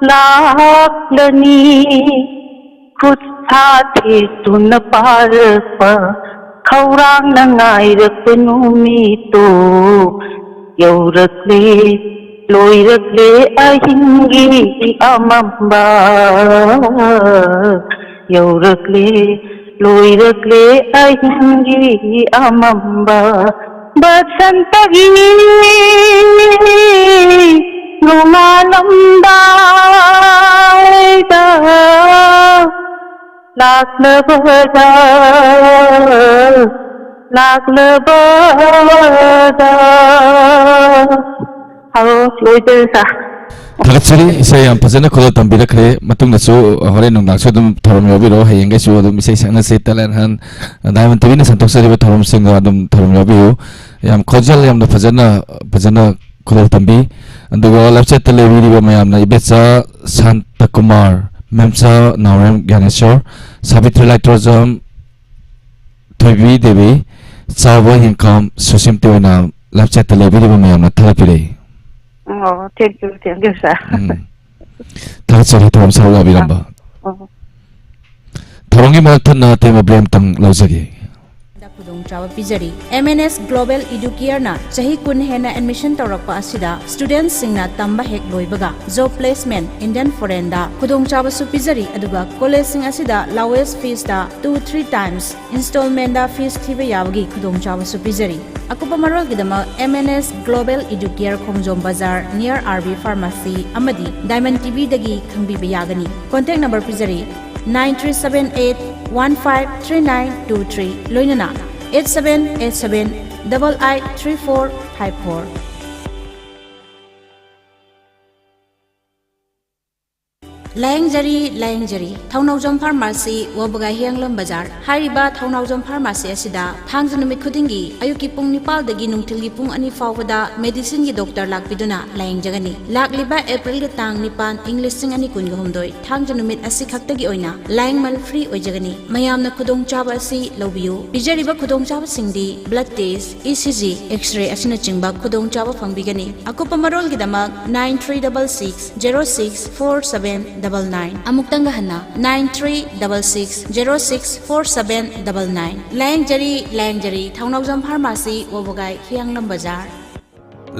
ꯂꯥꯛꯂꯅꯤ꯫ ꯈꯨꯠ ꯁꯥ ꯊꯦꯛꯇꯨꯅ ꯄꯥꯔꯛꯄ ꯈꯧꯔꯥꯡꯅ ꯉꯥꯏꯔꯛꯄ ꯅꯨꯃꯤꯠꯇꯣ ꯌꯧꯔꯛꯂꯦ, ꯂꯣꯏꯔꯛꯂꯦ ꯑꯍꯤꯡꯒꯤ ꯑꯃꯝꯕ꯫ ꯌꯧꯔꯛꯂꯦ, ꯂꯣꯏꯔꯛꯂꯦ ꯑꯍꯤꯡꯒꯤ ꯑꯃꯝꯕ꯫ ꯕꯁꯟꯇꯒꯤ ꯅꯣꯡꯉꯥꯜꯂꯝꯗꯥꯏꯗ ꯂꯥꯛꯂꯕꯗ, ꯂꯥꯛꯂꯕꯗ꯫ ꯍꯥꯎ, ꯂꯣꯏꯗꯣꯔꯦ, ꯁꯥꯔ꯫ ꯊꯥꯒꯠꯆꯔꯤ, ꯏꯁꯩ ꯌꯥꯝ ꯐꯖꯅ ꯈꯨꯗꯣꯜ ꯇꯝꯕꯤꯔꯛꯈ꯭ꯔꯦ꯫ ꯃꯇꯨꯡꯗꯁꯨ ꯍꯣꯔꯦꯟ ꯅꯨꯡꯗꯥꯡꯁꯨ ꯑꯗꯨꯝ ꯊꯧꯔꯝ ꯌꯥꯎꯕꯤꯔꯛꯑꯣ꯫ ꯍꯌꯦꯡꯈꯩꯁꯨ ꯑꯗꯨꯝ ꯏꯁꯩ ꯁꯛꯅꯁꯦ꯫ ꯇꯦꯂꯦꯟ ꯍꯟ ꯗꯥꯏꯃꯟ ꯇꯤꯚꯤꯅ ꯁꯟꯗꯣꯛꯆꯔꯤꯕ ꯊꯧꯔꯝꯁꯤꯡꯗ ꯑꯗꯨꯝ ꯊꯧꯔꯝ ꯌꯥꯎꯕꯤꯌꯨ꯫ ꯌꯥꯝ ꯈꯣꯟꯖꯦꯜ ꯌꯥꯝꯅ ꯐꯖꯅ, ꯐꯖꯅ ꯈꯨꯗꯣꯜ ꯇꯝꯕꯤ꯫ ꯑꯗꯨꯒ ꯂꯝꯆꯠꯇ ꯂꯩꯕꯤꯔꯤꯕ ꯃꯌꯥꯝꯅ ꯏꯕꯦꯆꯥ ꯁꯥꯟꯇꯀꯨꯃꯥꯔ, ꯃꯦꯝꯆꯥ ꯅꯥꯎꯔꯦꯝ ꯒ꯭ꯌꯥꯅꯦꯁꯣꯔ, ꯁꯥꯕꯤꯇ꯭ꯔꯤ ꯂꯥꯏꯇ꯭ꯔꯣꯖꯝ, ꯊꯣꯏꯕꯤ ꯗꯦꯕꯤ, ꯆꯥꯎꯕ ꯍꯦꯡꯈꯥꯝ, ꯁꯨꯁꯤꯝꯇ ꯑꯣꯏꯅ ꯂꯝꯆꯠꯇ ꯂꯩꯕꯤꯔꯤꯕ ꯃꯌꯥꯝꯅ ꯊꯥꯒꯠꯄꯤꯔꯛꯏ꯫ ꯑꯣ, thank you, thank you, sir꯫ ꯎꯝ꯫ ꯊꯥꯒꯠꯆꯔꯤ ꯊꯧꯔꯝ ꯁꯔꯨꯛ ꯌꯥꯕꯤꯔꯝꯕ꯫ ꯑꯣ꯫ ꯊꯧꯔꯝꯒꯤ ꯃꯔꯛ ꯊꯠꯅ ꯑꯇꯦꯟꯕ break ꯑꯃꯇꯪ ꯂꯧꯖꯒꯦ꯫ ꯈꯨꯗꯣꯡꯆꯥꯕ ꯄꯤꯖꯔꯤ꯫ M N S Global Educareꯅ ꯆꯍꯤ ꯀꯨꯟ ꯍꯦꯟꯅ admission ꯇꯧꯔꯛꯄ ꯑꯁꯤꯗ studentꯁꯤꯡꯅ ꯇꯝꯕ ꯍꯦꯛ ꯂꯣꯏꯕꯒ job placement Indian foreignꯗ ꯈꯨꯗꯣꯡꯆꯥꯕꯁꯨ ꯄꯤꯖꯔꯤ, ꯑꯗꯨꯒ collegeꯁꯤꯡ ꯑꯁꯤꯗ lowest feesꯇ two three times installmentꯗ fees ꯊꯤꯕ ꯌꯥꯕꯒꯤ ꯈꯨꯗꯣꯡꯆꯥꯕꯁꯨ ꯄꯤꯖꯔꯤ꯫ ꯑꯀꯨꯞꯄ ꯃꯔꯣꯜꯒꯤꯗꯃꯛ M N S Global Educare ꯈꯣꯡꯖꯣꯝ ꯕꯖꯥꯔ near R B Pharmacy ꯑꯃꯗꯤ Diamond TVꯗꯒꯤ ꯈꯪꯕꯤꯕ ꯌꯥꯒꯅꯤ꯫ Contact number ꯄꯤꯖꯔꯤ, nine three seven eight one five three nine two three, ꯂꯣꯏꯅꯅ eight seven eight seven double eight three four five four꯫ ꯂꯥꯌꯦꯡꯖꯔꯤ, ꯂꯥꯌꯦꯡꯖꯔꯤ꯫ Thounaojam pharmacy, Wabagai, Hiyanglam ꯕꯖꯥꯔ꯫ ꯍꯥꯏꯔꯤꯕ ꯊꯧꯅꯥꯎꯖꯝ pharmacy ꯑꯁꯤꯗ ꯊꯥꯡꯖ ꯅꯨꯃꯤꯠ ꯈꯨꯗꯤꯡꯒꯤ ꯑꯌꯨꯛꯀꯤ ꯄꯨꯡ ꯅꯤꯄꯥꯜꯗꯒꯤ ꯅꯨꯡꯊꯤꯜꯒꯤ ꯄꯨꯡ ꯑꯅꯤ ꯐꯥꯎꯕꯗ ꯃꯦꯗꯤꯁꯤꯟꯒꯤ ꯗꯣꯛꯇꯔ ꯂꯥꯛꯄꯤꯗꯨꯅ ꯂꯥꯌꯦꯡꯖꯒꯅꯤ꯫ ꯂꯥꯛꯂꯤꯕ ꯑꯦꯄ꯭ꯔꯤꯜꯒꯤ ꯇꯥꯡ ꯅꯤꯄꯥꯟ, ꯏꯪ ꯂꯤꯁꯤꯡ ꯑꯅꯤ ꯀꯨꯟꯒ ꯍꯨꯝꯗꯣꯏ, ꯊꯥꯡꯖ ꯅꯨꯃꯤꯠ ꯑꯁꯤ ꯈꯛꯇꯒꯤ ꯑꯣꯏꯅ ꯂꯥꯌꯦꯡꯃꯜ ꯐ꯭ꯔꯤ ꯑꯣꯏꯖꯒꯅꯤ꯫ ꯃꯌꯥꯝꯅ ꯈꯨꯗꯣꯡꯆꯥꯕ ꯑꯁꯤ ꯂꯧꯕꯤꯌꯨ꯫ ꯄꯤꯖꯔꯤꯕ ꯈꯨꯗꯣꯡꯆꯥꯕꯁꯤꯡꯗꯤ blood test, E C G, X-ray ꯑꯁꯤꯅꯆꯤꯡꯕ ꯈꯨꯗꯣꯡꯆꯥꯕ ꯐꯪꯕꯤꯒꯅꯤ꯫ ꯑꯀꯨꯞꯄ ꯃꯔꯣꯜꯒꯤꯗꯃꯛ nine three double six zero six four seven double nine꯫ ꯑꯃꯨꯛꯇꯪꯒ ꯍꯟꯅ, nine three double six zero six four seven double nine꯫ ꯂꯥꯌꯦꯡꯖꯔꯤ, ꯂꯥꯌꯦꯡꯖꯔꯤ, ꯊꯧꯅꯥꯎꯖꯝ ꯐꯥꯔꯃꯥꯁꯤ, ꯋꯥꯕꯒꯥꯏ, ꯍꯤꯌꯥꯡꯂꯝ ꯕꯖꯥꯔ꯫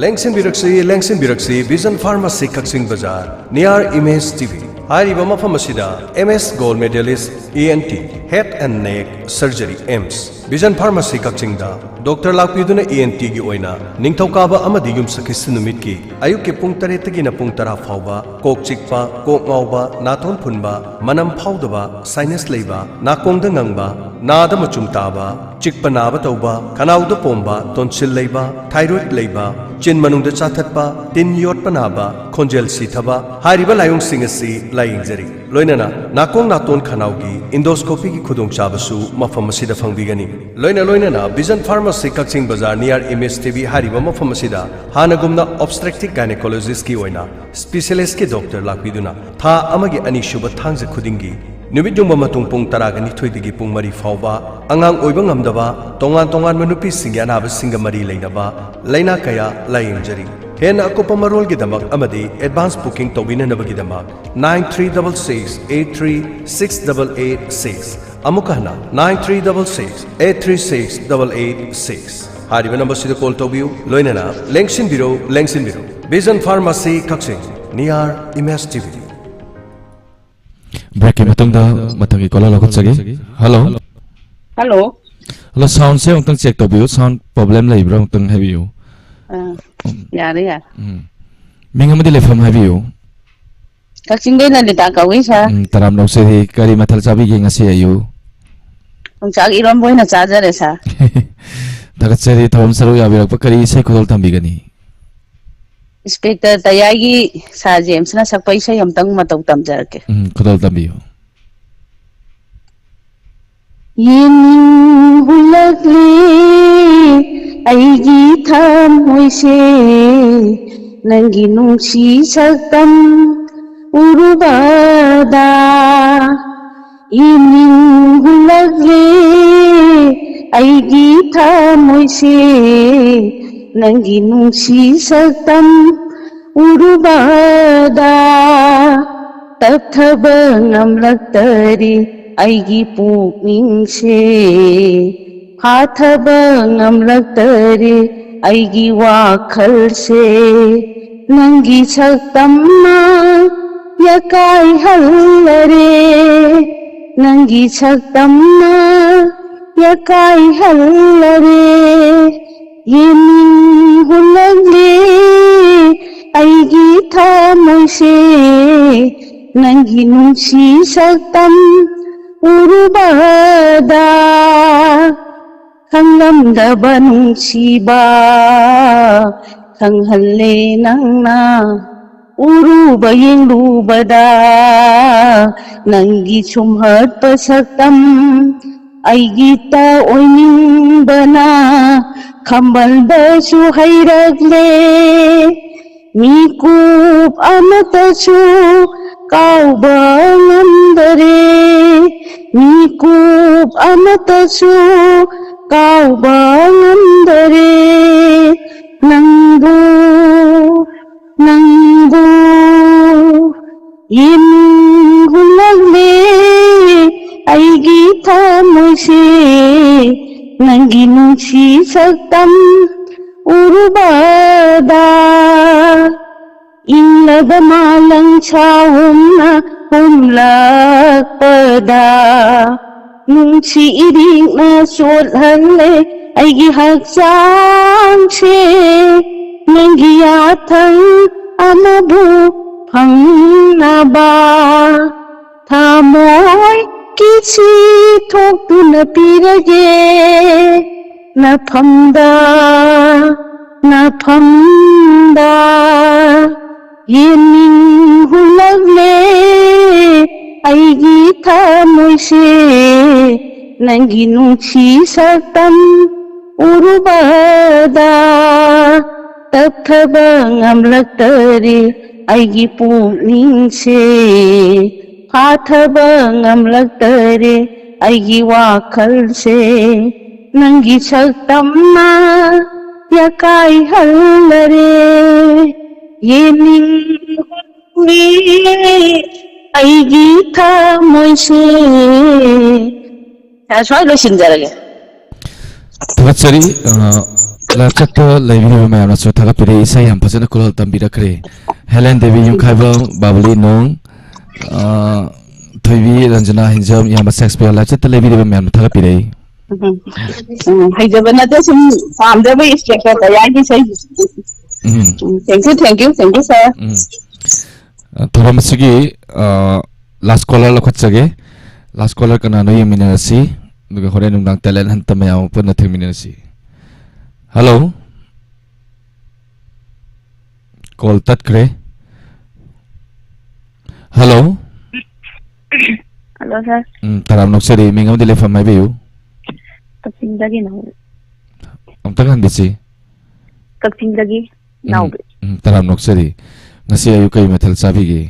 ꯂꯦꯡꯁꯤꯟꯕꯤꯔꯛꯁꯤ, ꯂꯦꯡꯁꯤꯟꯕꯤꯔꯛꯁꯤ, ꯚꯤꯖꯟ ꯐꯥꯔꯃꯥꯁꯤ, ꯀꯛꯆꯤꯡ ꯕꯖꯥꯔ, near Image T V꯫ ꯍꯥꯏꯔꯤꯕ ꯃꯐꯝ ꯑꯁꯤꯗ M S Gold Medalist, E N T, Head and Neck Surgery, AIIMS꯫ Vision pharmacy ꯀꯛꯆꯤꯡꯗ doctor ꯂꯥꯛꯄꯤꯗꯨꯅ E N T ꯒꯤ ꯑꯣꯏꯅ ꯅꯤꯡꯊꯧꯀꯥꯕ ꯑꯃꯗꯤ ꯌꯨꯝꯁꯀꯩꯁ ꯅꯨꯃꯤꯠꯀꯤ ꯑꯌꯨꯛꯀꯤ ꯄꯨꯡ ꯇꯔꯦꯠꯇꯒꯤꯅ ꯄꯨꯡ ꯇꯔꯥ ꯐꯥꯎꯕ ꯀꯣꯛ ꯆꯤꯛꯄ, ꯀꯣꯛ ꯉꯥꯎꯕ, ꯅꯥꯇꯣꯟ ꯐꯨꯟꯕ, ꯃꯅꯝ ꯐꯥꯎꯗꯕ, sinus ꯂꯩꯕ, ꯅꯥꯀꯣꯡꯗ ꯉꯪꯕ, ꯅꯥꯗ ꯃꯆꯨꯝ ꯇꯥꯕ, ꯆꯤꯛꯄ ꯅꯥꯕ ꯇꯧꯕ, ꯈꯅꯥꯎꯗ ꯄꯣꯝꯕ, tonsil ꯂꯩꯕ, thyroid ꯂꯩꯕ, ꯆꯤꯟ ꯃꯅꯨꯡꯗ ꯆꯥꯊꯠꯄ, ꯇꯤꯟ ꯌꯣꯠꯄ ꯅꯥꯕ, ꯈꯣꯟꯖꯦꯜ ꯁꯤꯊꯕ ꯍꯥꯏꯔꯤꯕ ꯂꯥꯏꯑꯣꯡꯁꯤꯡ ꯑꯁꯤ ꯂꯥꯌꯦꯡꯖꯔꯤ꯫ ꯂꯣꯏꯅꯅ ꯅꯥꯀꯣꯡ ꯅꯥꯇꯣꯟ ꯈꯅꯥꯎꯒꯤ endoscopy ꯒꯤ ꯈꯨꯗꯣꯡꯆꯥꯕꯁꯨ ꯃꯐꯝ ꯑꯁꯤꯗ ꯐꯪꯕꯤꯒꯅꯤ꯫ ꯂꯣꯏꯅ ꯂꯣꯏꯅꯅ ꯚꯤꯖꯟ ꯐꯥꯔꯃꯥꯁꯤ ꯀꯛꯆꯤꯡ ꯕꯖꯥꯔ near Image T V ꯍꯥꯏꯔꯤꯕ ꯃꯐꯝ ꯑꯁꯤꯗ ꯍꯥꯟꯅꯒꯨꯝꯅ obstetric gynecologist ꯀꯤ ꯑꯣꯏꯅ specialist ꯀꯤ ꯗꯣꯛꯇꯔ ꯂꯥꯛꯄꯤꯗꯨꯅ ꯊꯥ ꯑꯃꯒꯤ ꯑꯅꯤꯁꯨꯕ ꯊꯥꯡꯖ ꯈꯨꯗꯤꯡꯒꯤ ꯅꯨꯃꯤꯠ ꯌꯨꯡꯕ ꯃꯇꯨꯡ ꯄꯨꯡ ꯇꯔꯥꯒ ꯅꯤꯊꯣꯏꯗꯒꯤ ꯄꯨꯡ ꯃꯔꯤ ꯐꯥꯎꯕ ꯑꯉꯥꯡ ꯑꯣꯏꯕ ꯉꯝꯗꯕ, ꯇꯣꯉꯥꯟ ꯇꯣꯉꯥꯟꯕ ꯅꯨꯄꯤꯁꯤꯡꯒꯤ ꯑꯅꯥꯕꯁꯤꯡꯒ ꯃꯔꯤ ꯂꯩꯅꯕ ꯂꯥꯏꯅꯥ ꯀꯌꯥ ꯂꯥꯌꯦꯡꯖꯔꯤ꯫ ꯍꯦꯟꯅ ꯑꯀꯨꯞꯄ ꯃꯔꯣꯜꯒꯤꯗꯃꯛ ꯑꯃꯗꯤ advance booking ꯇꯧꯕꯤꯅꯅꯕꯒꯤꯗꯃꯛ nine three double six eight three six double eight six, ꯑꯃꯨꯛꯀ ꯍꯟꯅ, nine three double six eight three six double eight six ꯍꯥꯏꯔꯤꯕ ꯅꯝꯕꯔꯁꯤꯗ call ꯇꯧꯕꯤꯌꯨ꯫ ꯂꯣꯏꯅꯅ ꯂꯦꯡꯁꯤꯟꯕꯤꯔꯣ, ꯂꯦꯡꯁꯤꯟꯕꯤꯔꯣ꯫ ꯚꯤꯖꯟ ꯐꯥꯔꯃꯥꯁꯤ ꯀꯛꯆꯤꯡ, near Image T V꯫ Break ꯀꯤ ꯃꯇꯨꯡꯗ ꯃꯊꯪꯒꯤ caller ꯂꯧꯈꯠꯆꯒꯦ꯫ Hello꯫ Hello꯫ Hello, sound ꯁꯦ ꯑꯃꯨꯛꯇꯪ check ꯇꯧꯕꯤꯌꯨ, sound problem ꯂꯩꯕ꯭ꯔꯥ ꯑꯃꯨꯛꯇꯪ ꯍꯥꯏꯕꯤꯌꯨ꯫ ꯑꯥ, ꯌꯥꯔꯦ, ꯌꯥꯔꯦ꯫ ꯎꯝ꯫ ꯃꯤꯡ ꯑꯃꯗꯤ ꯂꯩꯐꯝ ꯍꯥꯏꯕꯤꯌꯨ꯫ ꯀꯛꯆꯤꯡꯗꯩ ꯂꯂꯤꯇꯥ ꯀꯧꯏ, sir꯫ ꯎꯝ, ꯇꯔꯥꯝꯅ ꯑꯣꯛꯆꯔꯤ꯫ ꯀꯔꯤ ꯃꯊꯦꯜ ꯆꯥꯕꯤꯒꯦ ꯉꯁꯤ ꯑꯌꯨꯛ? ꯌꯣꯡꯆꯥꯛ ꯏꯔꯣꯝꯕ ꯑꯣꯏꯅ ꯆꯥꯖꯔꯦ, sir꯫ ꯊꯥꯒꯠꯆꯔꯤ, ꯊꯧꯔꯝ ꯁꯔꯨꯛ ꯌꯥꯕꯤꯔꯛꯄ꯫ ꯀꯔꯤ ꯏꯁꯩ ꯈꯨꯗꯣꯜ ꯇꯝꯕꯤꯒꯅꯤ? ꯏꯟꯁꯄꯦꯛꯇꯔ ꯇꯌꯥꯏꯒꯤ ꯁꯥꯔ ꯖꯦꯝꯁꯅ ꯁꯛꯄ ꯏꯁꯩ ꯑꯝꯇꯪ ꯃꯇꯧ ꯇꯝꯖꯔꯛꯀꯦ꯫ ꯎꯝ, ꯈꯨꯗꯣꯜ ꯇꯝꯕꯤꯌꯨ꯫ ꯌꯦꯡꯅꯤꯡ ꯍꯨꯜꯂꯛꯂꯦ ꯑꯩꯒꯤ ꯊꯃꯣꯏꯁꯦ, ꯅꯪꯒꯤ ꯅꯨꯡꯁꯤ ꯁꯛꯇꯝ ꯎꯔꯨꯕꯗ꯫ ꯌꯦꯡꯅꯤꯡ ꯍꯨꯜꯂꯛꯂꯦ ꯑꯩꯒꯤ ꯊꯃꯣꯏꯁꯦ, ꯅꯪꯒꯤ ꯅꯨꯡꯁꯤ ꯁꯛꯇꯝ ꯎꯔꯨꯕꯗ꯫ ꯇꯞꯊꯕ ꯉꯝꯂꯛꯇꯔꯦ ꯑꯩꯒꯤ ꯄꯨꯛꯅꯤꯡꯁꯦ, ꯐꯥꯊꯕ ꯉꯝꯂꯛꯇꯔꯦ ꯑꯩꯒꯤ ꯋꯥꯈꯜꯁꯦ꯫ ꯅꯪꯒꯤ ꯁꯛꯇꯝꯅ ꯌꯥꯀꯥꯏꯍꯜꯂꯔꯦ, ꯅꯪꯒꯤ ꯁꯛꯇꯝꯅ ꯌꯥꯀꯥꯏꯍꯜꯂꯔꯦ꯫ ꯌꯦꯡꯅꯤꯡ ꯍꯨꯜꯂꯛꯂꯦ ꯑꯩꯒꯤ ꯊꯃꯣꯏꯁꯦ, ꯅꯪꯒꯤ ꯅꯨꯡꯁꯤ ꯁꯛꯇꯝ ꯎꯔꯨꯕꯗ꯫ ꯈꯪꯂꯝꯗꯕ ꯅꯨꯡꯁꯤꯕ ꯈꯪꯍꯜꯂꯦ ꯅꯪꯅ, ꯎꯔꯨꯕ ꯌꯦꯡꯂꯨꯕꯗ꯫ ꯅꯪꯒꯤ ꯁꯨꯝꯍꯠꯄ ꯁꯛꯇꯝ ꯑꯩꯒꯤꯇ ꯑꯣꯏꯅꯤꯡꯕꯅ ꯈꯝꯕꯜꯗꯁꯨ ꯍꯩꯔꯛꯂꯦ꯫ ꯃꯤꯀꯨꯞ ꯑꯃꯇꯁꯨ ꯀꯥꯎꯕ ꯉꯝꯗꯔꯦ, ꯃꯤꯀꯨꯞ ꯑꯃꯇꯁꯨ ꯀꯥꯎꯕ ꯉꯝꯗꯔꯦ꯫ ꯅꯪꯕꯨ, ꯅꯪꯕꯨ ꯌꯦꯡꯅꯤꯡ ꯍꯨꯜꯂꯛꯂꯦ ꯑꯩꯒꯤ ꯊꯃꯣꯏꯁꯦ, ꯅꯪꯒꯤ ꯅꯨꯡꯁꯤ ꯁꯛꯇꯝ ꯎꯔꯨꯕꯗ꯫ ꯏꯪꯂꯕ ꯃꯥꯂꯪ ꯁꯥꯎꯝꯅ ꯍꯨꯝꯂꯛꯄꯗ, ꯅꯨꯡꯁꯤ ꯏꯔꯤꯛꯅ ꯆꯣꯠꯍꯜꯂꯦ ꯑꯩꯒꯤ ꯍꯛꯆꯥꯡꯁꯦ, ꯅꯪꯒꯤ ꯌꯥꯊꯪ ꯑꯃꯕꯨ ꯐꯪꯅꯕ꯫ ꯊꯃꯣꯏ ꯀꯤꯁꯤ ꯊꯣꯛꯇꯨꯅ ꯄꯤꯔꯒꯦ ꯅꯐꯝꯗ, ꯅꯐꯝꯗ꯫ ꯅꯨꯡꯁꯤ ꯁꯛꯇꯝ ꯎꯔꯨꯕꯗ ꯇꯞꯊꯕ ꯉꯝꯂꯛꯇꯔꯦ ꯑꯩꯒꯤ ꯄꯨꯛꯅꯤꯡꯁꯦ꯫ ꯐꯥꯊꯕ ꯉꯝꯂꯛꯇꯔꯦ ꯑꯩꯒꯤ ꯋꯥꯈꯜꯁꯦ꯫ ꯅꯪꯒꯤ ꯁꯛꯇꯝꯅ ꯌꯥꯀꯥꯏꯍꯜꯂꯔꯦ꯫ ꯌꯦꯡꯅꯤꯡ ꯃꯤ ꯑꯩꯒꯤ ꯊꯃꯣꯏꯁꯦ꯫ ꯑ, ꯁ꯭ꯋꯥꯏ ꯂꯣꯏꯁꯤꯟꯖꯔꯒꯦ꯫ ꯊꯥꯒꯠꯆꯔꯤ꯫ ꯑ, ꯂꯥꯏꯆꯠꯇ ꯂꯩꯕꯤꯔꯤꯕ ꯃꯌꯥꯝꯅꯁꯨ ꯊꯥꯒꯠꯄꯤꯔꯛꯏ꯫ ꯏꯁꯩ ꯌꯥꯝ ꯐꯖꯅ ꯈꯨꯔꯦꯜ ꯇꯝꯕꯤꯔꯛꯈ꯭ꯔꯦ꯫ ꯍꯦꯂꯦꯟ ꯗꯦꯕꯤ ꯌꯨꯝꯈꯥꯏꯕꯝ, ꯕꯥꯕꯨꯂꯤ ꯅꯣꯡ, ꯑ, ꯊꯣꯏꯕꯤ ꯔꯟꯖꯅꯥ ꯍꯤꯟꯖꯝ, ꯏꯌꯥꯝꯕ ꯁꯦꯛꯁꯄꯤꯌꯔ, ꯂꯥꯏꯆꯠꯇ ꯂꯩꯕꯤꯔꯤꯕ ꯃꯌꯥꯝꯅ ꯊꯥꯒꯠꯄꯤꯔꯛꯏ꯫ ꯎꯝ꯫ ꯎꯝ, ꯍꯩꯖꯕ ꯅꯠꯇꯦ, ꯁꯨꯝ ꯄꯥꯝꯖꯕ ꯏꯁꯇꯦꯖꯇ ꯇꯌꯥꯔꯒꯤ ꯏꯁꯩ꯫ ꯎꯝ꯫ ꯎꯝ, thank you, thank you, thank you, sir꯫ ꯎꯝ꯫ ꯑ, ꯊꯧꯔꯝ ꯑꯁꯤꯒꯤ, ꯑ, last caller ꯂꯧꯈꯠꯆꯒꯦ꯫ Last caller ꯀꯅꯥꯅꯣ ꯌꯦꯡꯃꯤꯟꯅꯔꯁꯤ, ꯑꯗꯨꯒ ꯍꯣꯔꯦꯟ ꯅꯨꯡꯗꯥꯡ talent hunt ꯇ ꯃꯌꯥꯝ ꯄꯨꯟꯅ ꯊꯦꯡꯃꯤꯟꯅꯔꯁꯤ꯫ Hello? Call ꯇꯠꯈ꯭ꯔꯦ꯫ Hello? Hello, sir꯫ ꯎꯝ, ꯇꯔꯥꯝ ꯅꯣꯛꯆꯔꯤ꯫ ꯃꯤꯡ ꯑꯃꯗꯤ ꯂꯩꯐꯝ ꯍꯥꯏꯕꯤꯌꯨ꯫ ꯀꯛꯆꯤꯡꯗꯒꯤꯅꯣ꯫ ꯑꯝꯇꯪ ꯍꯟꯕꯤꯁꯤ꯫ ꯀꯛꯆꯤꯡꯗꯒꯤ ꯎꯝ, ꯅꯥꯎꯕꯤ꯫ ꯎꯝ, ꯇꯔꯥꯝ ꯅꯣꯛꯆꯔꯤ꯫ ꯉꯁꯤ ꯑꯌꯨꯛ ꯀꯔꯤ ꯃꯊꯦꯜ ꯆꯥꯕꯤꯒꯦ?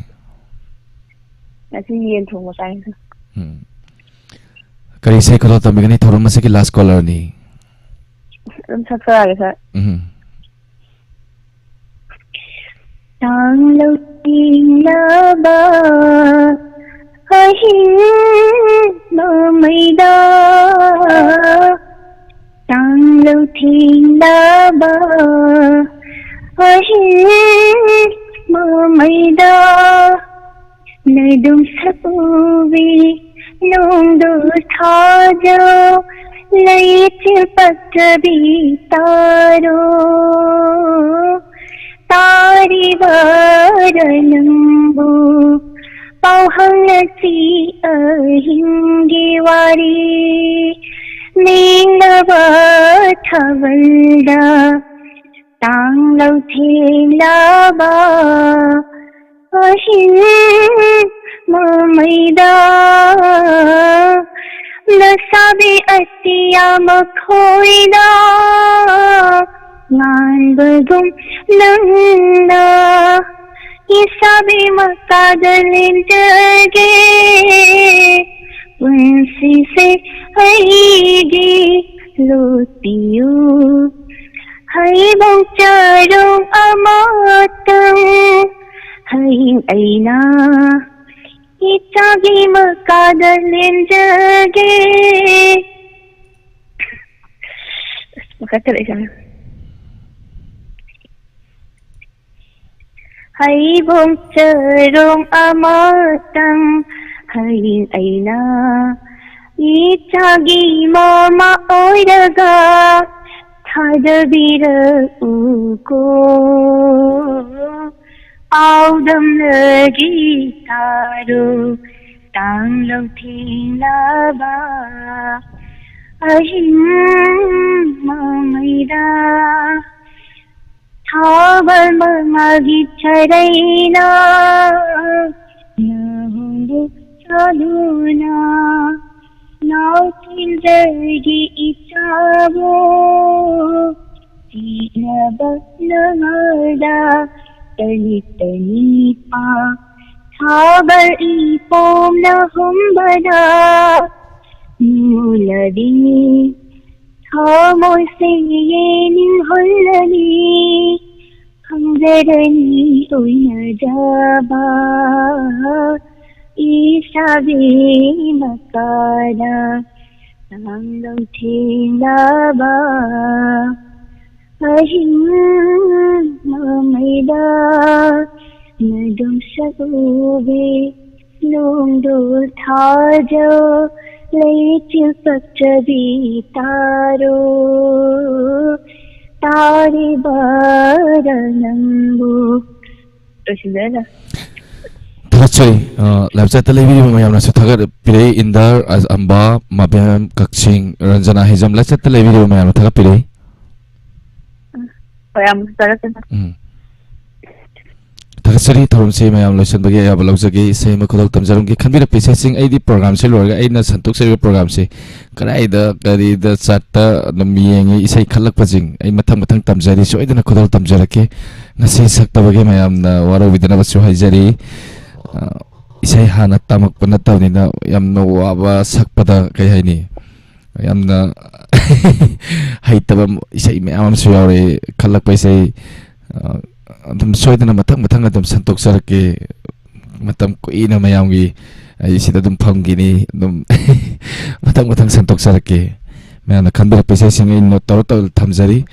ꯉꯁꯤ ꯌꯦꯟ ꯊꯣꯡꯕ ꯆꯥꯏ, sir꯫ ꯎꯝ꯫ ꯀꯔꯤ ꯏꯁꯩ ꯈꯨꯗꯣꯜ ꯇꯝꯕꯤꯒꯅꯤ? ꯊꯧꯔꯝ ꯑꯁꯤꯒꯤ last caller ꯅꯤ꯫ ꯑꯗꯨꯝ ꯁꯛꯆꯔꯛꯑꯒꯦ, sir꯫ ꯎꯝ꯫ ꯇꯥꯡꯂꯧ ꯊꯦꯡꯂꯕ ꯑꯍꯤꯡ ꯃꯃꯩꯗ, ꯇꯥꯡꯂꯧ ꯊꯦꯡꯂꯕ ꯑꯍꯤꯡ ꯃꯃꯩꯗ, ꯅꯗꯨꯝ ꯁꯛꯎꯕꯤ ꯅꯣꯡꯗꯨ ꯊꯥꯖ ꯂꯩꯆꯤꯜ ꯄꯛꯆꯕꯤ ꯇꯥꯔꯣ꯫ ꯇꯥꯔꯤꯕꯔ ꯅꯪꯕꯨ ꯄꯥꯎꯍꯪ ꯉꯁꯤ ꯑꯍꯤꯡꯒꯤ ꯋꯥꯔꯤ꯫ ꯃꯦꯡꯂꯕ ꯊꯥꯕꯜꯗ ꯇꯥꯡꯂꯧ ꯊꯦꯡꯂꯕ ꯑꯍꯤꯡ ꯃꯃꯩꯗ ꯂꯩꯁꯥꯕꯤ ꯑꯇꯤꯌꯥ ꯃꯈꯣꯏꯅ ꯉꯥꯟꯕꯒꯨꯝ ꯅꯪꯅ ꯏꯁꯥꯕꯤ ꯃꯀꯥꯗ ꯂꯦꯟꯖꯒꯦ꯫ ꯄꯨꯟꯁꯤꯁꯦ ꯑꯩꯒꯤ ꯂꯣꯠꯄꯤꯌꯨ꯫ ꯍꯩꯕꯣꯡ ꯆꯔꯣꯡ ꯑꯃꯇꯪ ꯍꯌꯦꯡ ꯑꯩꯅ ꯏꯆꯥꯒꯤ ꯃꯀꯥꯗ ꯂꯦꯟꯖꯒꯦ꯫ ꯑꯁ, ꯃꯈꯥ ꯇꯥꯔꯛꯏꯁꯦ ꯌꯦꯡꯉꯨ꯫ ꯍꯩꯕꯣꯡ ꯆꯔꯣꯡ ꯑꯃꯇꯪ ꯍꯌꯦꯡ ꯑꯩꯅ ꯏꯆꯥꯒꯤ ꯃꯃꯥ ꯑꯣꯏꯔꯒ ꯊꯥꯗꯕꯤꯔꯛꯎꯀꯣ꯫ ꯑꯥꯎꯗꯝꯂꯒꯤ ꯇꯥꯔꯨ ꯇꯥꯡꯂꯧ ꯊꯦꯡꯂꯕ ꯑꯍꯤꯡ ꯃꯃꯩꯗ ꯊꯥꯕꯜ ꯃꯉꯥꯜꯒꯤ ꯆꯔꯩꯅ ꯅꯍꯣꯡꯕꯨ ꯆꯥꯂꯨꯅ ꯅꯥꯎꯊꯤꯟꯖꯔꯒꯤ ꯏꯆꯥꯕꯨ ꯆꯤꯛꯅꯕ ꯅꯉꯜꯗ ꯇꯅꯤ ꯇꯅꯤ ꯄꯥ ꯊꯥꯕꯜ ꯏꯄꯣꯝꯅ ꯍꯨꯝꯕꯗ ꯃꯨꯂꯕꯤ ꯊꯃꯣꯏꯁꯦ ꯌꯦꯅꯤꯡꯍꯜꯂꯅꯤ ꯈꯪꯖꯔꯅꯤ ꯑꯣꯏꯅꯖꯕ ꯏꯁꯥꯒꯤ ꯃꯀꯥꯗ ꯇꯥꯡꯂꯧ ꯊꯦꯡꯂꯕ ꯑꯍꯤꯡ ꯃꯃꯩꯗ ꯅꯗꯨꯝ ꯁꯛꯎꯕꯤ ꯅꯣꯡꯗꯣꯜ ꯊꯥꯖ ꯂꯩꯆꯤꯜ ꯄꯛꯆꯕꯤ ꯇꯥꯔꯣ ꯇꯥꯔꯤꯕꯔ ꯅꯪꯕꯨ? ꯂꯣꯏꯁꯤꯟꯖꯔꯦ꯫ ꯊꯥꯒꯠꯆꯔꯤ꯫ ꯑ, live chat ꯇ ꯂꯩꯕꯤꯔꯤꯕ ꯃꯌꯥꯝꯅꯁꯨ ꯊꯥꯒꯠꯄꯤꯔꯛꯏ꯫ ꯏꯟꯗꯔ, ꯑ-, ꯑꯝꯕ, ꯃꯕꯦꯝ, ꯀꯛꯆꯤꯡ, ꯔꯟꯖꯅꯥ ꯍꯩꯖꯝ, live chat ꯇ ꯂꯩꯕꯤꯔꯤꯕ ꯃꯌꯥꯝꯅ ꯊꯥꯒꯠꯄꯤꯔꯛꯏ꯫ ꯎꯝ, ꯍꯣꯏ, ꯌꯥꯝ ꯊꯥꯒꯠꯆꯔꯤ꯫ ꯎꯝ꯫ ꯊꯥꯒꯠꯆꯔꯤ꯫ ꯊꯧꯔꯝꯁꯤ ꯃꯌꯥꯝ ꯂꯣꯏꯁꯤꯟꯕꯒꯤ ꯑꯌꯥꯕ ꯂꯧꯖꯒꯦ꯫ ꯏꯁꯩ ꯑꯃ ꯈꯨꯗꯣꯜ ꯇꯝꯖꯔꯝꯒꯦ꯫ ꯈꯟꯕꯤꯔꯛꯄ ꯏꯁꯩꯁꯤꯡ, ꯑꯩꯗꯤ ꯄ꯭ꯔꯣꯒ꯭ꯔꯥꯝꯁꯤ ꯂꯣꯏꯔꯒ ꯑꯩꯅ ꯁꯟꯗꯣꯛꯆꯔꯤꯕ ꯄ꯭ꯔꯣꯒ꯭ꯔꯥꯝꯁꯤ ꯀꯗꯥꯏꯗ, ꯀꯔꯤꯗ, ꯆꯥꯠꯇ ꯑꯗꯨꯝ ꯌꯦꯡꯉꯤ꯫ ꯏꯁꯩ ꯈꯜꯂꯛꯄꯁꯤꯡ ꯑꯩ ꯃꯊꯪ ꯃꯊꯪ ꯇꯝꯖꯔꯤ, ꯁꯣꯏꯗꯅ ꯈꯨꯗꯣꯜ ꯇꯝꯖꯔꯛꯀꯦ꯫ ꯉꯁꯤ ꯁꯛꯇꯕꯒꯤ ꯃꯌꯥꯝꯅ ꯋꯥꯔꯧꯕꯤꯗꯅꯕꯁꯨ ꯍꯥꯏꯖꯔꯤ꯫ ꯑ, ꯏꯁꯩ ꯍꯥꯟꯅ ꯇꯝꯃꯛꯄ ꯅꯠꯇꯕꯅꯤꯅ ꯌꯥꯝꯅ ꯋꯥꯕ, ꯁꯛꯄꯗ ꯀꯩ ꯍꯥꯏꯅꯤ, ꯌꯥꯝꯅ ꯍꯩꯇꯕ ꯏꯁꯩ ꯃꯌꯥꯝ ꯑꯃꯁꯨ ꯌꯥꯎꯔꯛꯏ꯫ ꯈꯜꯂꯛꯄ ꯏꯁꯩ, ꯑ, ꯑꯗꯨꯝ ꯁꯣꯏꯗꯅ ꯃꯊꯪ ꯃꯊꯪ ꯑꯗꯨꯝ ꯁꯟꯗꯣꯛꯆꯔꯛꯀꯦ꯫ ꯃꯇꯝ ꯀꯨꯏꯅ ꯃꯌꯥꯝꯒꯤ ꯑꯩ ꯁꯤꯗ ꯑꯗꯨꯝ ꯐꯝꯈꯤꯅꯤ꯫ ꯑꯗꯨꯝ ꯃꯊꯪ ꯃꯊꯪ ꯁꯟꯗꯣꯛꯆꯔꯛꯀꯦ꯫ ꯃꯌꯥꯝꯅ ꯈꯟꯕꯤꯔꯛꯄ ꯏꯁꯩꯁꯤꯡ ꯑꯩ ꯅꯣꯠ ꯇꯧꯔ ꯇꯧꯔ ꯊꯝꯖꯔꯤ꯫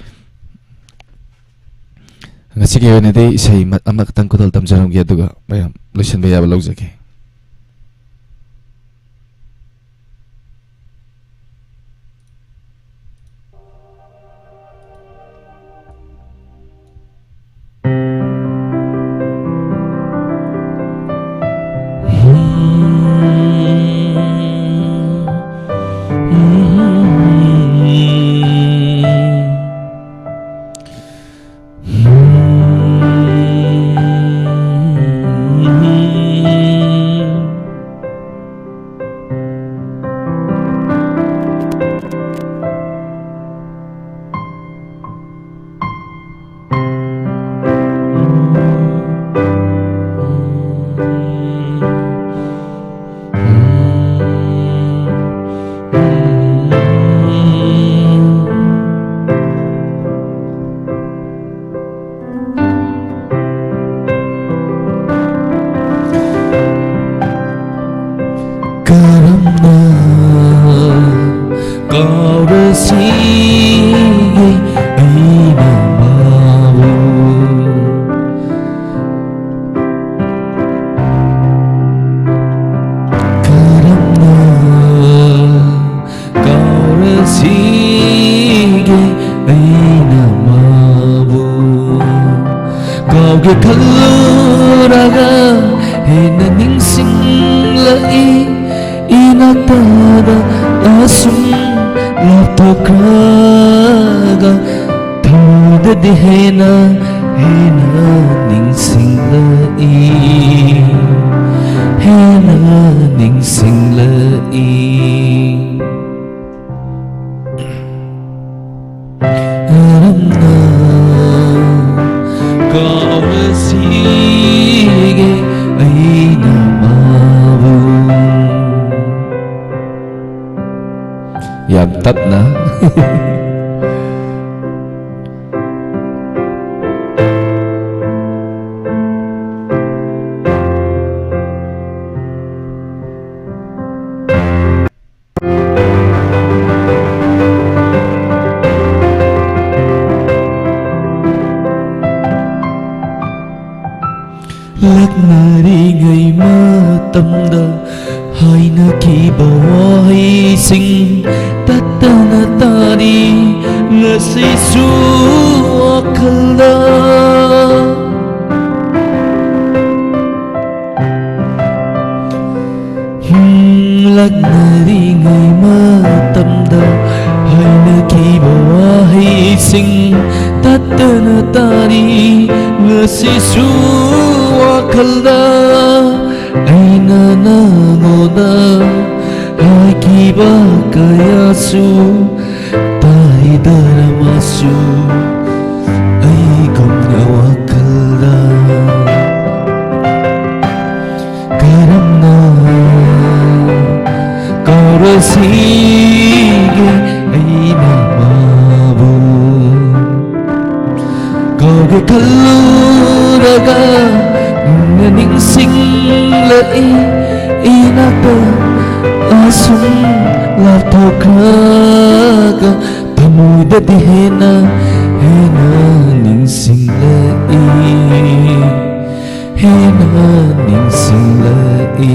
ꯉꯁꯤꯒꯤ ꯑꯣꯏꯅꯗꯤ ꯏꯁꯩ ꯃ-, ꯑꯃꯈꯛꯇꯪ ꯈꯨꯗꯣꯜ ꯇꯝꯖꯔꯝꯒꯦ, ꯑꯗꯨꯒ ꯃꯌꯥꯝ ꯂꯣꯏꯁꯤꯟꯕ ꯌꯥꯕ ꯂꯧꯖꯒꯦ꯫ ꯀꯔꯝꯅ ꯀꯥꯎꯔꯁꯤꯒꯦ ꯑꯩꯅ ꯃꯥꯕꯨ? ꯀꯔꯝꯅ ꯀꯥꯎꯔꯁꯤꯒꯦ ꯑꯩꯅ ꯃꯥꯕꯨ? ꯀꯥꯎꯒꯦ ꯈꯜꯂꯨꯔꯒ ꯍꯦꯟꯅ ꯅꯤꯡꯁꯤꯡꯂꯛꯏ꯫ ꯏꯅꯥꯛꯇꯗ ꯑꯁꯨꯝ ꯂꯥꯞꯊꯣꯛꯈ꯭ꯔꯒ ꯊꯃꯣꯏꯗꯗꯤ ꯍꯦꯟꯅ, ꯍꯦꯟꯅ ꯅꯤꯡꯁꯤꯡꯂꯛꯏ꯫ ꯌꯥꯝ ꯇꯞꯅ꯫ ꯂꯛꯅꯔꯤꯉꯩ ꯃꯇꯝꯗ ꯍꯥꯏꯅꯈꯤꯕ ꯋꯥꯍꯩꯁꯤꯡ ꯇꯠꯇꯅ ꯇꯥꯔꯤ ꯉꯁꯤꯁꯨ ꯋꯥꯈꯜꯗ꯫ ꯍꯨꯝ, ꯂꯛꯅꯔꯤꯉꯩ ꯃꯇꯝꯗ ꯍꯥꯏꯅꯈꯤꯕ ꯋꯥꯍꯩꯁꯤꯡ ꯇꯠꯇꯅ ꯇꯥꯔꯤ ꯉꯁꯤꯁꯨ ꯋꯥꯈꯜꯗ꯫ ꯑꯩꯅ ꯅꯉꯣꯟꯗ ꯍꯥꯏꯈꯤꯕ ꯀꯌꯥꯁꯨ ꯇꯥꯏꯗꯔ ꯃꯥꯁꯨ ꯑꯩꯒꯨꯝꯅ ꯋꯥꯈꯜꯗ꯫ ꯀꯔꯝꯅ ꯀꯧꯔꯁꯤꯒꯦ ꯑꯩꯅ ꯃꯥꯕꯨ? ꯀꯧꯒꯦ ꯈꯜꯂꯨꯔꯒ ꯅꯪꯅ ꯅꯤꯡꯁꯤꯡꯂꯛꯏ ꯏꯅꯥꯛꯇ ꯑꯁꯨꯝ ꯂꯥꯞꯊꯣꯛꯈ꯭ꯔꯒ ꯊꯃꯣꯏꯗꯗꯤ ꯍꯦꯟꯅ ꯍꯦꯟꯅ ꯅꯤꯡꯁꯤꯡꯂꯛꯏ꯫ ꯍꯦꯟꯅ ꯅꯤꯡꯁꯤꯡꯂꯛꯏ꯫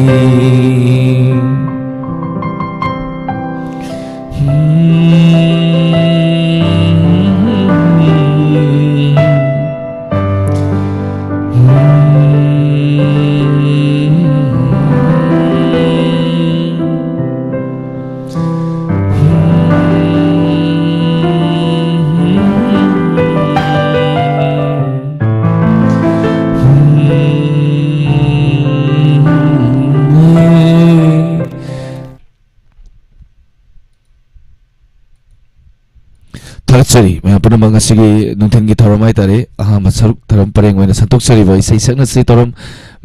ꯊꯥꯒꯠꯆꯔꯤ ꯃꯌꯥꯝ ꯄꯨꯝꯅꯃꯛ꯫ ꯉꯁꯤꯒꯤ ꯅꯨꯡꯊꯤꯜꯒꯤ ꯊꯧꯔꯝ ꯍꯥꯏꯇꯥꯔꯦ, ꯑꯍꯥꯟꯕ ꯁꯔꯨꯛ ꯊꯧꯔꯝ ꯄꯔꯦꯡ ꯑꯣꯏꯅ ꯁꯟꯗꯣꯛꯆꯔꯤꯕ ꯏꯁꯩ ꯁꯛꯅꯁꯤ ꯊꯧꯔꯝ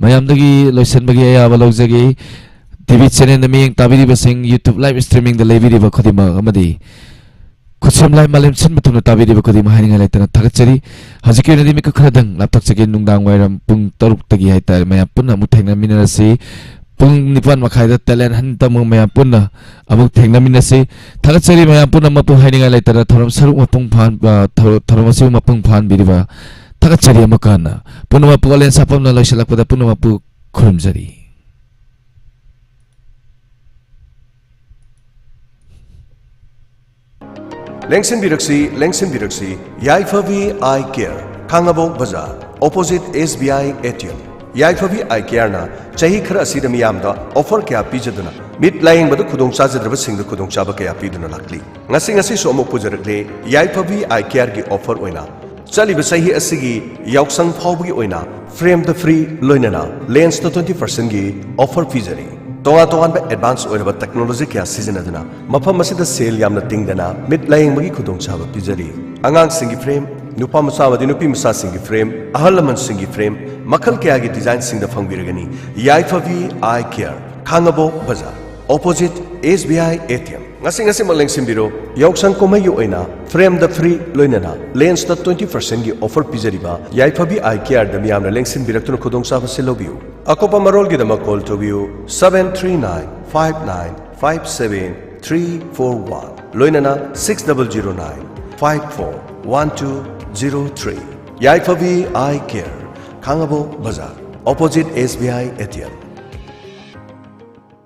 ꯃꯌꯥꯝꯗꯒꯤ ꯂꯣꯏꯁꯤꯟꯕꯒꯤ ꯑꯌꯥꯕ ꯂꯧꯖꯒꯦ꯫ ꯇꯤ ꯚꯤ ꯆꯦꯅꯦꯜꯗ ꯃꯤꯠꯌꯦꯡ ꯇꯥꯕꯤꯔꯤꯕꯁꯤꯡ, YouTube live streamingꯗ ꯂꯩꯕꯤꯔꯤꯕ ꯈꯨꯗꯤꯡꯃꯛ ꯑꯃꯗꯤ ꯈꯨꯠꯁꯦꯝ ꯂꯥꯏ ꯃꯥꯂꯦꯝ ꯁꯤꯟꯕ ꯊꯨꯡꯅ ꯇꯥꯕꯤꯔꯤꯕ ꯈꯨꯗꯤꯡꯃꯛ ꯍꯥꯏꯅꯤꯡꯉꯥꯏ ꯂꯩꯇꯅ ꯊꯥꯒꯠꯆꯔꯤ꯫ ꯍꯧꯖꯤꯛꯀꯤ ꯑꯣꯏꯅꯗꯤ ꯃꯤꯀꯨꯞ ꯈꯔꯗꯪ ꯂꯥꯞꯊꯣꯛꯆꯒꯦ꯫ ꯅꯨꯡꯗꯥꯡ ꯋꯥꯏꯔꯝ ꯄꯨꯡ ꯇꯔꯨꯛꯇꯒꯤ ꯍꯥꯏꯇꯥꯔꯦ, ꯃꯌꯥꯝ ꯄꯨꯟꯅ ꯑꯃꯨꯛ ꯊꯦꯡꯅꯃꯤꯟꯅꯔꯁꯤ꯫ ꯄꯨꯡ ꯅꯤꯄꯥꯟ ꯃꯈꯥꯏꯗ Talent Huntꯇ ꯑꯃꯨꯛ ꯃꯌꯥꯝ ꯄꯨꯟꯅ ꯑꯃꯨꯛ ꯊꯦꯡꯅꯃꯤꯟꯅꯁꯤ꯫ ꯊꯥꯒꯠꯆꯔꯤ ꯃꯌꯥꯝ ꯄꯨꯝꯅꯃꯛꯄꯨ ꯍꯥꯏꯅꯤꯡꯉꯥꯏ ꯂꯩꯇꯅ ꯊꯧꯔꯝ ꯁꯔꯨꯛ ꯃꯄꯨꯡ ꯐꯥꯍꯟ-, ꯑ, ꯊꯧ-, ꯊꯧꯔꯝ ꯑꯁꯤꯕꯨ ꯃꯄꯨꯡ ꯐꯥꯍꯟꯕꯤꯔꯤꯕ ꯊꯥꯒꯠꯆꯔꯤ ꯑꯃꯨꯛꯀ ꯍꯟꯅ꯫ ꯄꯨꯝꯅꯃꯛꯄꯨ ꯑꯣꯂꯦꯟ ꯁꯥꯄꯝꯅ ꯂꯣꯏꯁꯤꯜꯂꯛꯄꯗ ꯄꯨꯝꯅꯃꯛꯄꯨ ꯈꯨꯔꯨꯝꯖꯔꯤ꯫ ꯂꯦꯡꯁꯤꯟꯕꯤꯔꯛꯁꯤ, ꯂꯦꯡꯁꯤꯟꯕꯤꯔꯛꯁꯤ, ꯌꯥꯏꯐꯕꯤ ꯑꯥꯏ ꯀꯦꯌꯔ, ꯈꯥꯡꯉꯕꯣꯛ ꯕꯖꯥꯔ, opposite S B I A T M꯫ ꯌꯥꯏꯐꯕꯤ ꯑꯥꯏ ꯀꯦꯌꯔꯅ ꯆꯍꯤ ꯈꯔ ꯑꯁꯤꯗ ꯃꯤꯌꯥꯝꯗ offer ꯀꯌꯥ ꯄꯤꯖꯗꯨꯅ ꯃꯤꯠ ꯂꯥꯌꯦꯡꯕꯗ ꯈꯨꯗꯣꯡ ꯆꯥꯖꯗ꯭ꯔꯕꯁꯤꯡꯗ ꯈꯨꯗꯣꯡꯆꯥꯕ ꯀꯌꯥ ꯄꯤꯗꯨꯅ ꯂꯥꯛꯂꯤ꯫ ꯉꯁꯤ ꯉꯁꯤꯁꯨ ꯑꯃꯨꯛ ꯄꯨꯖꯔꯛꯂꯦ ꯌꯥꯏꯐꯕꯤ ꯑꯥꯏ ꯀꯦꯌꯔꯒꯤ offer ꯑꯣꯏꯅ꯫ ꯆꯠꯂꯤꯕ ꯆꯍꯤ ꯑꯁꯤꯒꯤ ꯌꯥꯎꯁꯪ ꯐꯥꯎꯕꯒꯤ ꯑꯣꯏꯅ frameꯗ free ꯂꯣꯏꯅꯅ lensꯇ twenty percentꯒꯤ offer ꯄꯤꯖꯔꯤ꯫ ꯇꯣꯉꯥꯟ ꯇꯣꯉꯥꯟꯕ advance ꯑꯣꯏꯔꯕ technology ꯀꯌꯥ ꯁꯤꯖꯤꯟꯅꯗꯨꯅ ꯃꯐꯝ ꯑꯁꯤꯗ ꯁꯦꯜ ꯌꯥꯝꯅ ꯇꯤꯡꯗꯅ ꯃꯤꯠ ꯂꯥꯌꯦꯡꯕꯒꯤ ꯈꯨꯗꯣꯡꯆꯥꯕ ꯄꯤꯖꯔꯤ꯫ ꯑꯉꯥꯡꯁꯤꯡꯒꯤ frame, ꯅꯨꯄꯥ ꯃꯆꯥ ꯑꯃꯗꯤ ꯅꯨꯄꯤ ꯃꯆꯥꯁꯤꯡꯒꯤ frame, ꯑꯍꯜ ꯂꯃꯟꯁꯤꯡꯒꯤ frame, ꯃꯈꯜ ꯀꯌꯥꯒꯤ designꯁꯤꯡꯗ ꯐꯪꯕꯤꯔꯒꯅꯤ꯫ ꯌꯥꯏꯐꯕꯤ ꯑꯥꯏ ꯀꯦꯌꯔ, ꯈꯥꯡꯉꯕꯣꯛ ꯕꯖꯥꯔ, opposite S B I A T M꯫ ꯉꯁꯤ ꯉꯁꯤꯃꯛ ꯂꯦꯡꯁꯤꯟꯕꯤꯔꯣ꯫ ꯌꯥꯎꯁꯪ ꯀꯨꯝꯍꯩꯒꯤ ꯑꯣꯏꯅ frameꯗ free ꯂꯣꯏꯅꯅ lensꯇ twenty percentꯒꯤ offer ꯄꯤꯖꯔꯤꯕ ꯌꯥꯏꯐꯕꯤ ꯑꯥꯏ ꯀꯦꯌꯔꯗ ꯃꯤꯌꯥꯝꯅ ꯂꯦꯡꯁꯤꯟꯕꯤꯔꯛꯇꯨꯅ ꯈꯨꯗꯣꯡꯆꯥꯕꯁꯤ ꯂꯧꯕꯤꯌꯨ꯫ ꯑꯀꯨꯞꯄ ꯃꯔꯣꯜꯒꯤꯗꯃꯛ call ꯇꯧꯕꯤꯌꯨ seven three nine five nine five seven three four one, ꯂꯣꯏꯅꯅ six double zero nine five four one two zero three꯫ ꯌꯥꯏꯐꯕꯤ ꯑꯥꯏ ꯀꯦꯌꯔ, ꯈꯥꯡꯉꯕꯣꯛ ꯕꯖꯥꯔ, opposite S B I A T M꯫